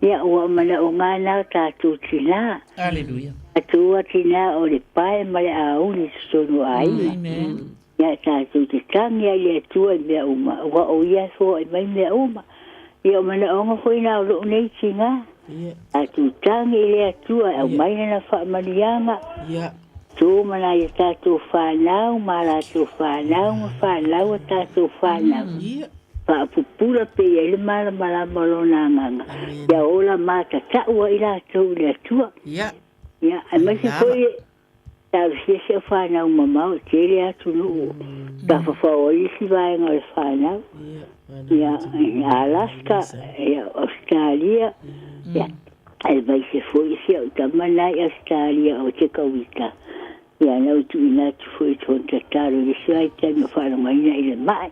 Ia, ua manaoga na o tatou tinā. Aleluia. Tatou a tinā o le pae ma le auli i totonu o aiga. Amen. Ia, tatou te tagi ai i le Atua i mea uma, aua o Ia e foai mai mea uma. Ia, o manaoga foi na o lou nei tinā. Tatou tagi i le Atua e aumai Lana faamanuiaga. Tu ma nai a tatou fanau ma a latou fanau ma fanau a tatou fanau. Faapupula pea i ai le malamalama o Lona agaga, ia ola matatau ai latou i le Atua. Ia, aemaise foi Talosia si au fanau mamao e tele atunuu tafafao ai isi vaega o le fanau. Ia, Alaska, ia, Australia, ia, aemaise foi si au tama na i Australia o te Kawita. Ia, na ou tuuina atu foi i tona tatalo i le isi vaitaimi o faalogaina i le mai.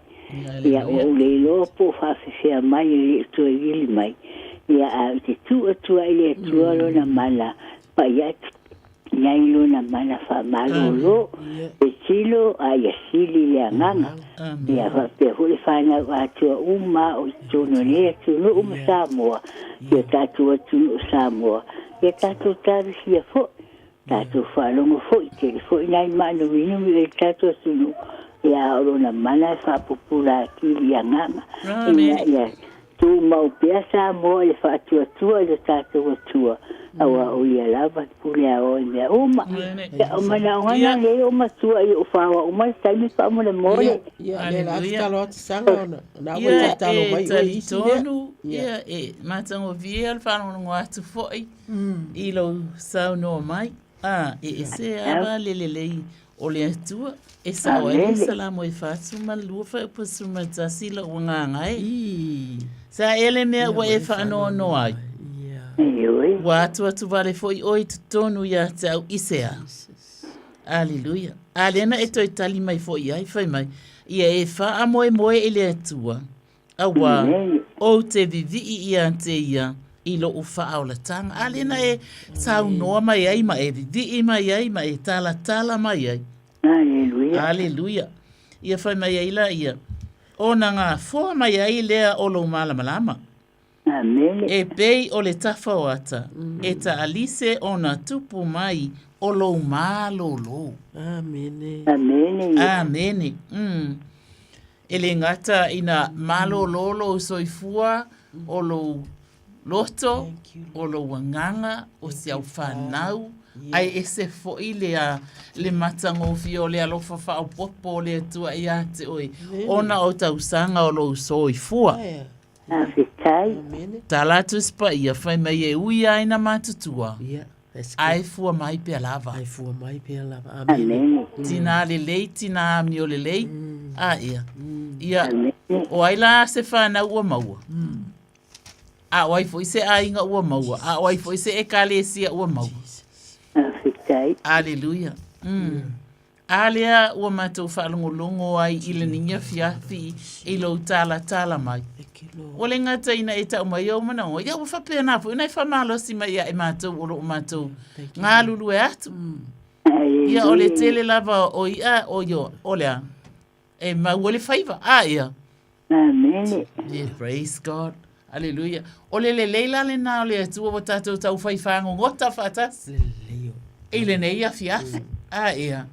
Ia, ua ou le iloa po o faafefea mai e le o toe vili mai. Ia, ae ou te tuu atu ai i le Atua lona mana pai atu. I ai lona mana faamalolo, le tino a ia sili le agaga. Ia faapea foi le fanau atoa uma o i totonu o nei atunuu ma Samoa, si o tatou atunuu Samoa, ia tatou talosia foi, tatou faalogo foi, tele foi nai maanuminumi o le tatou atunuu, ia a o lona mana e faapupula atili i agaga, ina ia Tumau pea Samoa i le faatuatua i lo tatou Atua, aua o Ia lava e pule ao i mea uma. Ia, o manaoga na lea o matua i ou faoa uma le taimi faamolemole. Ia, lea la tatalo atu Saga ona na ua tatalo mai oe i isi mea. Ia, e matagofie le faalogologo atu foi i lou saunoa mai. A, e ese lava le lelei o le Atua, e sao ai le Salamo e 42 fuaiupu 11 lou agaga e. Sa ea le mea ua e faanoanoa ai? Ua atuatu wale foi oe i totonu ia te au i se a? Aleluia. A lea na e toe tali mai foi ai, fai mai, ia e faamoemoe i le Atua, Aua, ou te vivii ia te ia i lou faaolataga. A lea na e saunoa mai ai ma e vivii mai ai ma e talatala mai ai. Aleluia. Aleluia. Ia fai mai ai la ia, ona gafoa mai ai lea o lou malamalama. Amene. E pei o le tafa o ata, e taalise ona tupu mai o lou malōlō. Amene. Amene. Amene. Mm. E le gata ina malōlō lou soifua, o lou loto, o lou agaga, o si au fanau, ae ese foi le, le matagofie o le alofa faaopoopo o le Atua ia te oe, ona o tausaga o lou soifua. Faafetai. Tala atu si paia, fai mai e ui ai na matutua. Ae fua mai pea lava. Ae fua mai pea lava. Amene. Tinā lelei, tinā amio lelei. A ia. Ia. O ai la se whanau ua maua? A o ai foi se aiga ua maua? A o ai foi se ekalesia ua maua? Faafetai. Aleluia. Mm. A lea ua matou faalogologo ai i lenei afiafi i lou talatala mai. Ua le gata ina e tau mai ou manaoga, ia ua faapena foi ona e faamalosi mai ia i matou o lo o matou galulue atu. Ia o le tele lava o i'a o io, o le a? E maua le faiva, a ia? Amene. Yeah, praise God. Aleluia. O le lelei la lena o le Atua ua tatou tau fai fagogota faatasi. I lenei afiafi. A ia.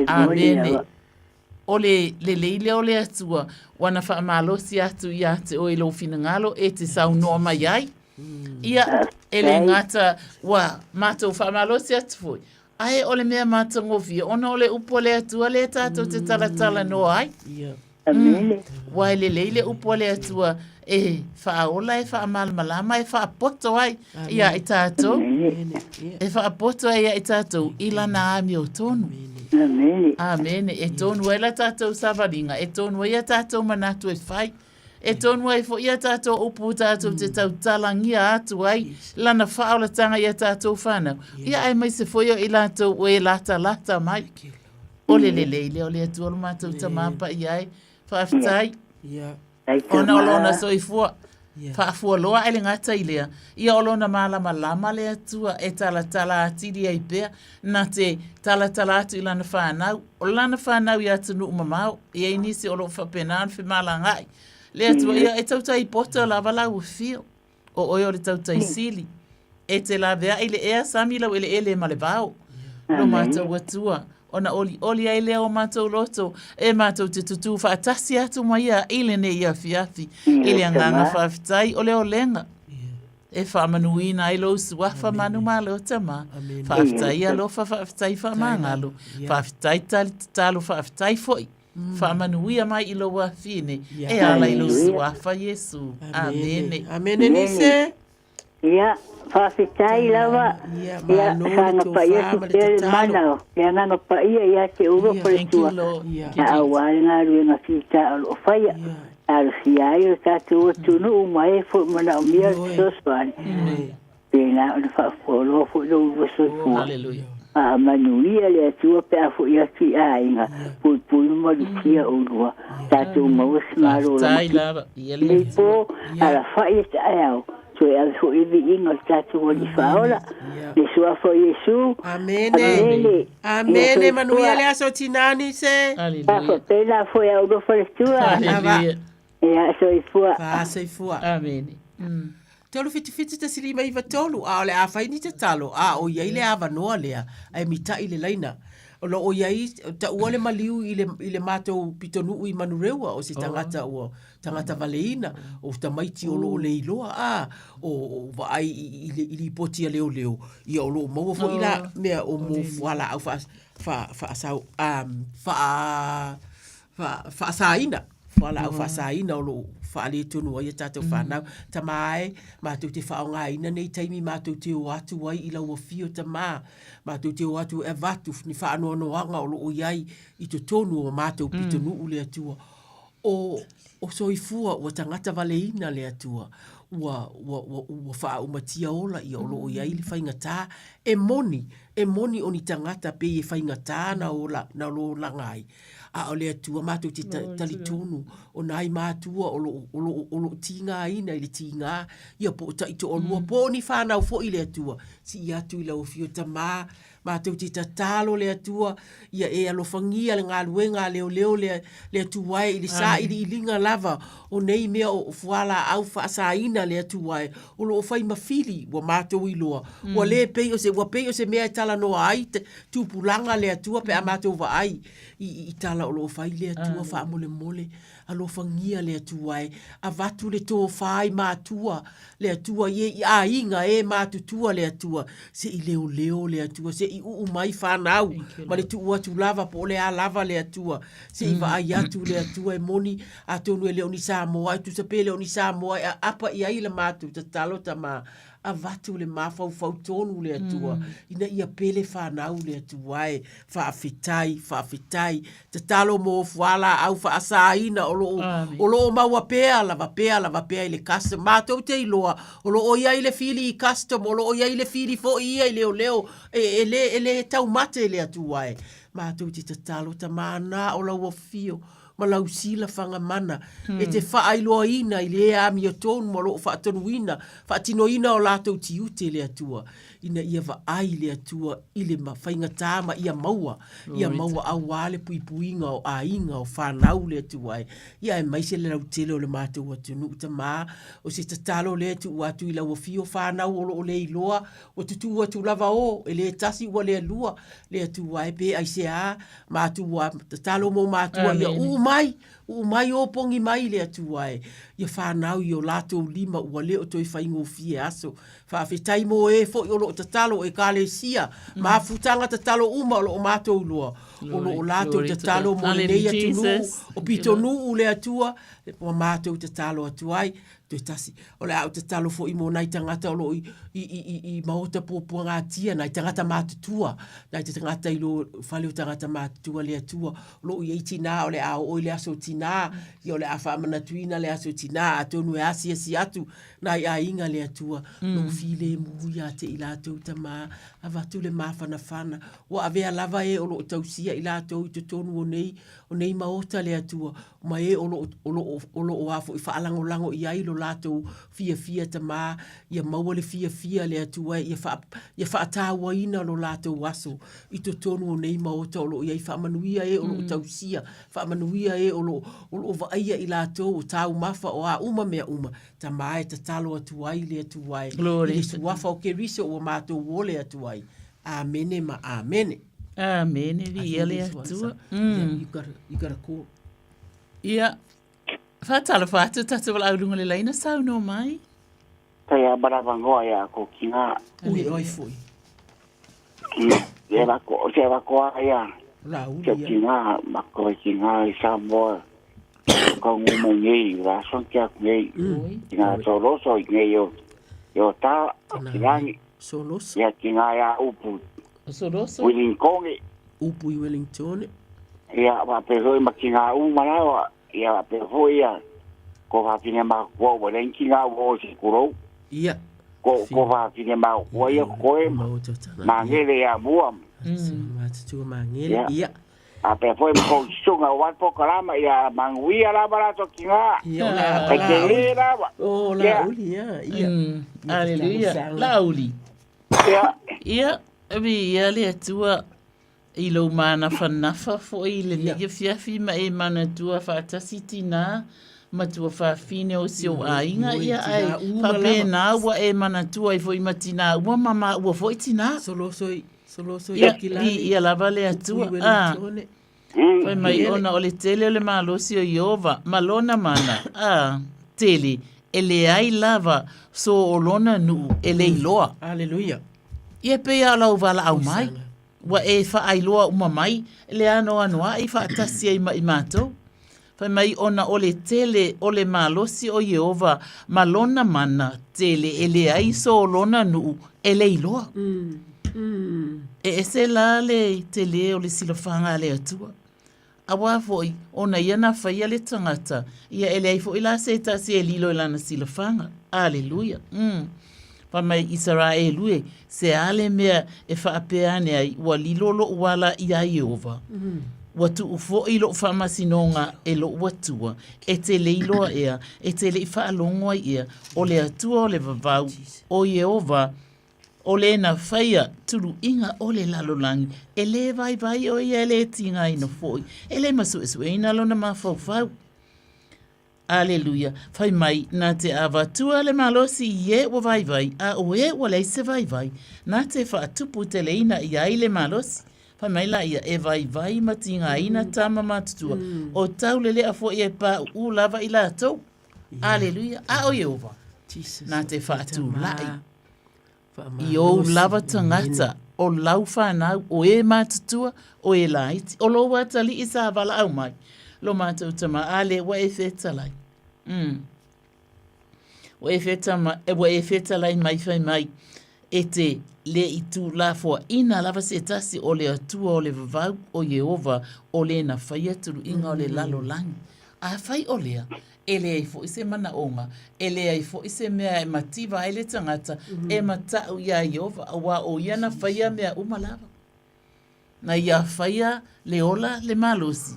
Amene. O le lelei lea o le Atua ua na faamalosi atu ia te oe i lou finagalo e te saunoa mai ai. Ia, e le gata ua matou faamalosi atu foi, Ae o le mea matagofie, ona o le upu a le Atua lea tatou te talatalanoa ai. Amene. Ua e lelei le upu a le Atua e faaola, e faamalamalama, e faapoto ai ia i tatou. E faapoto ai ia i tatou i lana amiotonu. Amene. Amene. E tonu ai la tatou savaliga, e tonu ai a tatou manatu e fai. E tonu ai foi a tatou upu tatou te tautalagia atu ai lana faaolatanga i a tatou whanau. Ia aemaise foi o i latou o e latalata mai. O le lelei lea o le Atua lo matou tama paia ai. Faafetai. Ona o lona soifua. Faafualoa ae le gata i lea. Ia o lona malamalama le Atua e talatala atili ai pea na te talatala atu i lana whanau. O lana whanau i atunuu mamao, e i ai nisi o lo o faapena ona femalagaai. Le Atua, ia e tautai poto lava lau afio. O oe o le tautai sili. E te laveai le ea sami lau eleele ma le vao. Lo matou Atua, ona olioli ai lea o matou loto, e matou te tutū faatasi atu ma ia i lenei afiafi, i le agaga faafetai o le olega. E faamanuina ai lou suafa manumalo tama. Faafetai alofa, faafetai faamagalo, faafetai tali tatalo, faafetai foi. Faamanuia mai i lou afine e ala i lou suafa Iesu. Amene. Amene Nise. Ia, faafetai lava. Ia, saga paia atu pea le mana, le agaga paia ia te Uropa le Atua, aua le galuega fita o lo o faia. Talosia ai lo tatou atunuu ma e foi manaomia le fesoasoani. Pēlā ona faafualoa foi lou lua soifua. Faamanuia le Atua pe a foi atu i aiga, puipui ma malutia oulua. Tatou maua se malo lamatia. Lenei po, alafai e taeao, toe ave foi le viiga o le tatou Alii Faaola, le Suafa o Iesu. Amene. Amene. Manuia le aso tinā Nise. Faapena foi a oulua faletua. Haleluia. Ia, soifua. Faasoifua. Amene. 377 159 a o le a fai ni tatalo, a o i ai le avanoa lea, ae mitai le laina. O lo o i ai, taua le maliu i le, i le matou pitonuu i Manurewa, o se tagata ua tagata valeina, o tamaiti o lo o le iloa, a, o, o vaai i, i, i, i lipoti a leoleo, ia o lo o maua foi la mea o mo fualaau faa, faa, faasau, faa, faa, faasaina. Fualaau faasaina o lo o faaletonu ai a tatou fanau. Tama e, matou te faaaogaina nei taimi matou te o atu ai i lau afio tama, matou te o atu e avatu ni faanoanoaga o lo o i ai i totonu o matou pitonuu le Atua. O, o soifua ua tagata valeina le Atua, ua, ua, ua, ua faaaumatia ola ia o lo o i ai le faigata. E moni, e moni o ni tagata pei e faigata na ola, na olaga ai. A o le Atua matou te talitonu o nai matua o lo o lo o lo o tigaina i le tiga ia po o taitoalua po o ni fanau foi le Atua. Sii atu i lau afio tama matou te tatalo le Atua ia e alofagia le galuega a leoleo le le Atua e i le sailiiliga lava o nei mea o fualaau faasaina le Atua e o lo o fai ma fili ua matou iloa ua le pei o se ua pei o se mea e talanoa ai tupulaga le Atua pe a matou vaai i, i tala o lo o fai le Atua faamolemole alofagia le Atua e avatu le tofa i matua le Atua i e i aiga e matutua le Atua se i leoleo le Atua se i uu mai fanau ma le tuu atu lava po o le a lava le Atua se i vaai atu le Atua e moni atonu e le o ni Samoa e tusa pe le o ni Samoa e aapa i ai la matou tatalo tama. Avatu le mafaufau tonu le Atua, ina ia pele fanau le Atua e. Faafetai, faafetai. Tatalo mo fualaau faasaina o loo, o loo maua pea lava pea lava pea i le custom. Matou te iloa o loo i ai le fili i custom, o loo i ai le fili foi ia i leoleo e, e le, e le taumate le Atua e. Matou te tatalo Tama na o lau afio ma lau silafaga mana e te faailoaina i le amiotonu ma o loo faatonuina, faatinoina o latou tiute le Atua. ina ia vaai le Atua i le faigata ma ia maua, ia maua auā le puipuiga o aiga, o fanau le Atua e. Ia aemaise le lautele o le matou atunuu, Tamā, o se tatalo lea e tuu atu i lau afio, fanau o lo o le iloa, ua tutuu atu lava o, e le tasi ua le lua, le Atua e, pe aisea, matua, tatalo mo matua ia uu mai, Uu mai o pogi mai le Atua e, ia fanau i o latou lima ua le o toe faigofie aso. Faafetai mo e foi o lo o tatalo o Ekalesia, mafutaga tatalo uma o lo o matou iloa, o lo o latou tatalo mo lenei atunuu, o pitonuu le Atua, ua matou tatalo atu ai. Toe tasi, o le a ou tatalo foi mo nai tagata o lo o i, i, i, i, i maota puapuagatia, nai tagata matutua, nai tagata i lo fale o tagata matutua le Atua, o lo o i ai tinā o le a oo i le aso tinā, ia o le a faamanatuina le aso tinā, atonu e asiasi atu nai aiga le Atua, lou filemu ia te i latou tamā, avatu le mafanafana, ua avea lava e o lo o tausia i latou i totonu o nei, o nei maota le Atua, ma e o lo o, o lo o, o lo o a foi faalagolago i ai lo latou fiafia tamā, ia maua le fiafia le Atua ia faa, ia faatauaina lo latou aso i totonu o nei maota o lo o i ai faamanuia e o lo o tausia, faamanuia e o lo o, o lo o vaaia i latou o taumafa o a uma mea uma, tamā e tatalo atu ai le Atua e, i le suafa o Keriso ua matou ole atu ai. Amene ma amene. Amene, viia le Atua. Yeah, you got a, you got a call. Ia, faatalofa atu tatou valaau i luga o le laina, saunoa mai. Tai a maravangoa ia ko ki ngā. Ui oi foi. Ki e la ko se la ko ia. La uli. Ki ki ngā ma ko ki ngā i Samoa. Ka ngu mai nei la son kia nei. Ki ngā soloso i nei o o ta ki rangi. Soloso. Ia ki ngā ia upu. Soloso. Wellington. Upu i Wellington. Ia wa pe hoi ma ki ngā umarawa. Ia pe hoi ia ko whawhine ma kua ua lei ki ngā ua o se kurou. Ia. Ko, ko whawhine ma kua ia koe ma ngere ia mua. Ma tutua ma ngere, ia. A pe foi ma kou sunga o wapo kalama ia manguia lava rato ki ngā. Ia, o la, o la uli. Lava. O la uli, ia, ia. Aleluia. La uli. Ia. Ia, vi ia le Atua i lou mānafanafa foi i lenei afiafi ma e manatua faatasi tinā matua fafine o si ou aiga ia ae faapena ua e manatua ai foi ma tinā uma ma maua foi tinā. Soloso i Soloso i Ia, Akilani. i ia lava le Atua. Upui A, Wellingtone. fai mai ona o le tele o le malosi o Ieova ma lona mana, a, tele, e leai lava so o lona nuu e le iloa. Aleluia. Ia pei a o lau valaau mai, ua e faailoa uma mai le anoanoaʻi faatasi ai ma i matou. Fai mai ona o le tele o le malosi o Ieova ma lona mana tele e leai so lona nuu e le iloa. E ese la le tele o le silafaga a le Atua. Auā foi, ona ia na faia le tagata, ia e leai foi la se tasi e lilo i lana silafaga. Aleluia. Mm. Fai mai Isaraelu e, se a le mea e faapea ane ai, ua lilo loʻu ala iā Ieova. Ua tuu foi loʻu faamasinoga e loʻu Atua, e te le iloa ea, e te le i faalogo ai ea, o le Atua o le vavau, o Ieova, O le na faia tuluiga o le lalolagi, e lē vaivai ʻo ia e lē tigaina foi, e lē masuʻesuʻeina lona mafaufau. Aleluia! Fai mai, na te avatua le malosi i e ua vaivai, a o e ua leai se vaivai, na te faatupu teleina i ai le malosi. Fai mai la ia, e vaivai ma tigaina tama matutua, o tauleleʻa foi e paʻuʻu lava i latou. Aleluia! A o Ieova, na te faatulaʻi I ou lava tagata, o lau whanau, o e matutua, o e laiti, o lou atalii sa valaau mai, lo matou tama, a le ua e fetalai. Mm. Ua e feta ma, ua e fetalai mai fai mai, e te le i tūlafoaina lava se tasi o le Atua o le vavau o Ieova o le na faia tuluiga o le lalolagi. Afai o lea, e leai foi se manaoga, e leai foi se mea e mativa ai le tagata e mataʻu iā Ieova, auā o ia na faia mea uma lava. Na ia faia le ola, le malosi,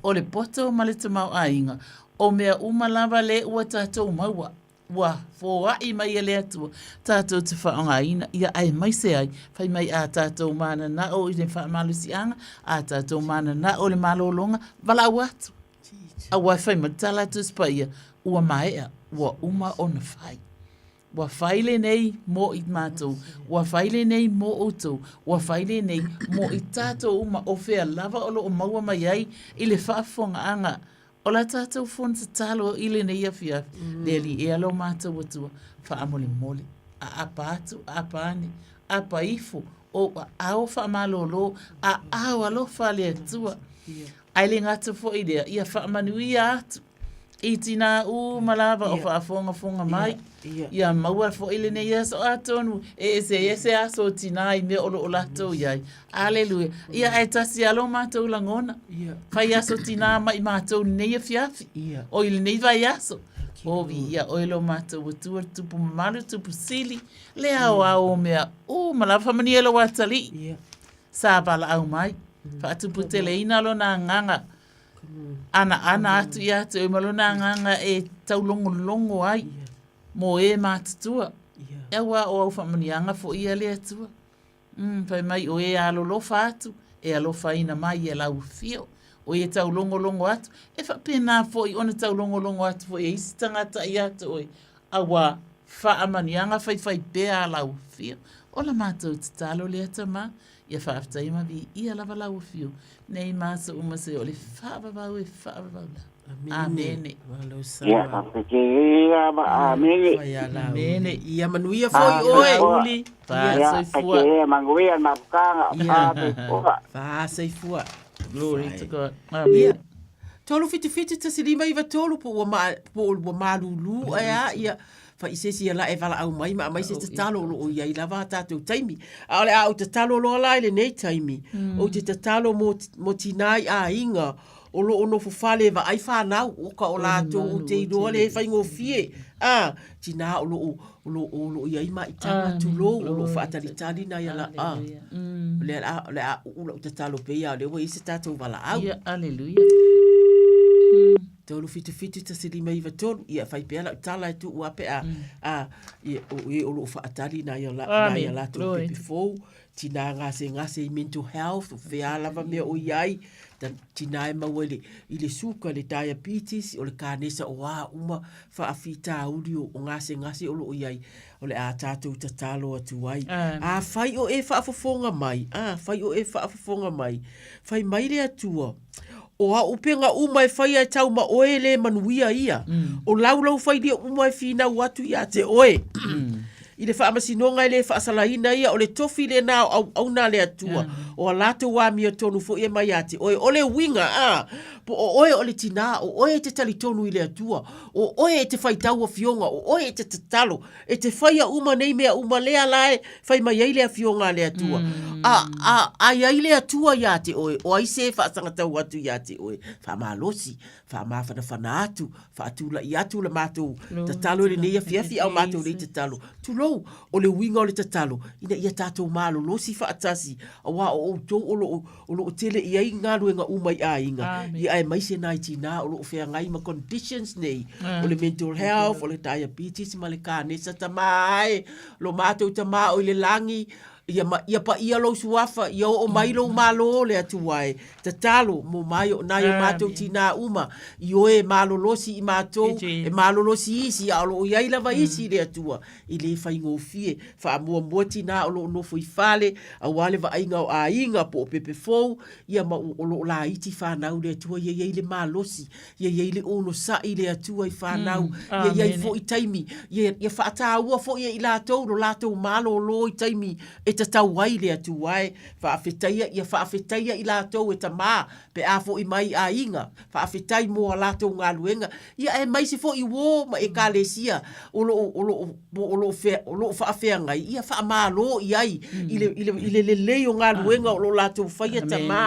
o le poto ma le tamaoaiga, o mea uma lava le ua tatou maua, ua foai mai e le Atua tatou te faaaogaina, ia aemaise ai, fai mai a tatou mananao i le faamalosiaga, a tatou mananao i le malologa, valaau atu. Aua e fai mai le tala a Tusi Paia, ua maea, ua uma ona fai. Ua fai lenei mo i matou, ua fai lenei mo outou, ua fai lenei mo i tatou uma o fea lava o lo o maua mai ai i le faafofogaaga o la tatou fono tatalo i lenei afiafi. Le Alii ea lo matou Atua, faamolemole, aapa atu, aapa ane, aapa ifo, ou aao faamalolo, aao alofa a le Atua. Ae le gata foi i lea, ia faamanuia atu i tinā uma lava o faafogafoga mai. Ia maua foi lenei aso atonu e eseese aso o tinā i mea o lo o latou i ai. Aleluia. Ia ae tasi lava lo matou lagona. Fai aso tinā ma i matou i lenei afiafi. O i lenei vaiaso. O viia oe lo matou Atua, le Tupu mamalu, le Tupu sili, le aoao o mea uma lava. Faamanuia i lou atalii. Sa valaau mai, faatuputeleina lona agaga, anaana atu ia te oe ma lona agaga e taulogologo ai mo e matutua. Aua o au faamanuiaga foi ia le Atua. Fai mai o e alolofa atu, e alofaina mai e lau afio. O e taulogologo atu, e faapena foi ona taulogologo atu foi e isi tagata ia te oe, Aua faamanuiaga faifaipea a lau afio. O la matou tatalo lea tama, ia faafetai ma viia lava lau afio, nei ma aso uma se o le faavavau e faavavau lava. Amene. Ia, faafetai tele lava. Amene. Amene. Ia manuia foi oe. Uli, faasoifua. Ia, manuia le mafutaga. Faasoifua. Faasoifua. Glory to God. Amen. 377 1593 po ua ma, po ua malūlū ae a ia fai se isi la e valaau mai ma aumai se tatalo o lo o i ai lava a tatou taimi. A o le a ou tatalo loa la i lenei taimi, ou te tatalo mo, mo tinā i aiga o lo o nofo fale e vaai fanau, oka o latou ou te iloa le faigofie, a, tinā o lo o, o lo o, lo o i ai maitaga, tulou, o lo o faatalitali nai ala, a, o le a, o le a uu lau tatalo pei lava o lea ua i ai se tatou valaau. Ia, aleluia. 377 1593, ia fai pea lau tala e tuu a pe a, a, ia, o e o lo o faatali nai a, nai a latou pepe fou, tinā gasegase i mental health, o fea lava mea o i ai, tinā e maua i le, i le suka, le diabetes, o le kanesa o a uma faafitauli o gasegase o lo o i ai, o le a tatou tatalo atu ai. Afai o e faafofoga mai, afai o e faafofoga mai, fai mai le Atua, o au upega uma e faia e tau ma oe e le manuia ia. O laulau failia uma e finau atu ia te oe. I le faamasinoga e le faasalaina ia, o le tofi lena o auauna a le Atua, o a latou amiotonu foi e mai ia te oe. O le uiga, a, po o oe o le tinā, o oe e te talitonu i le Atua, o oe e te faitau afioga, o oe e te tatalo, e te faia uma nei mea uma lea la e fai mai ai le afioga a le Atua. A, a, a i ai le Atua iā te oe, o ai se e faasagatau atu iā te oe? Faamalosi, faamafanafana atu, faatula'i atu le matou tatalo i lenei afiafi a o matou nei tatalo. Tulou, o le uiga o le tatalo, ina ia tatou malolosi faatasi, auā o outou o lo o, o lo o tele i ai galuega uma i aiga, ia aemaise nai tinā o lo o feagai ma conditions nei, o le mental health, o le diabetes ma le kanesa. Tamā e, lo matou Tamā o i le lagi, Ia, ma, ia paia lou suafa, ia oo mai lou Malo, le Atua e. Tatalo mo mai o nai o matou tinā uma, i oe e malolosi i matou, e malolosi isi, a o lo o i ai lava isi i le Atua, e le faigofie. Faamuamua tinā o lo o nofo i fale, aua le vaaiga o aiga po o pepe fou, ia ma o lo o laiti fanau le Atua, ia i ai le malosi, ia i ai le onosai i le Atua i fanau, ia i ai foi taimi, ia, ia faataua foi e i latou lo latou malōlō i taimi e tatau ai le Atua e faafetaia ia faafetaia i latou e tamā pe a foʻi mai i aiga, faafetai mo a latou galuega, ia aemaise foi uō ma ekalesia o lo o, o lo o, o lo o fea, o lo o faafeagai, ia faamalo i ai i le, i le, i le lelei o galuega o lo o latou faia tamā.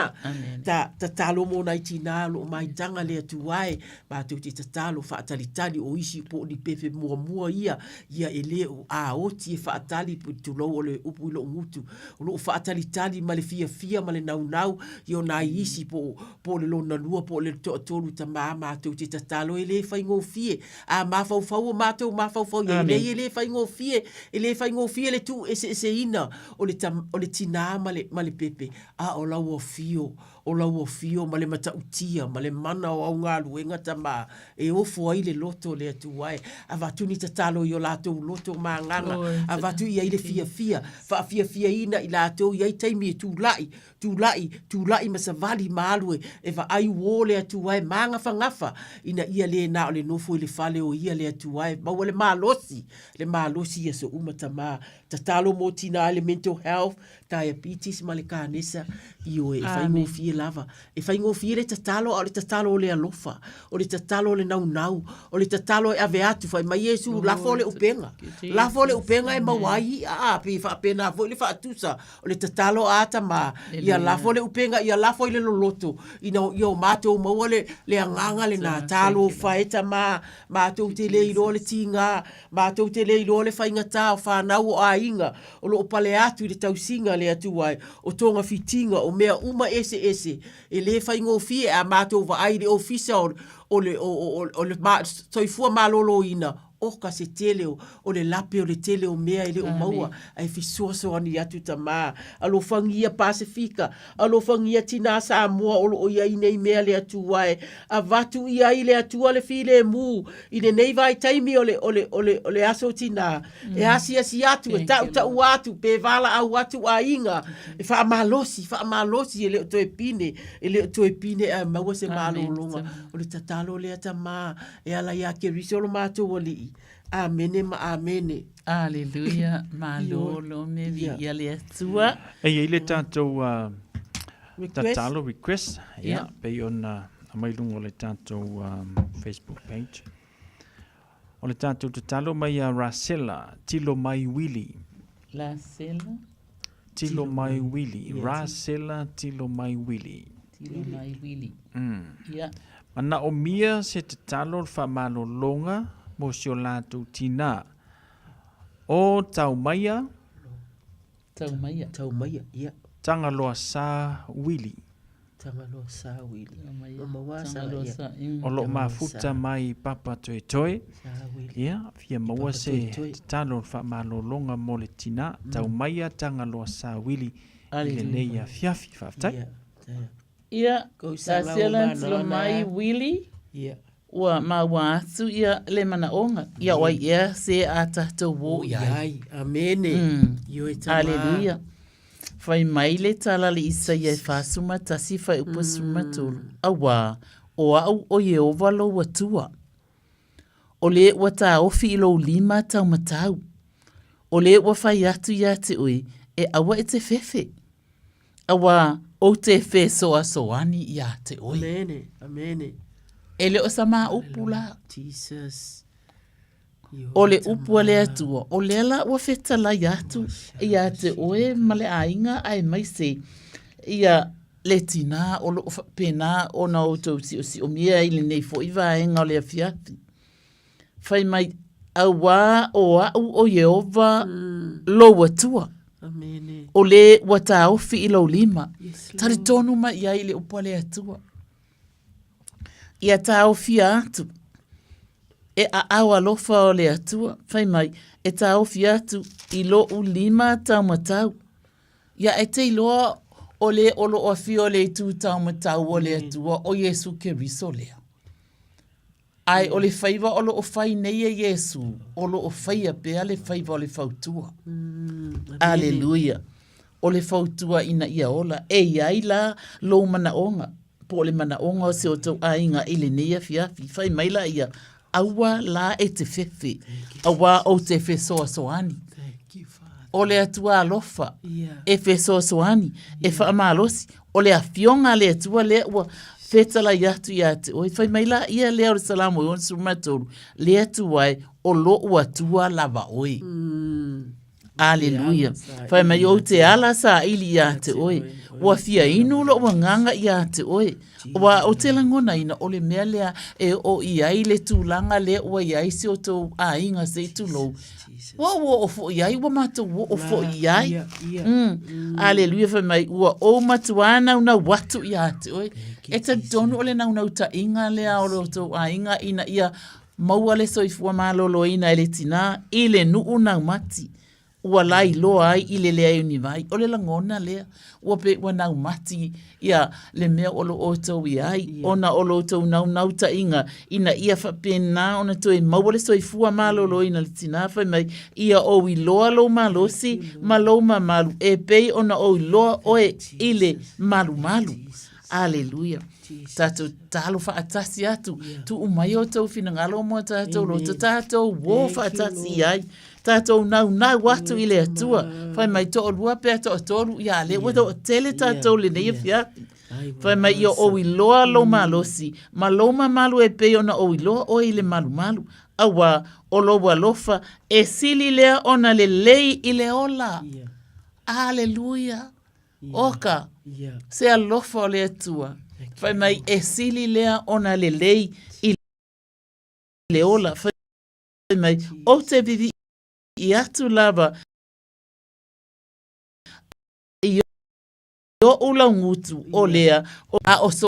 Ta, tatalo mo nai tinā o lo o maitaga le Atua e, matou te tatalo faatalitali o isi po o ni pepe muamua ia, ia e le o a oti e faatali, tulou o le upu i lou gutu, o lo o faatalitali ma le fiafia ma le naunau i o nai isi po o, po o le lona lua po o le toatolu tama matou te tatalo e le faigofie. A mafaufau o matou mafaufau i ai nei e le faigofie, e le faigofie le tuueseeseina o le, o le tinā ma le, ma le pepe, a o lau afio o lau afio ma le matautia ma le mana o au galuega tama e ofo ai le loto o le Atua e avatu ni tatalo i o latou loto ma agaga, avatu i ai le fiafia, faafiafiaina i latou i ai taimi e tulai, tulai, tulai ma savali ma alu e vaai uō le Atua e magafagafa ina ia le na o le nofo i le fale o ia le Atua e maua le malosi, le malosi i aso uma tama. Tatalo mo tinā i le mental health, diabetes ma le kanesa, ioe, e faigofie lava. E faigofie le tatalo, a o le tatalo o le alofa, o le tatalo o le naunau, o le tatalo e ave atu, fai mai Iesu, lafo le upega. Lafo le upega e maua ai i'a, a, pei e faapena foi le faatusa o le tatalo a Tama, ia lafo le upega, ia lafo i le loloto, ina ia o matou maua le, le agaga lena, talofa e Tama, matou te le iloa le tiga, matou te le iloa le faigata o fanau o aiga, o lo o pale atu i le tausiga a le Atua e, o togafitiga, o mea uma eseese, e le faigofie a matou vaai i le ofisa o, o le, o, o, o le ma, soifua maloloina, oka se tele o, o le lape o le tele o mea e le o maua, ae fesoasoani atu tamā. Alofagia Pasefika, alofagia tinā Samoa o lo o i ai nei mea le Atua e, avatu i ai le Atua le filemu i lenei vaitaimi o le, o le, o le, o le aso tinā, e asiasi atu, e taʻutaʻu atu, pe valaau atu aiga, e faamalosi, faamalosi, e le o toe pine, e le o toe pine ae maua se malologa. O le tatalo lea tamā, e ala iā Keriso lo matou Alii. Amene ma amene. Aleluia, malo lo me viia le Atua. E i ai le tatou tatalo request, ia, pei ona aumai i luga o le tatou Facebook page. O le tatou tatalo mai ia Rasela Tilo Mai Wili. Rasela Tilo Mai Wili. Rasela Tilo Mai Wili. Tilo Mai Wili. Ia. Manaomia se tatalo le faamalologa mo si o latou tinā. O Taumaia. Taumaia. Taumaia, ia. Tagaloa Sa Wili. Tagaloa Sa Wili. Taumaia. Tagaloa Sa. O lo o mafuta mai Papa Toetoe. Sa Wili. Ia, fia maua se tatalo le faamalologa mo le tinā. Taumaia Tagaloa Sa Wili i lenei afiafi. Faafetai. Ia, Rasela tilo mai Wili. Ia. Ua maua atu ia le manaoga, ia o ai ea se a tatou o i ai. Amene. Ioe tamā. Aleluia. Fai mai le tala le Isaia e 41 fuaiupu 13, Auā, o au o Ieova lou Atua, o le ua taofi i lou lima taumatau, o le ua fai atu iā te oe, e aua e te fefe. Auā, ou te fesoasoani iā te oe. Amene, amene. E le o sa ma upu la. Jesus. O le upu a le Atua, o lea la ua fetalai atu iā te oe ma le aiga aemaise ia le tinā o lo o faapena ona outou siosiomia i lenei foi vaega o le afiafi. Fai mai, Auā o au o Ieova lou Atua, o le ua taofi i lou lima. Talitonu mai i ai i le upu a le Atua. Ia taofia atu e aao alofa o le Atua, fai mai, e taofi atu i lou lima taumatau. Ia e te iloa o le o lo o afio le itu taumatau o le Atua, o Iesu Keriso lea. Ae o le faiva o lo o fai nei e Iesū, o lo o faia pea le faiva o le fautua. Aleluia! O le fautua ina ia ola. E i ai la lou manaoga, po o le manaoga o si o tou aiga i lenei afiafi. Fai mai la ia, aua la e te fefe, auā ou te fesoasoani. O le Atua alofa, e fesoasoani, e faamalosi, o le Afioga a le Atua lea ua fetalai atu ia te oe. Fai mai la ia lea o le Salamo e 63, Le Atua e, o lou Atua lava oe. Aleluia. Fai mai ou te ala saili ia te oe. Ua fia inu lou agaga ia te oe. Ua ou te lagonaina o le mea lea e oo i ai le tulaga lea ua i ai si o tou aiga se i tulou. Ua ou oo foi i ai, ua matou oo foi i ai. Aleluia fai mai ua ou matuā naunau atu ia te oe. E talitonu o le naunautaiga lea o lo outou aiga ina ia Maua le soifua maloloina e le tinā i le nuu naumati ua lailoa ai i le leai o ni vai. O le lagona lea, ua pei ua naumati ia le mea o lo o outou i ai, ona o lo outou naunautaiga ina ia faapena ona toe maua le soifua maloloina e le tinā. Fai mai, ia ou iloa lou malosi ma lou mamalu e pei ona ou iloa oe i le malumalu. Aleluia. Tatou tatalo faatasi atu. Tuu mai outou finagalo mo tatou loto. Tatou o faatasi i ai. Tatou naunau atu i le Atua. Fai mai toalua pea toatolu, ia lea ua toatele tatou lenei afiafi. Fai mai ia ou iloa lou malosi ma lou mamalu e pei ona ou iloa oe i le malumalu. Auā o lou alofa e sili lea ona lelei i le ola. Aleluia. Oka, se alofa o le Atua. Fai mai e sili lea ona lelei i le ola. Fai mai, ou te vivii atu lava i oʻu laugutu o lea, a o so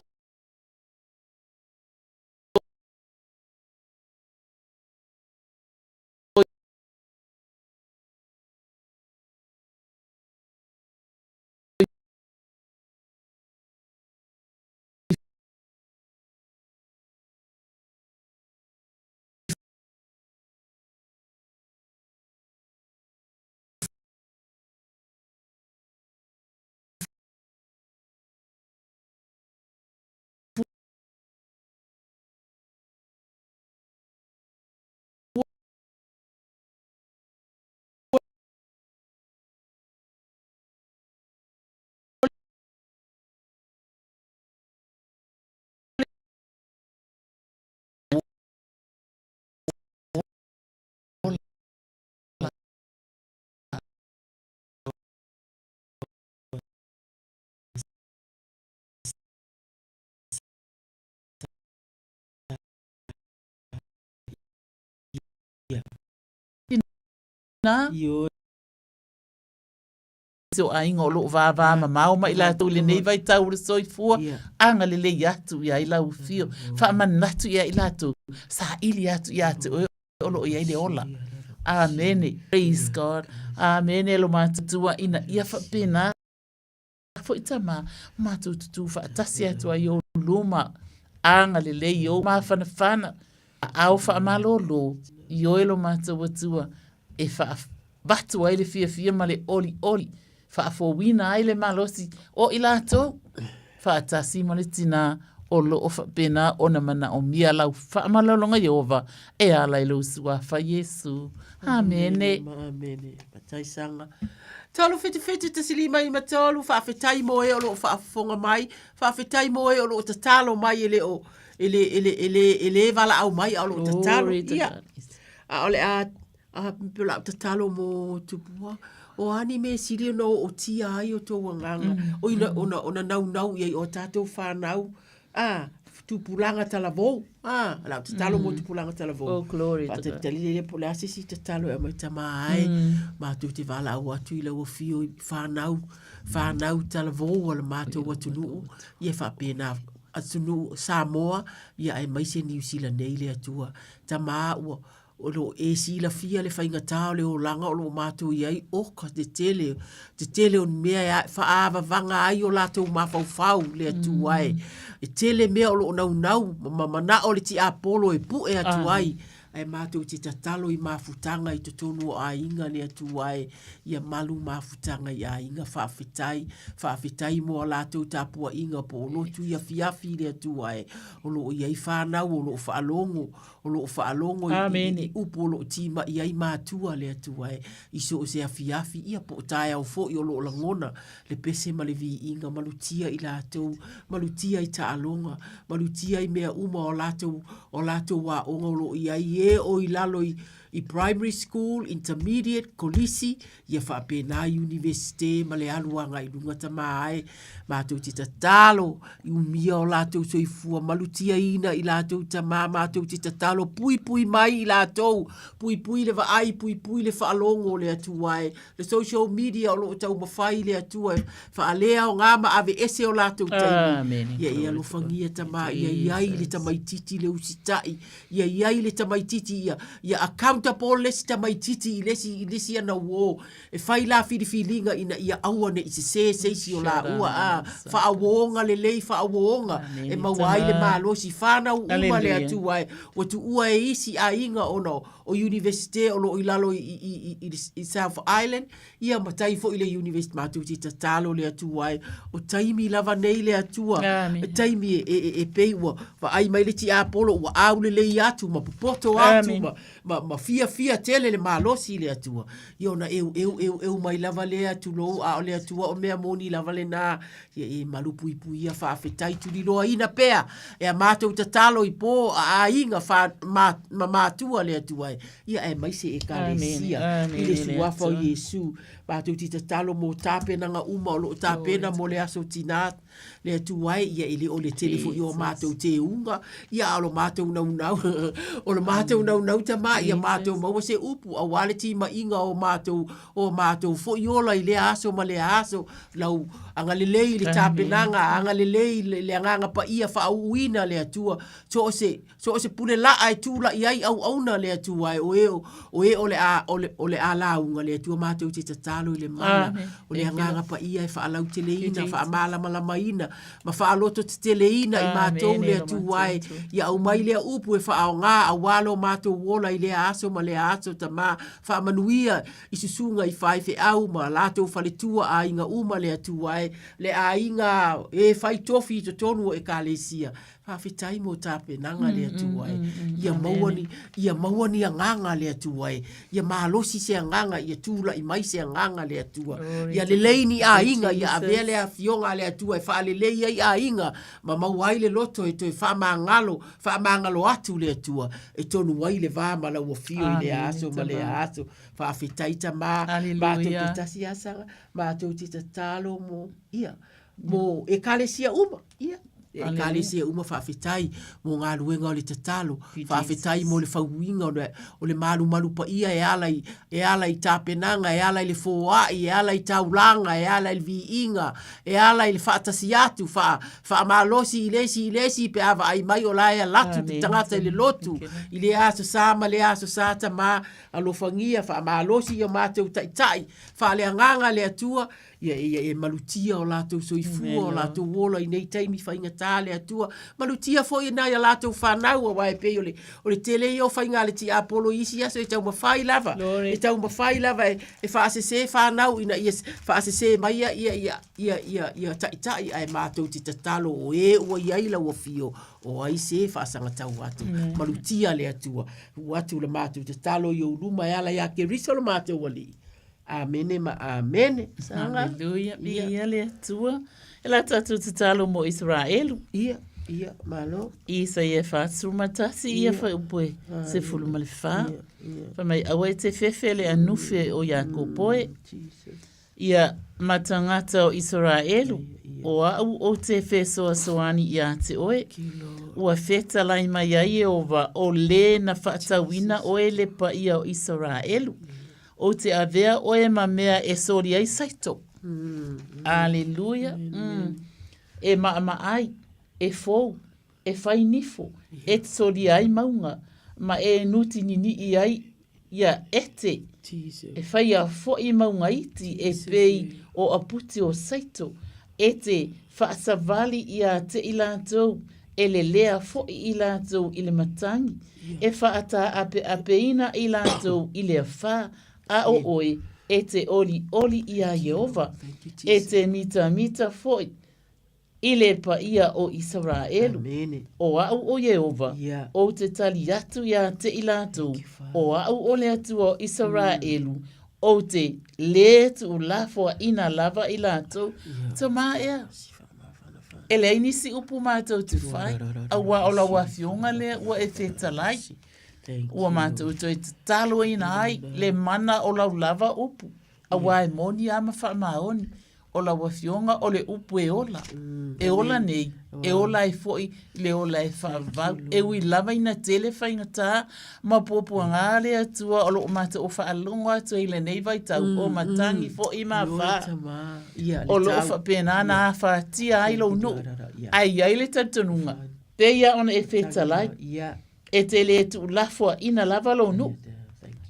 Si o aiga o loo vāvā mamao mai latou i lenei vaitau o le soifua, agalelei atu ia i lau afio, faamanatu ia i latou, saili atu ia te oe o loo i ai le ola. Amene. Praise God. Amene lo matua ina ia faapena foi tama matou tutū faatasi atu ai i ou luma, agalelei i ou mafanafana, ao faamalōlō i oe lo matou Atua e faavatu ai le fiafia ma le olioli, faafouina ai le malosi o i latou, faatasi ma le tinā o lo o faapena ona manaomia lau faamalologa Ieova e ala i lou Suafa Iesu. Amene. Amene. Pataisaga. 377 153, faafetai mo e o lo o faafofoga mai, faafetai mo e o lo o tatalo mai e le o e le e le e le e le valaau mai a o lo o tatalo. Ia. A o le a a pe o le a ou tatalo mo Tupua, o a ni mea e sili ona ootia ai o tou agaga, o ina ona ona naunau i ai o tatou fanau, a, tupulaga talavou, a, o le a ou tatalo mo tupulaga talavou. Oh, glory to God. Faatalitali lea po o le a se isi tatalo e aumai tama ai, matou te valaau atu i lau afio i fanau, fanau talavou a le matou atunuu, ia faapena atunuu Samoa, ia aemaise Niu Sila nei le Atua. Tama ua o lo o e silafia le faigata o le olaga o lo o matou i ai, oka te tele, te tele o ni mea e faaavavaga ai o latou mafaufau le Atua e. E tele mea o lo o naunau ma manao le tiapolo e pue atu ai. Ae mātou te tatalo i mafutaga i totonu o aiga le Atua e, ia malu mafutaga i aiga, faafetai, faafetai mo a latou tapuaiga po o lotu i afiafi le Atua e, o lo o i ai whanau o lo o faalogo, o lo o faalogo i, i, i upu o lo o timai ai matua le Atua e, i so o se afiafi, ia po o taeao foi o lo o lagona le pese ma le viiga, malutia i latou, malutia i taaloga, malutia i mea uma o latou, o latou aoga o lo o i ai e o i lalo i, i primary school, intermediate, kolisi, ia faapena Universite ma le alu agai i luga tama ae, matou te tatalo i umia o latou soifua, malutiaina i latou tama, matou te tatalo puipui mai i latou, puipui le vaai, puipui le faalogo o le Atua e, le social media o lo o taumafai le Atua e faaleaoga ma aveese o latou taimi. Ia e alofagia tama, ia i ai le tamaititi le usitai, ia i ai le tamaititi ia, ia accountable le isi tamaititi i le isi, i le isi ana uō, e fai la filifiliga ina ia aua ne i sesē se isi o laua, a, faauōga lelei, faauōga e maua ai le malosi, whānau uma le Atua e, ua tuua e isi aiga ona o Universite o lo o i lalo i, i, i, i, i South Island, ia ma tai foi le University matou te tatalo le Atua e, o taimi lava nei le Atua, e taimi e, e, e, e pei ua vaai mai le tiapolo ua au lelei atu ma popoto atu ma, ma, ma fiafia tele le malosi le Atua. Ia ona eu, eu, eu, eu mai lava lea tulou, a o le Atua o mea moni lava lena, ia e malupuipuia faafetai tuliloaina pea e a matou tatalo i pō a aiga wha, ma, ma matua le Atua e. Ia aemaise Ekalesia i le suafa o Iesu. Matou te tatalo mō tapenaga uma o lo o tapena mō le aso tinā le Atua e, ia e le o le tele foi o matou teuga, ia a o lo matou naunau, o lo matou naunau tama, ia matou maua se upu auā le timaiga o matou, o matou foi ola i lea aso ma lea aso, lau agalelei i le tapenaga, agalelei i le agaga paia faauuina le Atua, so o se So o se pule laa e tula'i ai auauna le Atua e o e o e o le a o le o le a lauga le Atua matou te tatalo i le mana o le agaga paia e faalauteleina faamalamalamaina ma faalototeteleina i matou le Atua e ia aumai lea upu e faaaoga auā lo matou ola i lea aso ma lea aso Tamā faamanuia i susuga i faifeau ma latou faletua aiga uma le Atua e le aiga e fai tofi i totonu o Ekalesia Faafetai mo tapenaga le Atua e. Ia maua ni, ia maua ni agaga le Atua e. Ia malosi se agaga, ia tula'i mai se agaga le Atua. Ia lelei ni aiga, ia avea le afioga a le Atua e faalelei ai aiga, ma maua ai le loto e toe faamagalo, faamagalo atu le Atua, e tonu ai le va ma lau afio i lea aso ma lea aso. Faafetai Tamā, matou te tasi asaga, matou te tatalo mo, ia, mo Ekalesia uma, ia, Ekalesia uma faafetai mo galuega o le tatalo, faafetai mo le fauina o le, o le malumalu paia e ala i, e ala i tapenaga, e ala i le foai, e ala i taulaga, e ala i le viiga, e ala i le faatasi atu, faa, faamalosi i le isi i le isi pe a vaai mai o la e alu atu te tagata i le lotu, i lea aso sa ma lea aso sa Tamā, alofagia, faamalosi i o matou taitai, faaleagaga le Atua, Ia, ia e malutia o latou soifua, o latou ola i nei taimi faigata le Atua. Malutia foi nai a latou fanau, aua e pei o le, o le tele ia o faiga a le tiapolo i isi aso e taumafai lava, e taumafai lava e, e faasese fanau ina ia faasese mai ia, ia, ia, ia, ia, ia taitai, ae matou te tatalo o e ua i ai lau afio, o ai se faasagatau atu. Malutia le Atua. Tuu atu le matou tatalo i ou luma e ala ia Keriso lo matou Alii. Amene ma amene. Saga. Hallelujah. Viia le Atua. E la tatou tatalo mo Israelu. Ia, ia, malo. Isaia 41, ia fuaiupu e 14. Fai mai, aua e te fefe le anufe o Iakopo e. Ia, ma tagata o Isaraelu, o a'u ou te fesoasoani iā te oe. Ua fetalai mai ai Ieova, o lē na faatauina oe le paia o Isaraelu. Ou te avea oe ma mea e soli ai saito. Aleluia. Mm. E maʻamaʻai, e fou, e fai nifo, e solia ai mauga, ma e nutininiʻi ai ia ete. E whaia foʻi mauga iti e pei o aputi o saito, e te whaasavali ia te i latou. E lelea foʻi i latou i le matagi, e faataapeapeina i latou i le afā, a o oe e te olioli iā Ieova, e te mitamita foʻi i le paia o Isaraelu. O aʻu ʻo Ieova, ou te tali atu iā te i latou, o aʻu ʻo le Atua o Isaraelu, ou te lē tuulafoaʻina lava i latou. Tamā ea. E leai nisi upu matou te whai, auā o lau afioga lea ua e fetalai. Ua matou toe tataloina ai le mana o lau lava upu, auā e moni a ma faamaoni, o lau afioga o le upu e ola. E ola nei, e ola ai foi le ola e faavavau. E ui lava ina tele faigata ma puapuaga a le Atua o loo matou faalogo atu ai i lenei vaitau o matagi foi ma afa. O loo faapena na afatia ai lou nuu, ae i ai le talitonuga, pei a ona e fetalai, e te le tuulafoaina lava lou nuu.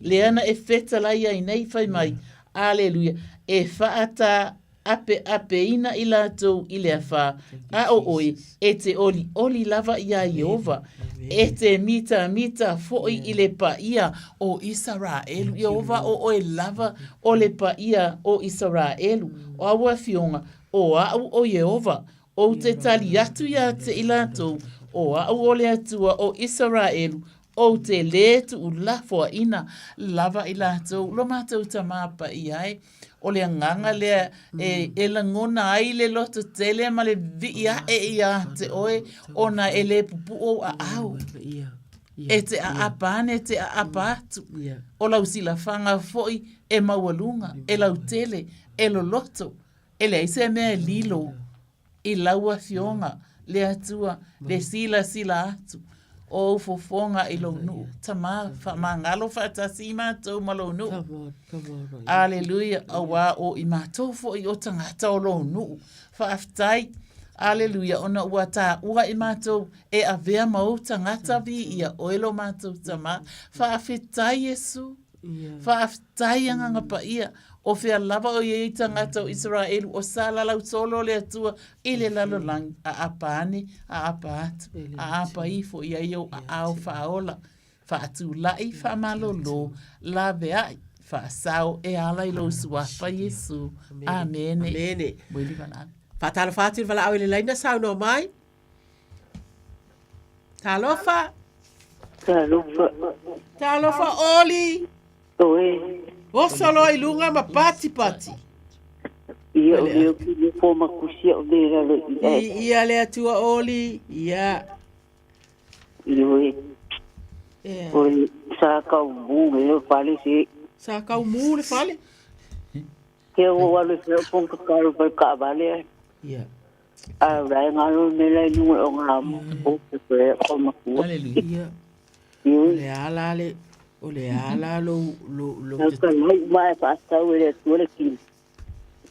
Lea na e fetalai ai nei fai mai, Aleluia, e faata apeapeina i latou i le afā, a o oe, e te olioli lava iā Ieova, e te mitamita foʻi i le paia o Isaraelu. Ieova, o oe lava o le paia o Isaraelu, o au afioga, o aʻu o Ieova, ou te tali atu iā te i latou, o aʻu o le Atua o Isaraelu, ou te lē tuulafoaina lava i latou lo matou Tamā Paia e. O le agaga lea e, e lagona ai le loto tele ma le vii aʻe iā te oe ona e lē pupuʻu ou aao. E te aapa ane, e te aapa atu. O lau silafaga foʻi e maualuga, e lautele, e loloto, e leai se mea e lilo i lau Afioga, le Atua, le silasila atu o ou fofoga i lou nuu. Tamā, faamagalo faatasi i matou ma lou nuu. Aleluia, auā o i matou foʻi o tagata o lou nuu. Faafetai, aleluia, ona ua taua i matou e avea ma ou tagata viia oe lo matou Tamā. Faafetai Iesu. Faafetai Agaga Paia, o fea lava o i ai tagata o Isaraelu o salalau solo le Atua i le lalolagi, aapa ane, aapa atu, aapa ifo i ai ou aao faaola, faatulai, faamalolo, laveai, faasao e ala i lou Suafa Iesu. Amene. Amene. Weli valaau. Faatalofa atu i le valaau i le laina saunoa mai. Talofa. Talofa. Talofa Oli. Oe. Oso loa i luga ma pati pati. Ia o leo ki le fo makusia o le lalo i e. Ia le Atua Oli. Ia. Ioe. Oe sa kau mu me le fale se. Sa kau mu le fale. Ke o alu se o pong ka karu pa ka vale. Ia. A rai ngā lo me lai nunga o ngā mo o te koe o makua. Hallelujah. O le ala le, o le ala lo, lo, lo. Te ka lai ma e whaatau e le atua le kini.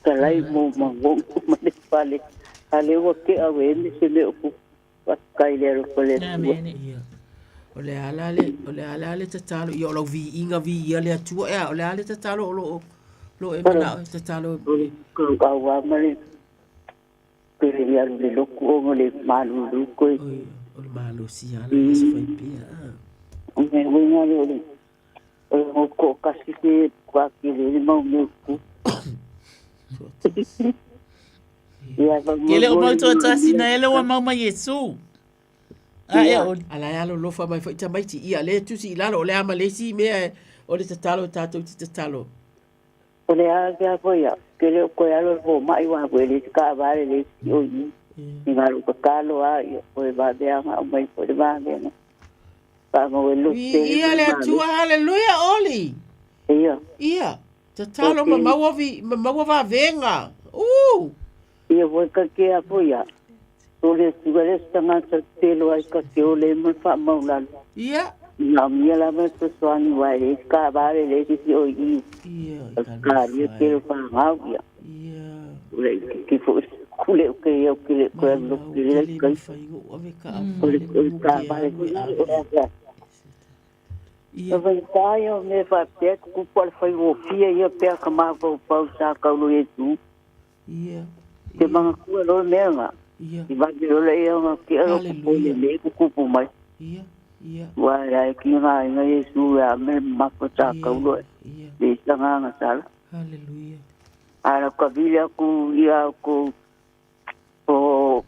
Ka lai mo ma wong ma le pale. A le ua ke awe e me se me o ku whakai le alo le atua. O le ala le, o le ala le tatalo, ia o lau viiga viia le Atua ea, o le ala le tatalo o lo o, lo e manao e tatalo. O le kau ma le Pele i alu le loku o le malulu koe. Oi, o le malosi ala ia se fai pea. O me winga le o le o le ngoko kasi ke kwa ke le mau me ku. Ia va Ke le o mau toatasi na ele ua mau mai Iesu. A e oli. Ala e alolofa mai foi tamaiti ia le tusi i lalo o le ama le isi mea o le tatalo tatou te tatalo. O le a ke a foi ia, ke le o koe alo e fomai wa koe le ka vare le si o i. I ngā ruka kalo a ia koe vaveanga o mai koe le vaveanga. Pa mo e lo te. Ia le Atua, haleluia, Oli. Ia. Ia. Tatalo ma maua vi, ma maua vavenga. Uh! Ia voi ka ke a foi ia. O le tua le tangata te lo ai ka te o le mo fa mau lalo. Ia. Ngā mia lava e soani wai le ka vare le si o i. Ia. Ka ria te lo pa ngau ia. Ia. Le ki fo kule o ke o ke le ko lo ke le kai. O le ka vare o le Ia. Vai tai o me fa pe ku pa fai o fia ia pe ka ma pau pau sa ka lo e tu. Ia. Te manga kua lo mea nga. Ia. I vave ola ia nga ki alo ko le le ku kupu mai. Ia. Ia. Wa la e ki nga inga Yesu ya me mafa ta kaulo. Ia. Le sanga nga sala. Hallelujah. Ala ka vile ku ia ku o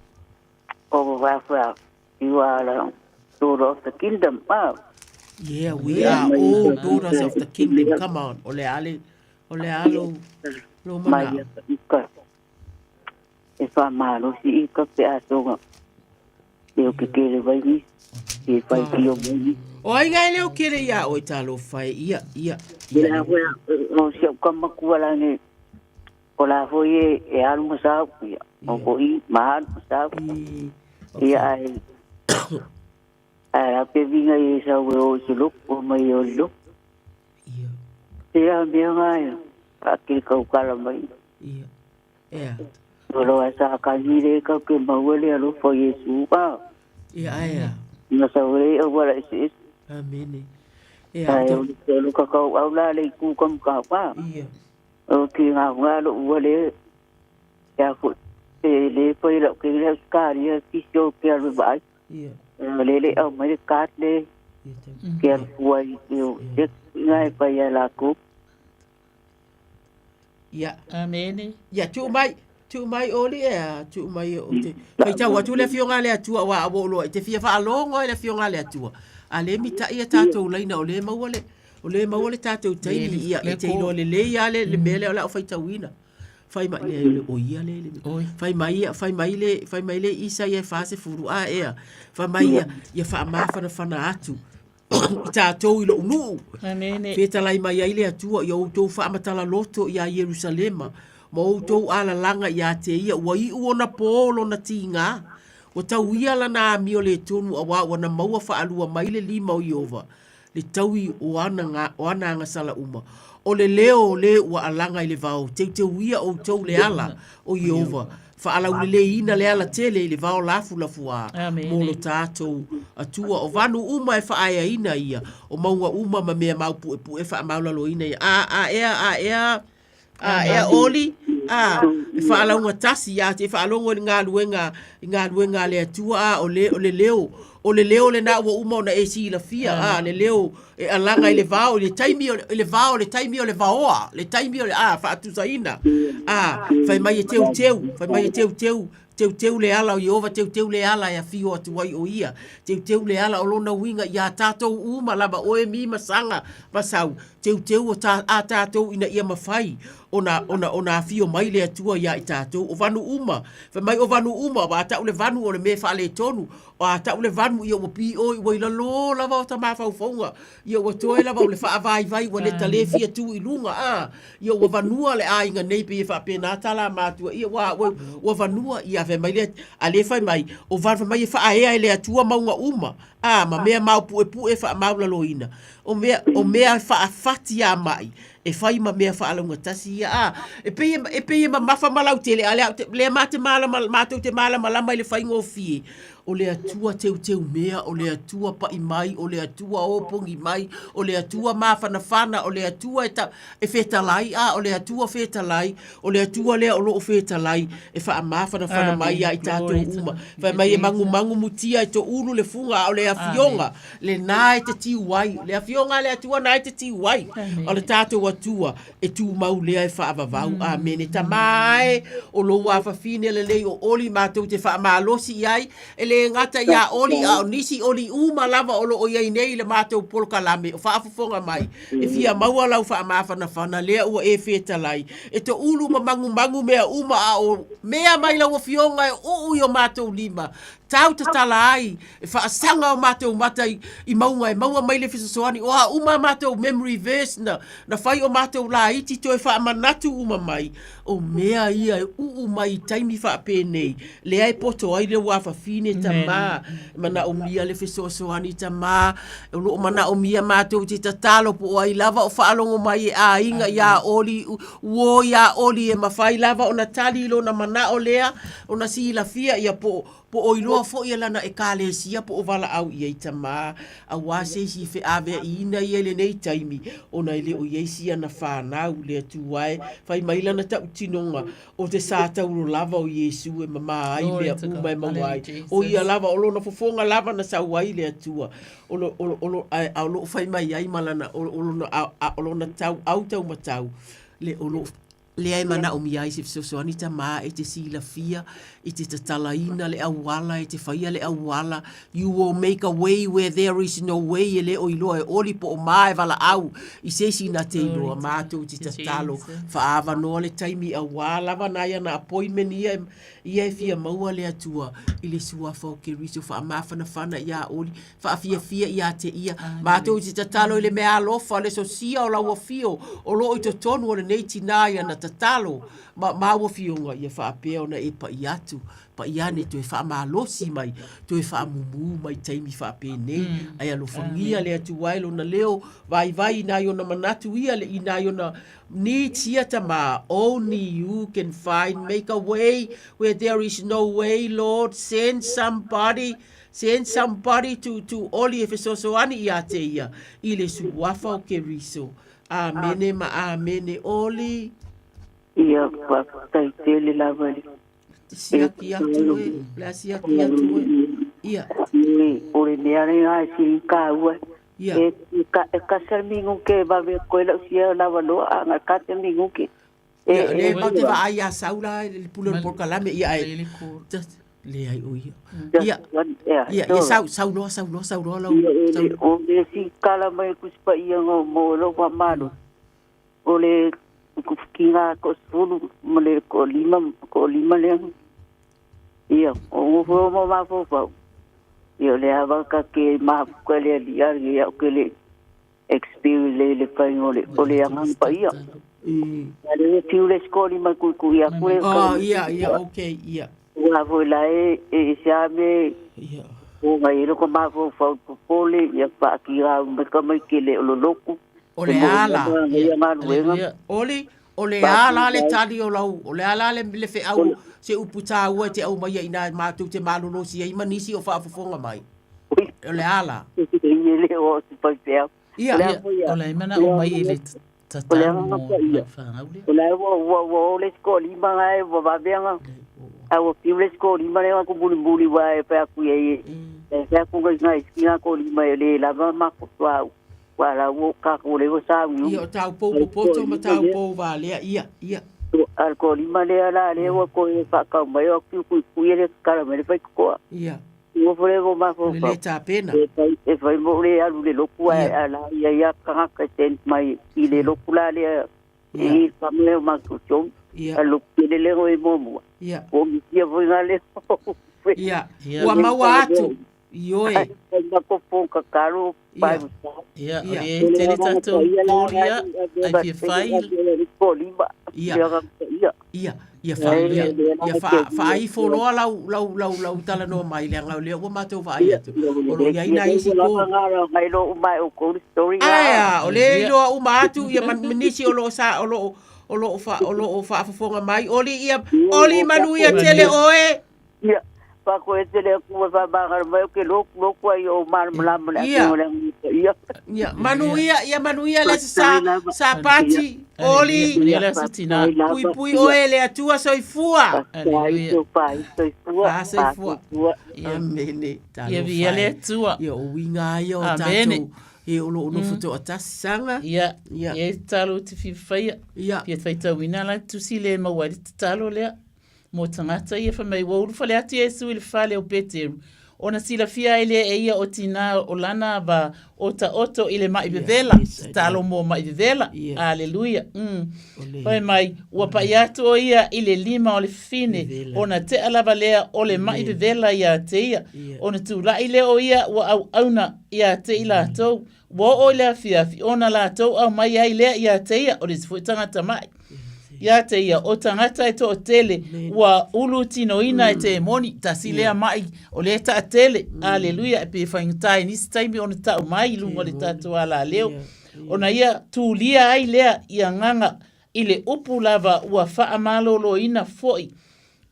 o wa you are the daughter of the kingdom. Ah. Yeah, we are all daughters of the kingdom. Come on. O le ale, o le alo, lo Mai mana. ika. E wha malosi i ka pe atonga. E o ke kere vai ni. E whai ki o muni. O ai ngai leo kere ia o talo fai ia ia ia. La hoi, o si au kama kua la ne. O la hoi e, e alu masau. Ia. O ko i mahalu masau. Ia ai. Ai la pe vinga i sa ue o se lok, o mai o lok. Ia. Te a mea ngai. A ke kaukala mai. Ia. Ea. O loa sa ka ni le ka ke maua le alofa Yesu ka. Ia ai a. Na sa ue o wala isi isi. Amene. Ea. Ai o le lo ka kau au la le ku kam ka pa. Ia. O ki ngā ngā lo ua le. Ia fu te le pai la ke le skari ia ki sio ke alu bai. Ia. Le le au mai le kat le. Ke alu fua i te o. Te ngai pai ia la ku. Ia. Amene. Ia tu mai tu mai oli e tu mai o te. Fai tau atu le fionga le atua wa o lo te fia whaalongo e le fionga le atua. A le mita ia tātou laina o le maua le o le maua le tātou taimi ia e te iloa lelei lava le le mea lea o le a faitauina. Fai mai le le o ia le le fai mai ia fai mai le fai mai le Isa ia e 40 a ea. Fai mai ia ia faamafanafana atu i tātou i lou nuu. Amene. Fetalai mai ai le Atua ia outou faamatala loto iā Ierusalema ma outou alalaga iā te ia ua iʻu ona pō lona tigā. Ua tau ia lana amio lē tonu auā ua na maua faalua mai le lima o Ieova le taui o ana, ga, o ana agasala uma. O le leo o lē ua alaga i le vao, teuteuia outou le ala o Ieova, faalauleleina le ala tele i le vao lafulafuā mo lo tātou Atua. O vanu uma e faaeaina ia, o mauga uma ma mea maupuepue faamaulaloina ia. A, a ea, a ea, a ea oli, a, e faalaugatasi ia te faalogo i le galuega, i galuega a le Atua, a, o le, o le leo, o le leo lenā ua uma ona e silafia, a, le leo e alaga i le vao, i le taimi o le, i le vao, le taimi o le vaoa, le taimi o le, a, faatusaina, a, fai mai e teuteu, fai mai e teuteu, teuteu le ala o Ieova, teuteu le ala e afio atu ai o ia, teuteu le ala o lona uiga iā tātou uma lava, oe mi ma saga ma sau, teuteu o tā, a tātou ina ia mafai ona, ona, ona afio mai le Atua iā i tātou, o vanu uma, fai mai o vanu uma, ua ta'u le vanu o le mea faaletonu, A ta'u le vanu ia ua pio i ua i lalō lava o ta mafaufauga, ia ua toe lava o le faavaivai ua leta lē fia tu i luga, a, ia ua vanua le aiga nei pei e faapena tala a matua, ia ua, ua, ua vanua, ia fai mai le, a lē fai mai, o vanu fai mai e faaea e le Atua mauga uma, a, ma mea maopuepu'e faamaulaloina, o mea, o mea faafati ama'i, e fai ma mea faalaugatasi ia, a, e pei e, e pei e mamafa ma lautele, a lea, lea ma te malama, matou te malamalama i le faigofie, o le Atua teuteu mea, o le Atua paʻi mai, o le Atua opogi mai, o le Atua mafanafana, o le Atua e, ta, e fetalai, a, o le Atua fetalai, o le Atua lea o loo fetalai, e faamafanafana mai ia i tatou uma. Fai mai e magumagu mutia e toulu le fuga, a o le afioga, lenā e te tiu ai, le afioga a le Atua nā e te tiu ai, o le tatou Atua e tumau lea e faavavau. Amene. Tamā e, o lou afafine lelei o Oli matou te faamalosi i ai, e lē gata iā Oli a o nisi oli uma lava o loo i ai nei i le matou polokalame o faafofoga mai, e fia maua lau faamafanafana lea ua e fetalai, e toulu ma magumagu mea uma a o mea mai lau afioga e uu i o matou lima, tau tatala ai E faasaga o matou mata i, i mauga e maua mai le fesoasoani. O a uma a matou memory verse na, na fai o matou laiti toe faamanatu uma mai, o mea ia e uu mai i taimi faapenei, lea e poto ai le ua fafine tamā, e manaomia le fesoasoani tamā, o loo manaomia matou te tatalo po o ai lava o faalogo mai e aiga iā Oli, uō iā Oli e mafai lava ona tali i lona manao lea, ona silafia ia po o. Po o iloa foʻi e lana ʻekalesia po o valaʻau i ai tamā, auā se isi i feʻaveaʻiina ia i lenei taimi, ona e le o i ai siana fanau, le Atua e, fai mai lana taʻutinoga, o te sā taulo lava o Iesu e mamā ai mea uma e maua ai. O ia lava, o lona fofoga lava na sau ai le Atua, o lo, o lo, o lo, a, a o loo fai mai ai ma lana, o, o lona, a, a, o lona tau, au taumatau, le, o loo Lea e manaomia ai se fesoasoani tamā e te silafia i te tatalaina le auala, e te faia le auala, you will make a way where there is no way, e le o iloa e oli po o mā e valaau i se isi na te iloa, mātou te tatalo, faaavanoa le taimi auā lava nai ana appointment ia, ia e fia maua le Atua i le suafa o Keriso, faamafanafana iā oli, faafiafia iā te ia. Mātou i te tatalo i le mea alofa, le sosia o lau afio, o loo i totonu o lenei tinā i ana tatalo, ma māua fioga ia faapea ona e paʻi atu, paʻi ane toe faamalosi mai, toe faamumū mai taimi faapenei, ae alofagia le Atua e lona leo vaivai inā i ona manatu ia le inā i ona needs ia tamā, only you can find make a way where there is no way, Lord, send somebody Send somebody to to oli e fesoasoani iā te ia i le suafa o Keriso. Amene ma amene. Oli. Ia, faafetai tele lava i le Siaki atu e, le asiaki atu e. Ia. O le mea lena e sili kāua. Ia. E, e kasa le minguke vave koe lau sia lava loa a nga kasa minguke. Ia, le mau te vaai iā Saula i le pule o le polokalame, ia e, leai o ia. Ia, ia, ia, sau, sau loa, sau loa, sau loa lau, sau loa. O le si kala mai ku sipa ia ngo mo lo wa malo. O le kufukinga ko sulu mo le ko lima ko lima le. Ia, o ngo fo mo ma fo fo. Ia le ava ka ke ma ko le lia ia o ke le experience le le faiga o le o le agaga paia. A le fiu le skoli mai kui kui aku le Oh, ia, ia, okay, ia. Ua foi la e e se a me ia. O ngai e loko mafaufau popole ia faakira mai ka mai ke le o lo loku. O le a la. Ia galuega. Oli, o le a la le tali o lau, o le a la le, le feau, se upu tāua e te aumaia inā mātou te malolosi ai ma nisi o faafofoga mai. O le a la. E le o se faifeau. Ia. Ia, o le manao mai i le tatalo mo lau fanau lea. O le ua ua ua o le sikoa lima ngai ua vaveaga. A ua fiu le sikoa lima lea ku mulimuli ua e fai atu i ai. E fai atu ngai ngai siki ko lima e le lava ma ko tua. Ua la ua ka ko le ua sa uiu. Ia, o tau pou popoto ma tau pou valea. Ia, ia. A ko lima lea la lea ua ko e whakau mai o ku kui kui e le kala mai le whai koa. Ia. Ua fole mo mafaufau. Le lē tapena. E fai, e fai mo le alu le loku a, a la ia ia kangaka e send mai i le loku la lea. E i pamle o matou tolu. Ia. A loku tele lego e muamua. Ia. Ua misia foi ngā leo. Ia. Ua maua atu. Ioe. Ai mako pō kakalo pai Ia, o le tele tatou poria, ai fia fai. Ia. Ia, ia fa, ia, ia fa, faaifo loa lau, lau, lau, lau talanoa mai leaga o lea ua matou vaai atu. O lo o i ai nai isi ko. Ae a, o lea e iloa uma atu ia ma nisi o lo o sa, o lo o, o lo o fa, o lo o faafofoga mai. Oli ia, oli manuia tele oe. Ia, Faakoe tele atu e faamagalo mai o ke loku loku ai o malamalama le Ia. atoa o le agaga paia. Ia, manuia, ia manuia le sa, sa pati, oli, Manuia le aso tina. puipui oe le Atua soifua. Aleluia. Ah, soifua. Amene. Ia viia le Atua. Ia, o uiga ia o Amene. tatou e o lo o nofo toatasi saga. Ia, ia e tatalo te fia faia. Ia. Fia faitauina la tusi le maua ai le tatalo lea. Mo tagata ia fai mai, ua ulufale atu Iesu i le fale o Peteru, ona silafia ai lea e ia o tinā o lana va otaoto i le maʻi vevela, tatalo mo maʻi vevela. Aleluia. Fai mai, ua paʻi atu ʻo ia i le lima o le fafine, ona tea lava lea o le maʻi vevela iā te ia. Ona tulaʻi lea o ia ua auauna iā te i latou, Ua oo i le afiafi, ona latou aumai ai lea iā te ia, o le isi foi tagata maʻi. Iā te ia, o tagata e toatele, ua ulu tinoina e te moni, tasi lea maʻi, o lea taatele, aleluia, e pei e faigata i nisi taimi ona taʻu mai i luga o le tatou alaleo. Ona ia tulia ai lea i agaga i le upu lava ua faamaloloina foi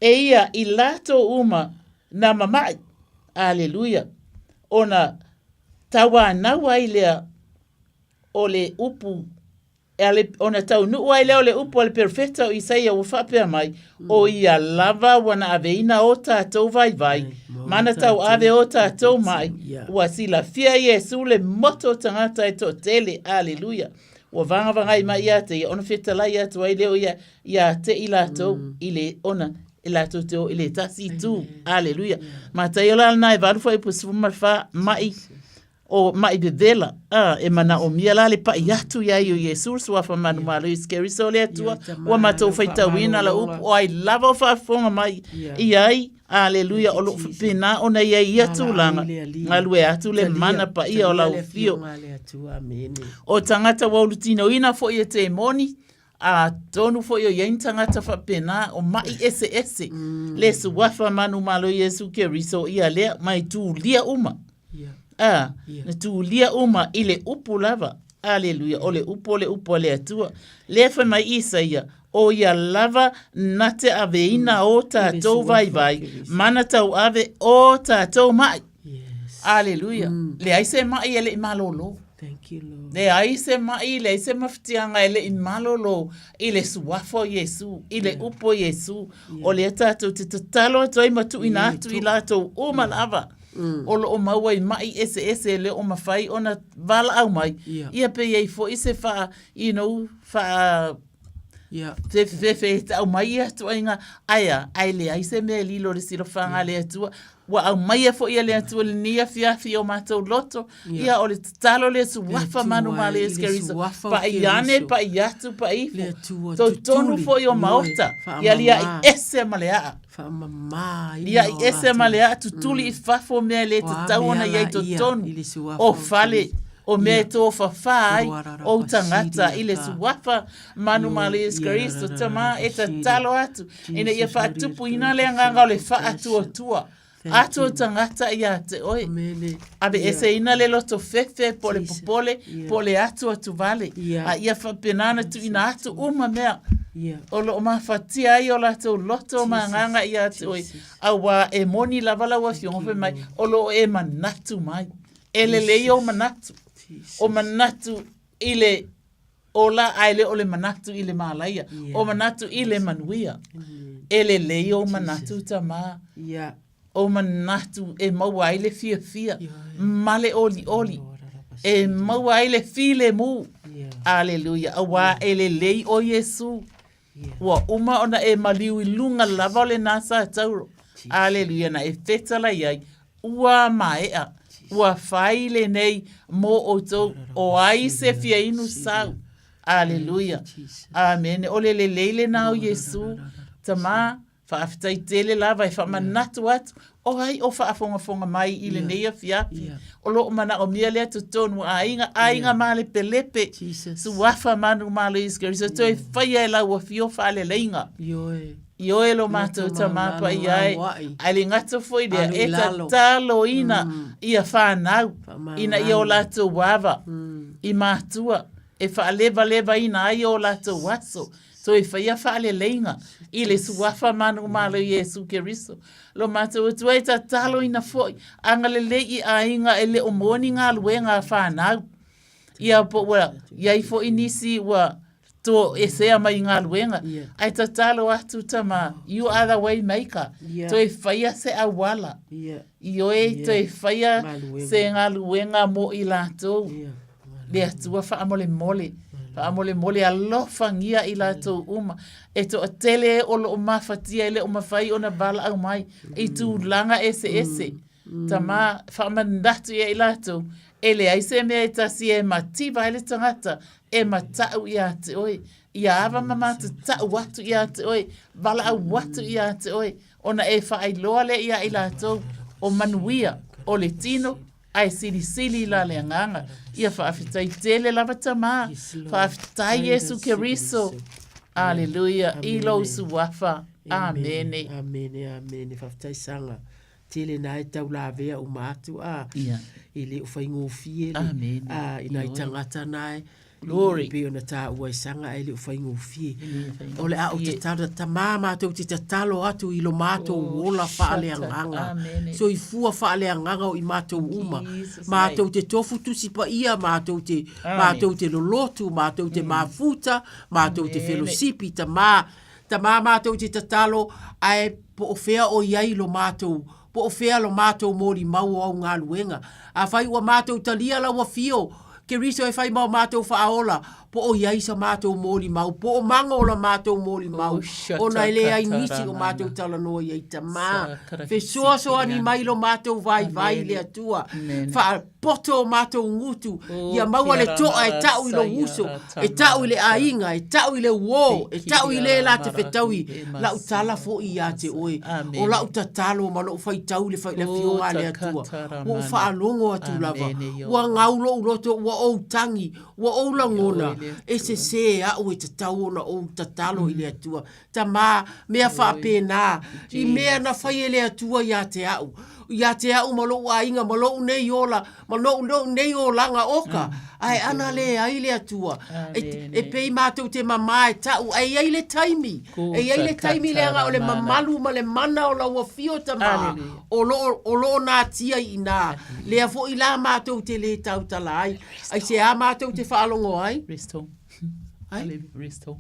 e ia i latou uma. na mama'i. Aleluia. Ona tauanau ai lea o le upu e ale, ona taunuu ai lea o le upu a le perofeta o Isaia ua faapea mai, O ia lava ua na aveina o tatou vaivai, ma na tauave o tatou ma'i, ua silafia Iesu le moto o tagata e toatele. Aleluia. Ua vagavagai mai ia te ia, ona fetalai atu ai lea o ia ia te i latou i le ona e latou te o i le tasi itu. Aleluia. Mataio la lena e 8 fuaiupu 14, ma'i o maʻi vevela, a, e manaʻomia la le paʻi atu iā ia o Iesu le Suafa manumalo Iesu Keriso o le Atua, ua matou faitauina la upu, o ai lava o faafofoga mai i ai, aleluia, o loo faapena ona i ai ia tulaga, galue atu le mana paia o lau afio. O tagata ua ulutinoina foi e temoni, Atonu foi o i ai ni tagata faapena o maʻi eseese mm. le suafa manumalo Iesu Keriso ia lea mai tulia uma. Yeah. A, yeah. na tulia uma i le upu lava. Aleluia, o le upu o le upu a le Atua. Lea fai mai Isaia, o ia lava na te aveina mm. o tātou vaivai, mana tau ave o tātou maʻi. Yes. Aleluia. Mm. Leai se maʻi e le i malōlō. Thank you, Lord. Leai se maʻi, leai se mafatiaga e le i malolo i le suafa o Iesu, i le yeah. upu o Iesu. Yeah. O lea tātou te tatalo atu ai ma tuuina yeah, atu i latou uma yeah. lava. Mm. O loo maua i maʻi eseese e le o mafai ona valaau mai. Yeah. Ia pe i ai foi se wha, you know, wha, Yeah. Fefefefe e te aumai ia tuaiga, ae a, ae leai se mea e lilo i le silafaga a le Atua. Ua aumaia foi e le Atua lenei afiafi i o matou loto. Yeah. Ia, o le tatalo lea suafa manu ma le Iesu Keriso. Paʻi ane, paʻi atu, paʻi ifo. Totonu foi o maota. Ia liaʻi ese ma le aʻa. Liaʻi ese ma le aʻa, tutuli i fafo mea e le tatau ona i ai totonu o fale, o mea e tofafā ai ou tagata i le suafa manu ma le Iesu Keriso. Tama, e tatalo atu ina ia faatupuina le agaga o le faatuatua atu o tagata ia te oe. Aveeseina le loto fefe po o le popole po o le atuatu vale, a ia faapena ona tuuina atu uma mea o lo o mafatia ai o latou loto ma agaga ia te oe, auā e moni lava lau Afioga fai mai, o lo o e manatu mai. E lelei ou manatu, o manatu i le ola ae le o le manatu i le mālaia, o manatu i le manuia. E lelei ou manatu tama, o manatu e maua ai le fiafia ma le olioli, e maua ai le filemu. Aleluia, auā e lelei ʻo Iesū. Ua uma ona e maliu i luga lava o lenā satauro. Aleluia, na e fetalai ai, ua maea, ua fai lenei mo ʻoutou, o ai se fia inu sau. Aleluia. Amene. O le lelei lenā o Iesū, Tamā, Faafetai tele lava e faamanatu atu o ai o faafogafoga mai i lenei afiafi. O lo o manaomia lea totonu aiga, aiga malepelepe, suafa manumalo Iesu Keriso, toe faia e lau afio faaleleiga. Ioe lo matou tama paia e, ae le gata foi lea, e tataloina ia whanau, ina ia o latou ava, i matua, e faalevalevaina ai o latou aso. Toe faia faaleleiga i le Suafa manumalo Iesu Keriso. Lo matou Atua e tataloina foi, agalelei i aiga e le o maua ni galuega a fanau. Ia po ua i ai foi nisi ua toesea mai i galuega, ae tatalo atu tama, you are the way maker. Toe faia se auala. Ioe, toe faia se galuega mo i latou. Le Atua faamolemole, faamolemole alofagia i latou uma e toatele e o lo o mafatia e le o mafai ona valaau mai i tulaga eseese. Tama, faamanatu ia i latou, e leai se mea e tasi e mativa ai le tagata e mataʻu ia te oe. Ia ava ma matatau atu ia te oe, valaau atu ia te oe, ona e faailoa lea ia i latou o manuia o le tino Ae silisili la le agaga. Ia faafetai tele lava Tamā. Faafetai Iesu Keriso. Aleluia. I lou suafa. Amene. Amene, amene. Faafetai Saga. Tele na e tau lavea uma atu a. Ia. E le o faigofie le. Amene. A i nai tagata na e. Glory. Pei ona taua i saga ae le o faigofie. O le a ou tatalo, tamā matou te tatalo atu i lo matou oh, ola faaleagaga. Soifua faaleagaga o i matou uma. Matou te tofu tusi paia, matou te, matou te lolotu, matou te mafuta, matou te felosipi, tamā. Tamā matou te tatalo, ae po o fea o i ai lo matou Po o fea lo matou molimau o au galuega. Afai ua matou talia lau afio, Keriso e fai ma o matou faaola, po o i ai sa matou molimau, po o mago o la matou molimau, ona e leai nisi o matou talanoa i ai Tamā. Fesoasoani mai lo matou vaivai i le Atua. Faapoto o matou gutu, ia maua le toa e tau i lou uso, e tau i le aiga, e tau i le uō, e tau i le la te fetaui, lau tala foi ia te oe, o lau tatalo ma lou faitau i le afioga a le Atua, ua ou faalogo atu lava, ua gau lou loto, ua ou tagi, ua ou lagona, e sesē au e tatau ona ou tatalo i le Atua. Tamā, mea faapena, i mea na fai e le Atua ia te au, ia te au ma lou aiga, ma lou nei ola, ma lou, lou nei olaga oka, ae ana leai le Atua. E, e pei matou te mamā e ta'u, ae i ai le taimi, e i ai le taimi leaga o le mamalu ma le mana o lau afio tamā, o loo, o loo natia i inā. Lea foi la matou te lē tautala ai. Aisea matou te faalogo ai? Rest home. Ai? Rest home.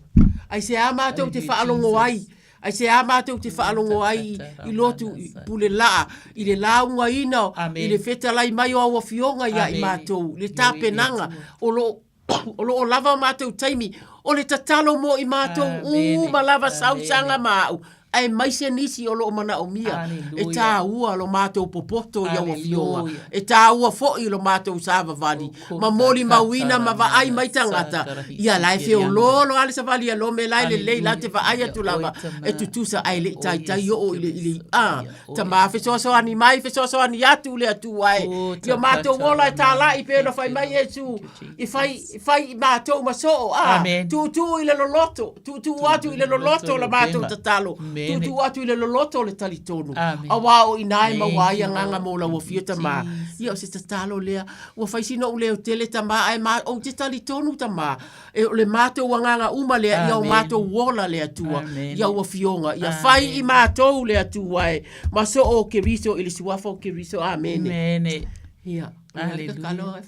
Aisea matou te faalogo ai? Aisea matou te faalogo ai i lotu i pule laa, i le laugaina, i le fetalai mai o au afioga ia i matou, le tapenaga o lo o lo o lava o matou taimi, o le tatalo mo i matou uma lava sausaga ma au, aemaise nisi o lo o manaomia. E tāua lo matou popoto i au afioga. E tāua foi lo matou savavali. Ma molimauina ma vaai mai tagata, ia la e feoloolo lava le savali a Lome la e lelei la te vaai atu lava e tutusa ae le i taitai oo i le, i le i'a. Tamā fesoasoani mai, fesoasoani atu le Atua e. I o matou ola e tāla'i pei ona fai mai Iesu, i fai, fai i matou ma soo, a, tuutuu i le loloto. Tuutuu atu i le loloto la matou tatalo. Tuutuu atu i le loloto le talitonu. Auā o i ina e maua ai agaga mo lau afio tamā. Ia o se tatalo lea. Ua fai sina ou leo tele tamā ae ma, ou te talitonu tamā. E o le matou agaga uma lea ia o matou ola le Atua. Ia ou afioga. Ia fai i matou le Atua e. Ma soo o Keriso i le suafa o Keriso. Amene. Amene. Ia. Hallelujah.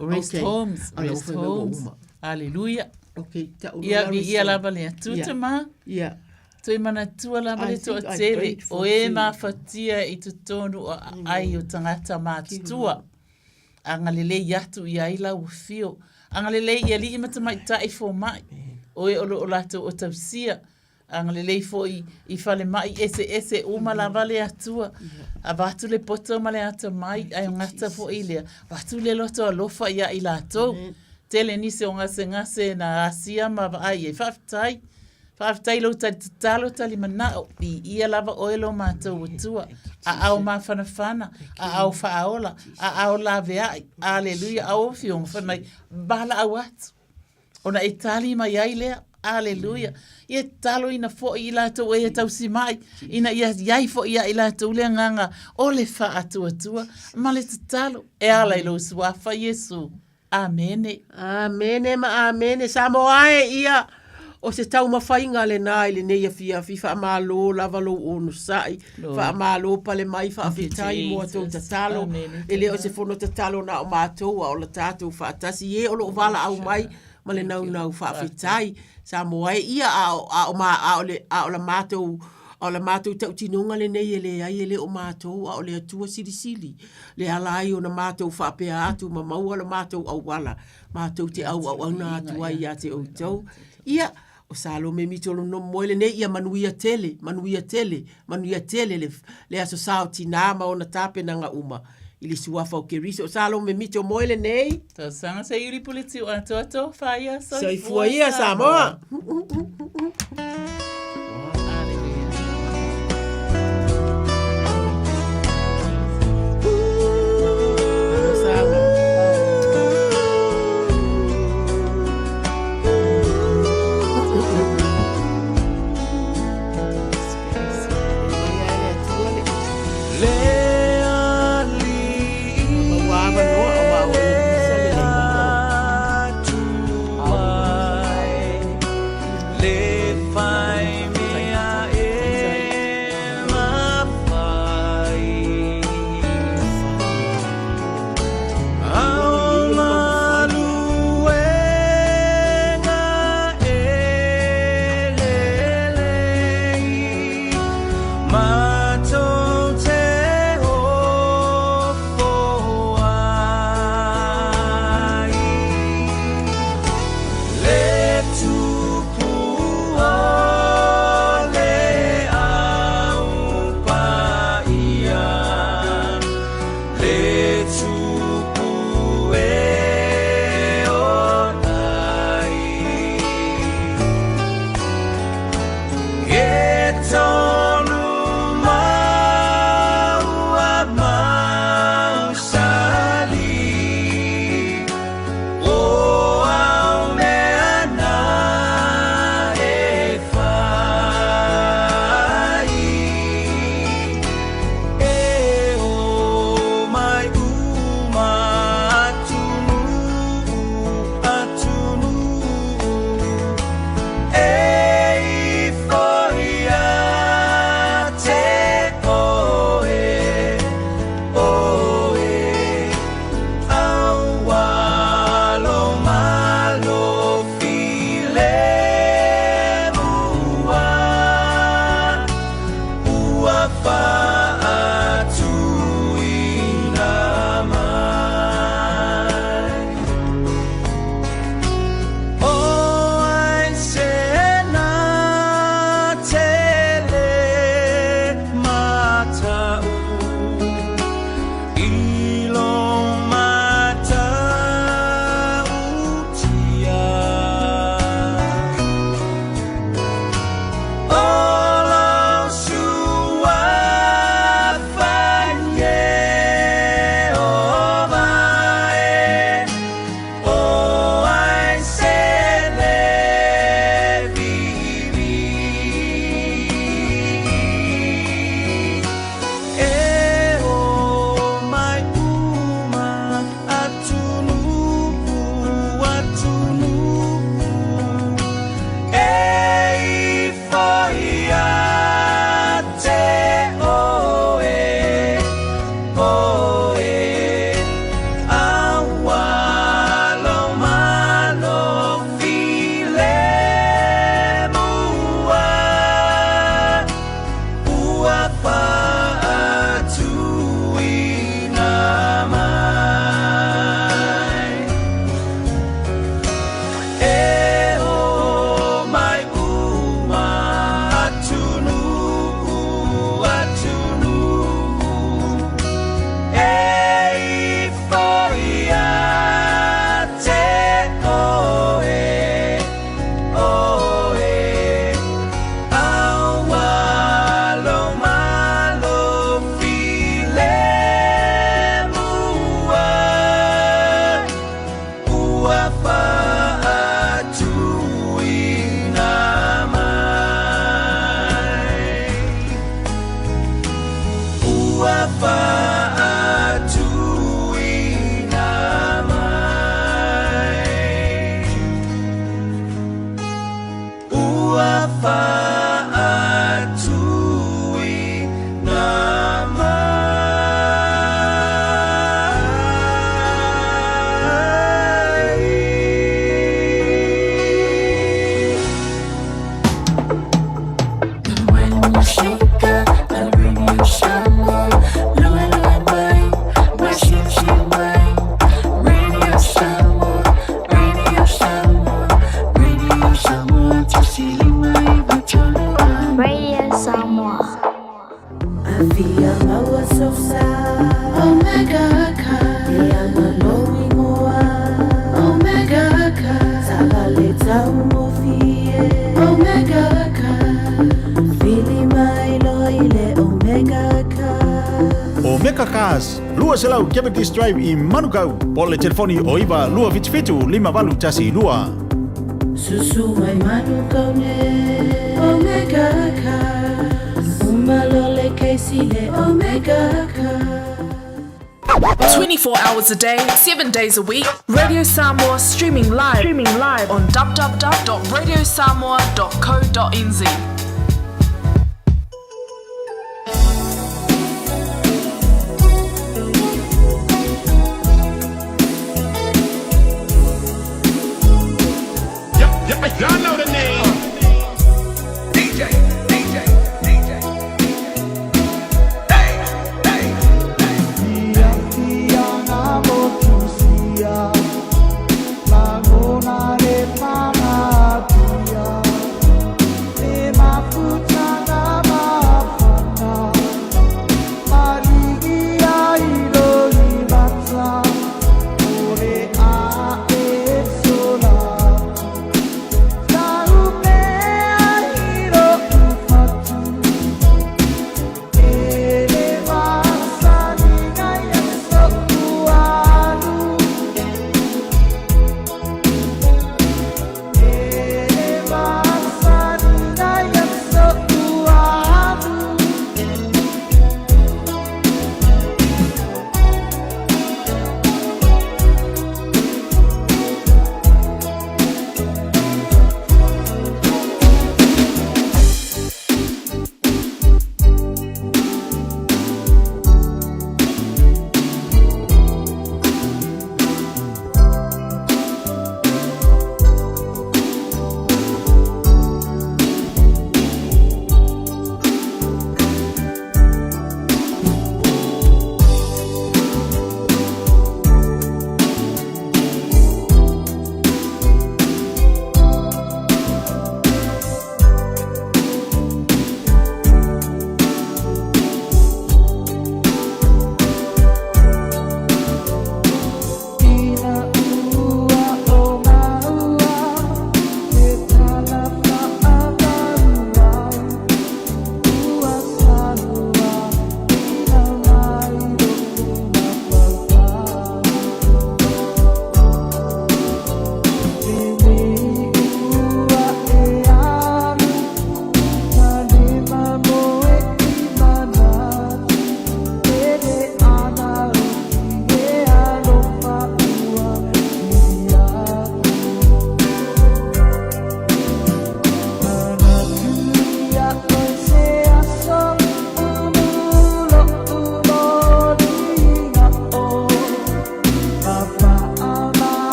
Rest homes. Rest homes. Hallelujah. Okay, ta'u Ia, viia lava le Atua Ia. tamā. Ia. Toe manatua lava I le think I toatele prayed for o e two. mafatia i totonu o aai o tagata matutua. Agalelei atu i ai lau afio. Agalelei i alii ma tamaitai fomai. O e o lo o latou o tausia. Agalelei foi i falemai eseese uma lava le Atua. Avatu le poto ma le atamai, ae gata foi lea. Avatu le loto alofa ia i latou. Tele nisi o gasegase na asia ma vaai ai. Faafetai. Faafetai i lou tali tatalo, tali manao. Viia lava oe lo matou Atua. Aao mafanafana, aao faaola, aao laveai. Aleluia. Ao afioga fai mai, valaau atu. Ona e tali mai ai lea. Aleluia. Ia tataloina foi i latou e tausi mai, ina ia iai foi ia i latou le agaga o le faatuatua ma le tatalo e ala i lou suafa Iesu. Amene. Amene ma amene. Samoa e ia, o se taumafaiga lenā i lenei afiafi, faamalo lava lou onosai, faamalo pale mai, faafetai mo a tou tatalo, e le o se fono tatalo na o matou, a o la tatou faatasi i e o lo o valaau mai ma le naunau faafetai. Samoa e ia, a o, a o ma, a o le, a o la matou, a o la matou tautinoga lenei e leai e le o matou, a o le Atua Silisili, le ala ai ona matou faapea atu ma maua lo matou auala matou te auauauna atu ai ia te outou. Ia, o Salome Mitolonomoe lenei, ia manuia tele, manuia tele, manuia tele le, le Aso Sa o Tinā ma ona tapenaga uma i le Suafa o Keriso. O Salome Mitomoe lenei. Tausaga Seiuli Puletiu Atoato, Whaia, Soifua, Soifua ia Samoa. Samoa. Afia maua sosa Omega ka Ia malo ingoa Omega ka Savale tau mofie Omega ka Fili mai lo ile Omega ka Omega Cars, 200 Cavendish Drive i Manukau. Po le telefoni o 9 277 5812. Susu mai Manukau ne Omega Cars Umalole keisi le Omega Cars 24 hours a day, 7 days a week. Radio Samoa streaming live on www.radiosamoa.co.nz. Y'all know the name. DJ, DJ, DJ. Lagona le pagatia, e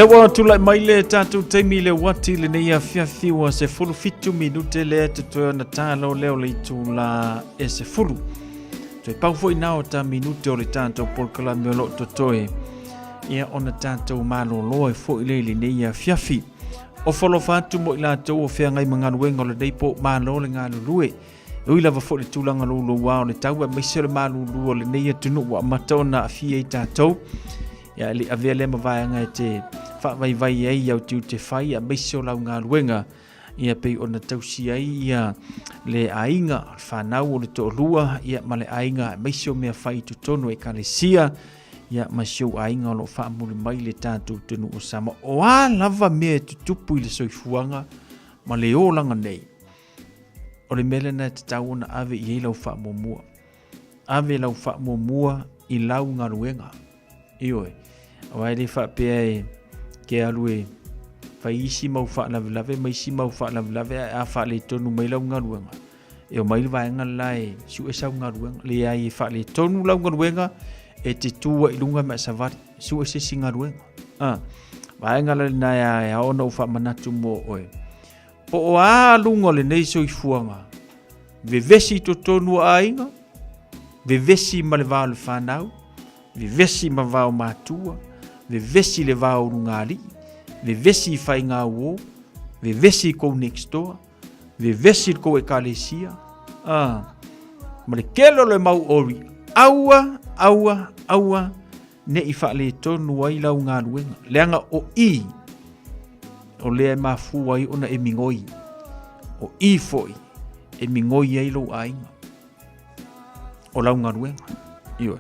Lea ua tulai mai le tatou taimi i le uati lenei afiafi ua 17 minute lea totoe ona talo lea o le itula e 10. Toe pau foi na o ta minute o le tatou polokalame o lo o totoe ia ona tatou malolo ai foi lea i lenei afiafi. Ofo alofa atu mo i latou o feagai ma galuega o lenei po malo le galulue. E ui lava foi le tulaga louloua o le tau aemaise o le malulu o lenei atunuu ua amata ona aafia i tatou. Ia, e le i avea lea ma vaega e te faavaivai ai i au tiute fai aemaise o lau galuega ia pei ona tausi ai ia le aiga, o le fanau o le toalua ia ma le aiga aemaise o mea fai i totonu o ekalesia ia ma si ou aiga o lo o faamuli mai le tatou atunuu o Samoa. O a lava mea e tutupu i le soifuaga ma le olaga nei, O le mea lena e tatau ona ave i ai lau faamuamua. Ave lau faamuamua i lau galuega. Ioe. Aua e le faapea e ke alu e fai isi mau faalavelave ma isi mau faalavelave ae a faaletonu mai lau galuega, e omai le vaega le la e sue sau galuega. Leai, e faaletonu lau galuega e te tu ai i luga ma e savali, sue se isi galuega. Ah, vaega la lena e ao ona ou faamanatu mo oe. Po o a aluga o lenei soifuaga, vevesi i totonu o aiga, vevesi ma le va o le fanau, vevesi ma va o matua, vevesi i le va o ulugalii, vevesi i faigauo, vevesi i kou next door, vevesi i le kou ekalesia, a, ma le tele o le mau ori, aua, aua, aua, ne i faaletonu ai lau galuega, leaga o i o lea e mafua ai ona e migoi, o i foi e migoi ai lou aiga, o lau galuega. Ioe.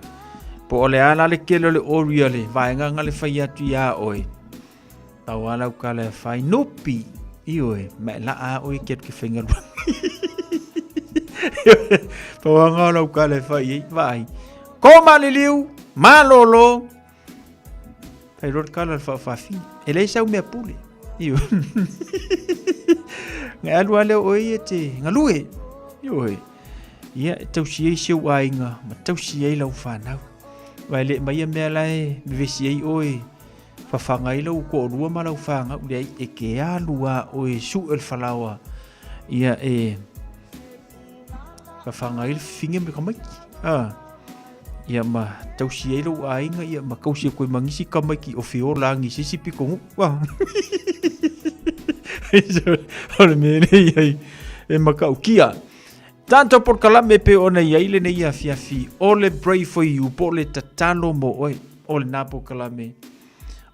Po o le a la le tele o le ori a le vaega nga le fai atu iā oe, pau a lau kala e fai nupi, ioe, ma e laa a oe ke atu ke faigaluega. Pau a nga o lau kala e fai ai, vaai. Ko maliliu, malolo, fai loa le kala le faafaafina. E leai sau mea pule. Ioe. Nga alu a lea o oe ia te galue. Ioe. Ia, e tausi ai si ou aiga, ma tausi ai lau fanau. Aua e le aumai ia mea la e vevesi ai oe, fafaga ai lou toalua ma lau fanau, leai, e te alu lava oe e sue le falaoa, ia e fafaga ai le fafine ma le tamaiti. Ah. Ia ma tausi ai lou aiga, ia ma tausi atu ai ma nisi tamaiti o feola agi i se isi pitonuu. Ah. O le mea lea i ai e matautia. Tatou polokalame pei ona i ai lenei afiafi, o le Pray for You po o le tatalo mo oe. O lena polokalame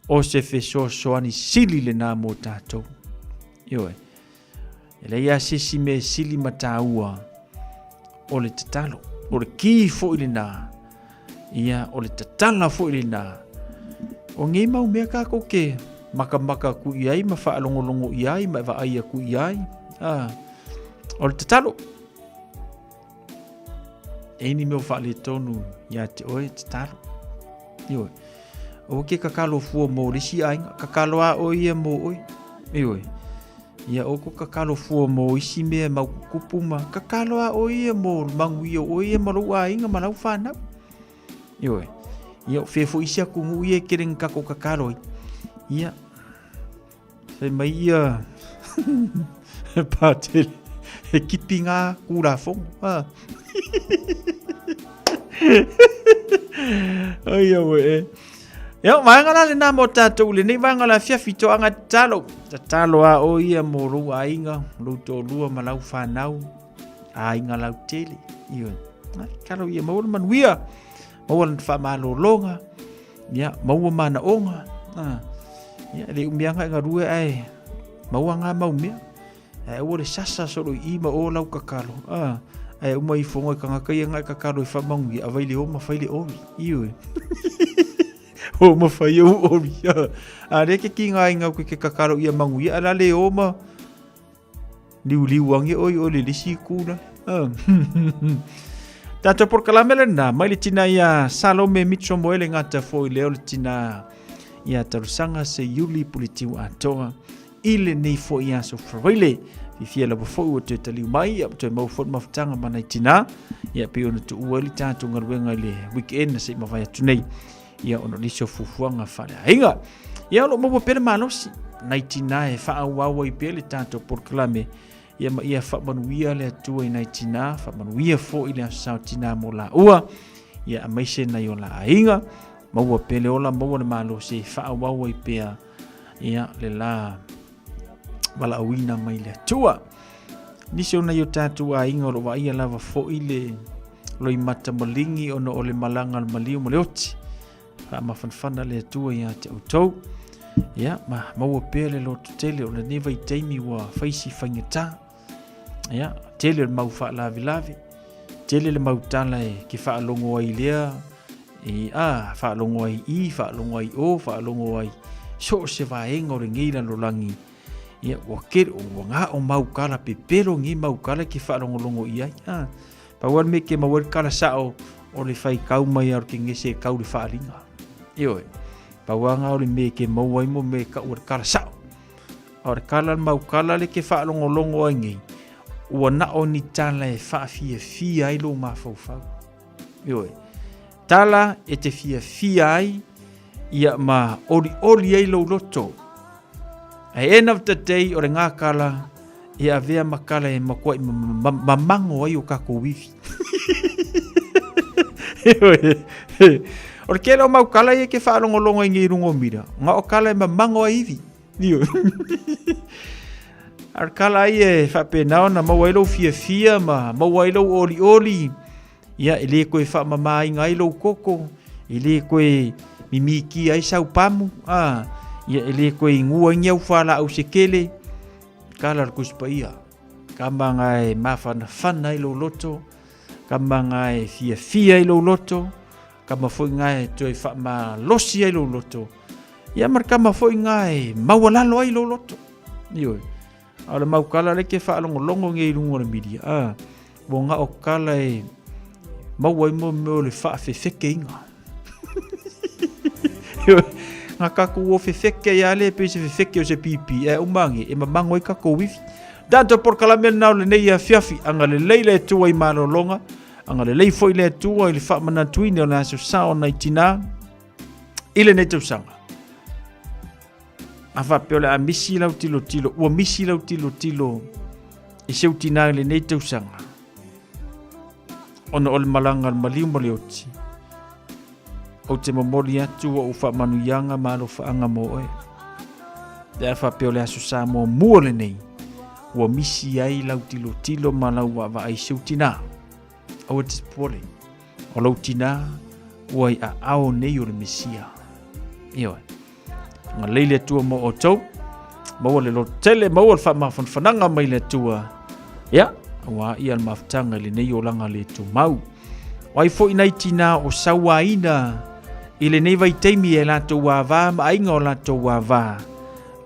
o se fesoasoani sili lena mo tatou. Ioe. E leai lava se isi mea e sili ma taua o le tatalo. O le ki foi lena, ia, o le tatala foi lena. O nei mau mea kākou ke makamaka aku i ai ma faalogologo i ai ma e vaai aku i ai. Ah, o le tatalo. E ni mea o faaletonu iā te oe, tatalo. Ioe. Aua ke kakalo fua mo le isi aiga, kakalo a oe ia mo oe. Ioe. Ia o ko kakalo fua mo isi mea mau kukupu ma kakalo a oe ia mo manuia o oe ia ma lou aiga ma lau fanau. Ioe. Ia o fea foi isi atunuu ia e kele ni kako kakalo ai. Ia. Fai mai ia Pātele, he kipi ngā kūrāwhongo. Ah. Ai aue e. Ia, vaega la lena mō tātou lenei vaega la fiafi toaga tatalo. Tatalo a o ia mō lou aiga, lou toalua ma lau whanau, aiga lau tele. Ioe. Tatalo ia maua le manuia, maua le whaamalologa, ia, maua manaoga. Ah. Ia, le umianga e galue ae maua ngā mau mea. Ae aua le sasa solo i i ma o lau kakalo. Ah, ae uma ifo ngoi kangaka ia ngai kakalo e whamanuia, a vai le o ma whai le ori. Ioe. O ma whai o ori. A le ke ki ngā inga ke kakalo ia manuia, ala le o ma Liuliu ange oi o le lisi kula. Ah. Tātou polokalame lena, mai le tina ia Salome Mitchell Moele ngata foi leo le tina ia Talusanga se Iuli Pulitiu Atoa i lenei foi aso Faraile. Fifia lava foi ua toe taliu mai, ia toe mau foi mafutaga ma nai tina, ia pei ona tuua ai le tātou galuega i le weekend na se i mavae atu nei. Ia, ona o nisi o fuafuaga faaleaiga. Ia, o lo o maua pea le malosi, nai tinā e faaauau ai pea le tatou polokalame, ia ma ia faamanuia le Atua i nai tinā, faamanuia foi le Aso Sa o Tinā mo laua, ia aemaise nai o la aiga, maua pea le ola, maua le malosi e faaauau ai pea ia le la valaauina mai le Atua. Nisi o nai o tatou aiga o lo o vaaia lava foi le loimata maligi ona o le malaga a le maliu ma le oti. Faamafanafana le Atua ia te outou. Ia, ma maua pea le loto tele o lenei vaitaimi ua fai si faigata. Ia, tele o le mau faalavelave, tele le mau tala e ke faalogo ai lea, e, a, faalogo ai i, faalogo ai o, faalogo ai so o se vaega o lenei lalolagi. Ia, ua kele, ua ngā o mau kala pepelo ngi mau kala ke faalogologo i ai. A, pau lava le mea ke maua ai le kala sao o le faikau mai a o le kegese e kau le faaaliga. Ioe, pau lava ngā o le mea ke maua ai mo mea e kau le kala sao. A o le kala le mau kala le ke faalogologo ai nei, ua na o ni tala e faafiafia ai lou mafaufau. Ioe, tala e te fiafia ai ia ma olioli ai lou loto. At end of the day o le ngā kala e avea ma kala e makuaʻi mamango ai o kākou iwi. O le kele o mau kala ia ke whaalongolongo i ngei rungo mira. Ngā o kala e mamango ai iwi. A le kala ai e whaapenao na maua ai lou fiafia ma maua ai lou olioli. Ia, e le koe faamamāina ai lou koko, e le koe mimikia ai sau pamu, a, ia, e le koe igua ai ni au fualaau se kele, kala le Tusi Paia, kama nga e mafanafana ai lou loto, kama nga e fiafia ai lou loto, kama foi nga e toe faamalosi ai lou loto, ia ma le kama foi nga e maualalo ai lou loto. Ioe. A o le mau kala le ke faalogologo nei i luga o le media, a, ua na o kala e maua ai mo mea o le faafefekeiga. Nga kakou o fefeke ia le pe se fefeke o se pipi, e uma age, e mamango ai kakou iwi. Tatou polokalame lenā o lenei afiafi, agalelei le Atua i malologa, agalelei foi le Atua i le faamanatuina o le aso sa o nai tinā i lenei tausaga. A faapea o le a misi lau tilotilo, ua misi lau tilotilo i seu tinā i lenei tausaga, ona o le malaga a le maliu ma le oti, ou te momoli atu ou faamanuiaga ma alofaaga mo oe. Pe a faapea o le Aso Sa muamua lenei, ua misi ai lau tilotilo ma lau vaavaai i seu tinā. Aua e te popole, o lou tinā ua i aao nei o le Mesia. Ioe. Agalelei le Atua mo outou. Maua le loto tele, maua le faamafanafanaga mai le Atua. Ia, aua ia le mafutaga i lenei olaga le tumau. O ai foi nai tinā o sauaina i lenei vaitaimi e latou avā ma aiga o latou avā.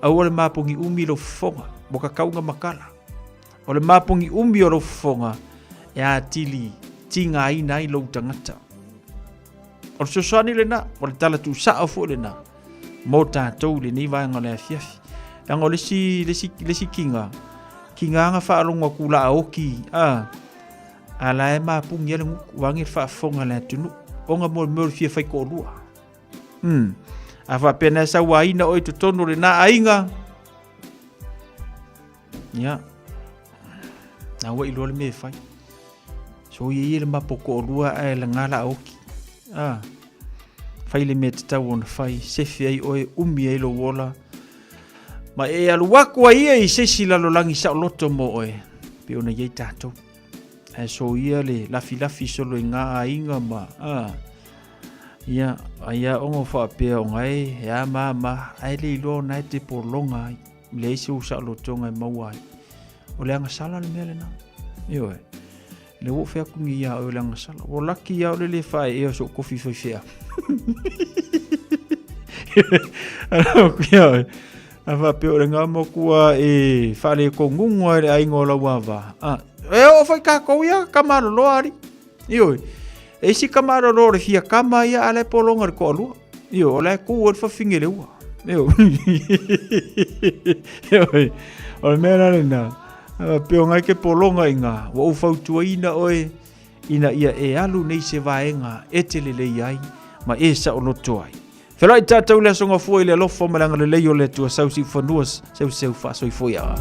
Aua le mapogi umi lou fofoga, ua kakauga makala. O le mapogi umi o lou fofoga e atili tigaina ai lou tagata. O le fesoasoani lena, o le tala tuusao foi lena mo tatou i lenei vaega o le afiafi. Leaga o le isi, le isi, le isi kiga, kiga aga faalogo atu la oki, a, a la e mapugi ai le gutu, vaeane le faafofoga a le atunuu, ona mo le mea o le fia faitoalua. A faapea na e sauaina oe i totonu o lena aiga, Ia. Na ua iloa le mea e fai. So ia ia le mapo toalua ae laga la oki. Ah. Fai le mea tatau ona fai, sefe ai oe, umi ai lou ola. Ma e alu aku ai ia i se isi lalolagi saoloto mo oe, pei ona i ai tatou. Ae so ia le lafilafi solo i ngā aiga ma, ah, ia, ai a ongo faapea o ngai, e a ma ma, ae le iloa ona e te pologa ai. Leai se usaolotoga e maua ai. O le agasala le mea lena. Ioe. Le ua ou fai atu nei ia oe o le agasala. Ua laki ia o le le faaeea o so'u kofi faifeau. Ia oe. A faapea o le ga matua e faalekogugu ai le aiga o lau ava. Ah, e oo foi tatou ia kamaloloa alii. Ioe. E isi kamalolo o le fia kama ia a la e pologa i le toalua. Ioe, o la e tu ai le fafine i le ua. Ioe. Ioe. O le mea la lena, pe o ngai ke pologa i ngā, ua ou fautuaina oe ina ia e alu nei se vaega e te lelei ai, Ma e saoloto ai. Feiloai tatou i le aso gafua i le alofa ma le agalelei o le Atua sausiufanua seuseu faasoifuia.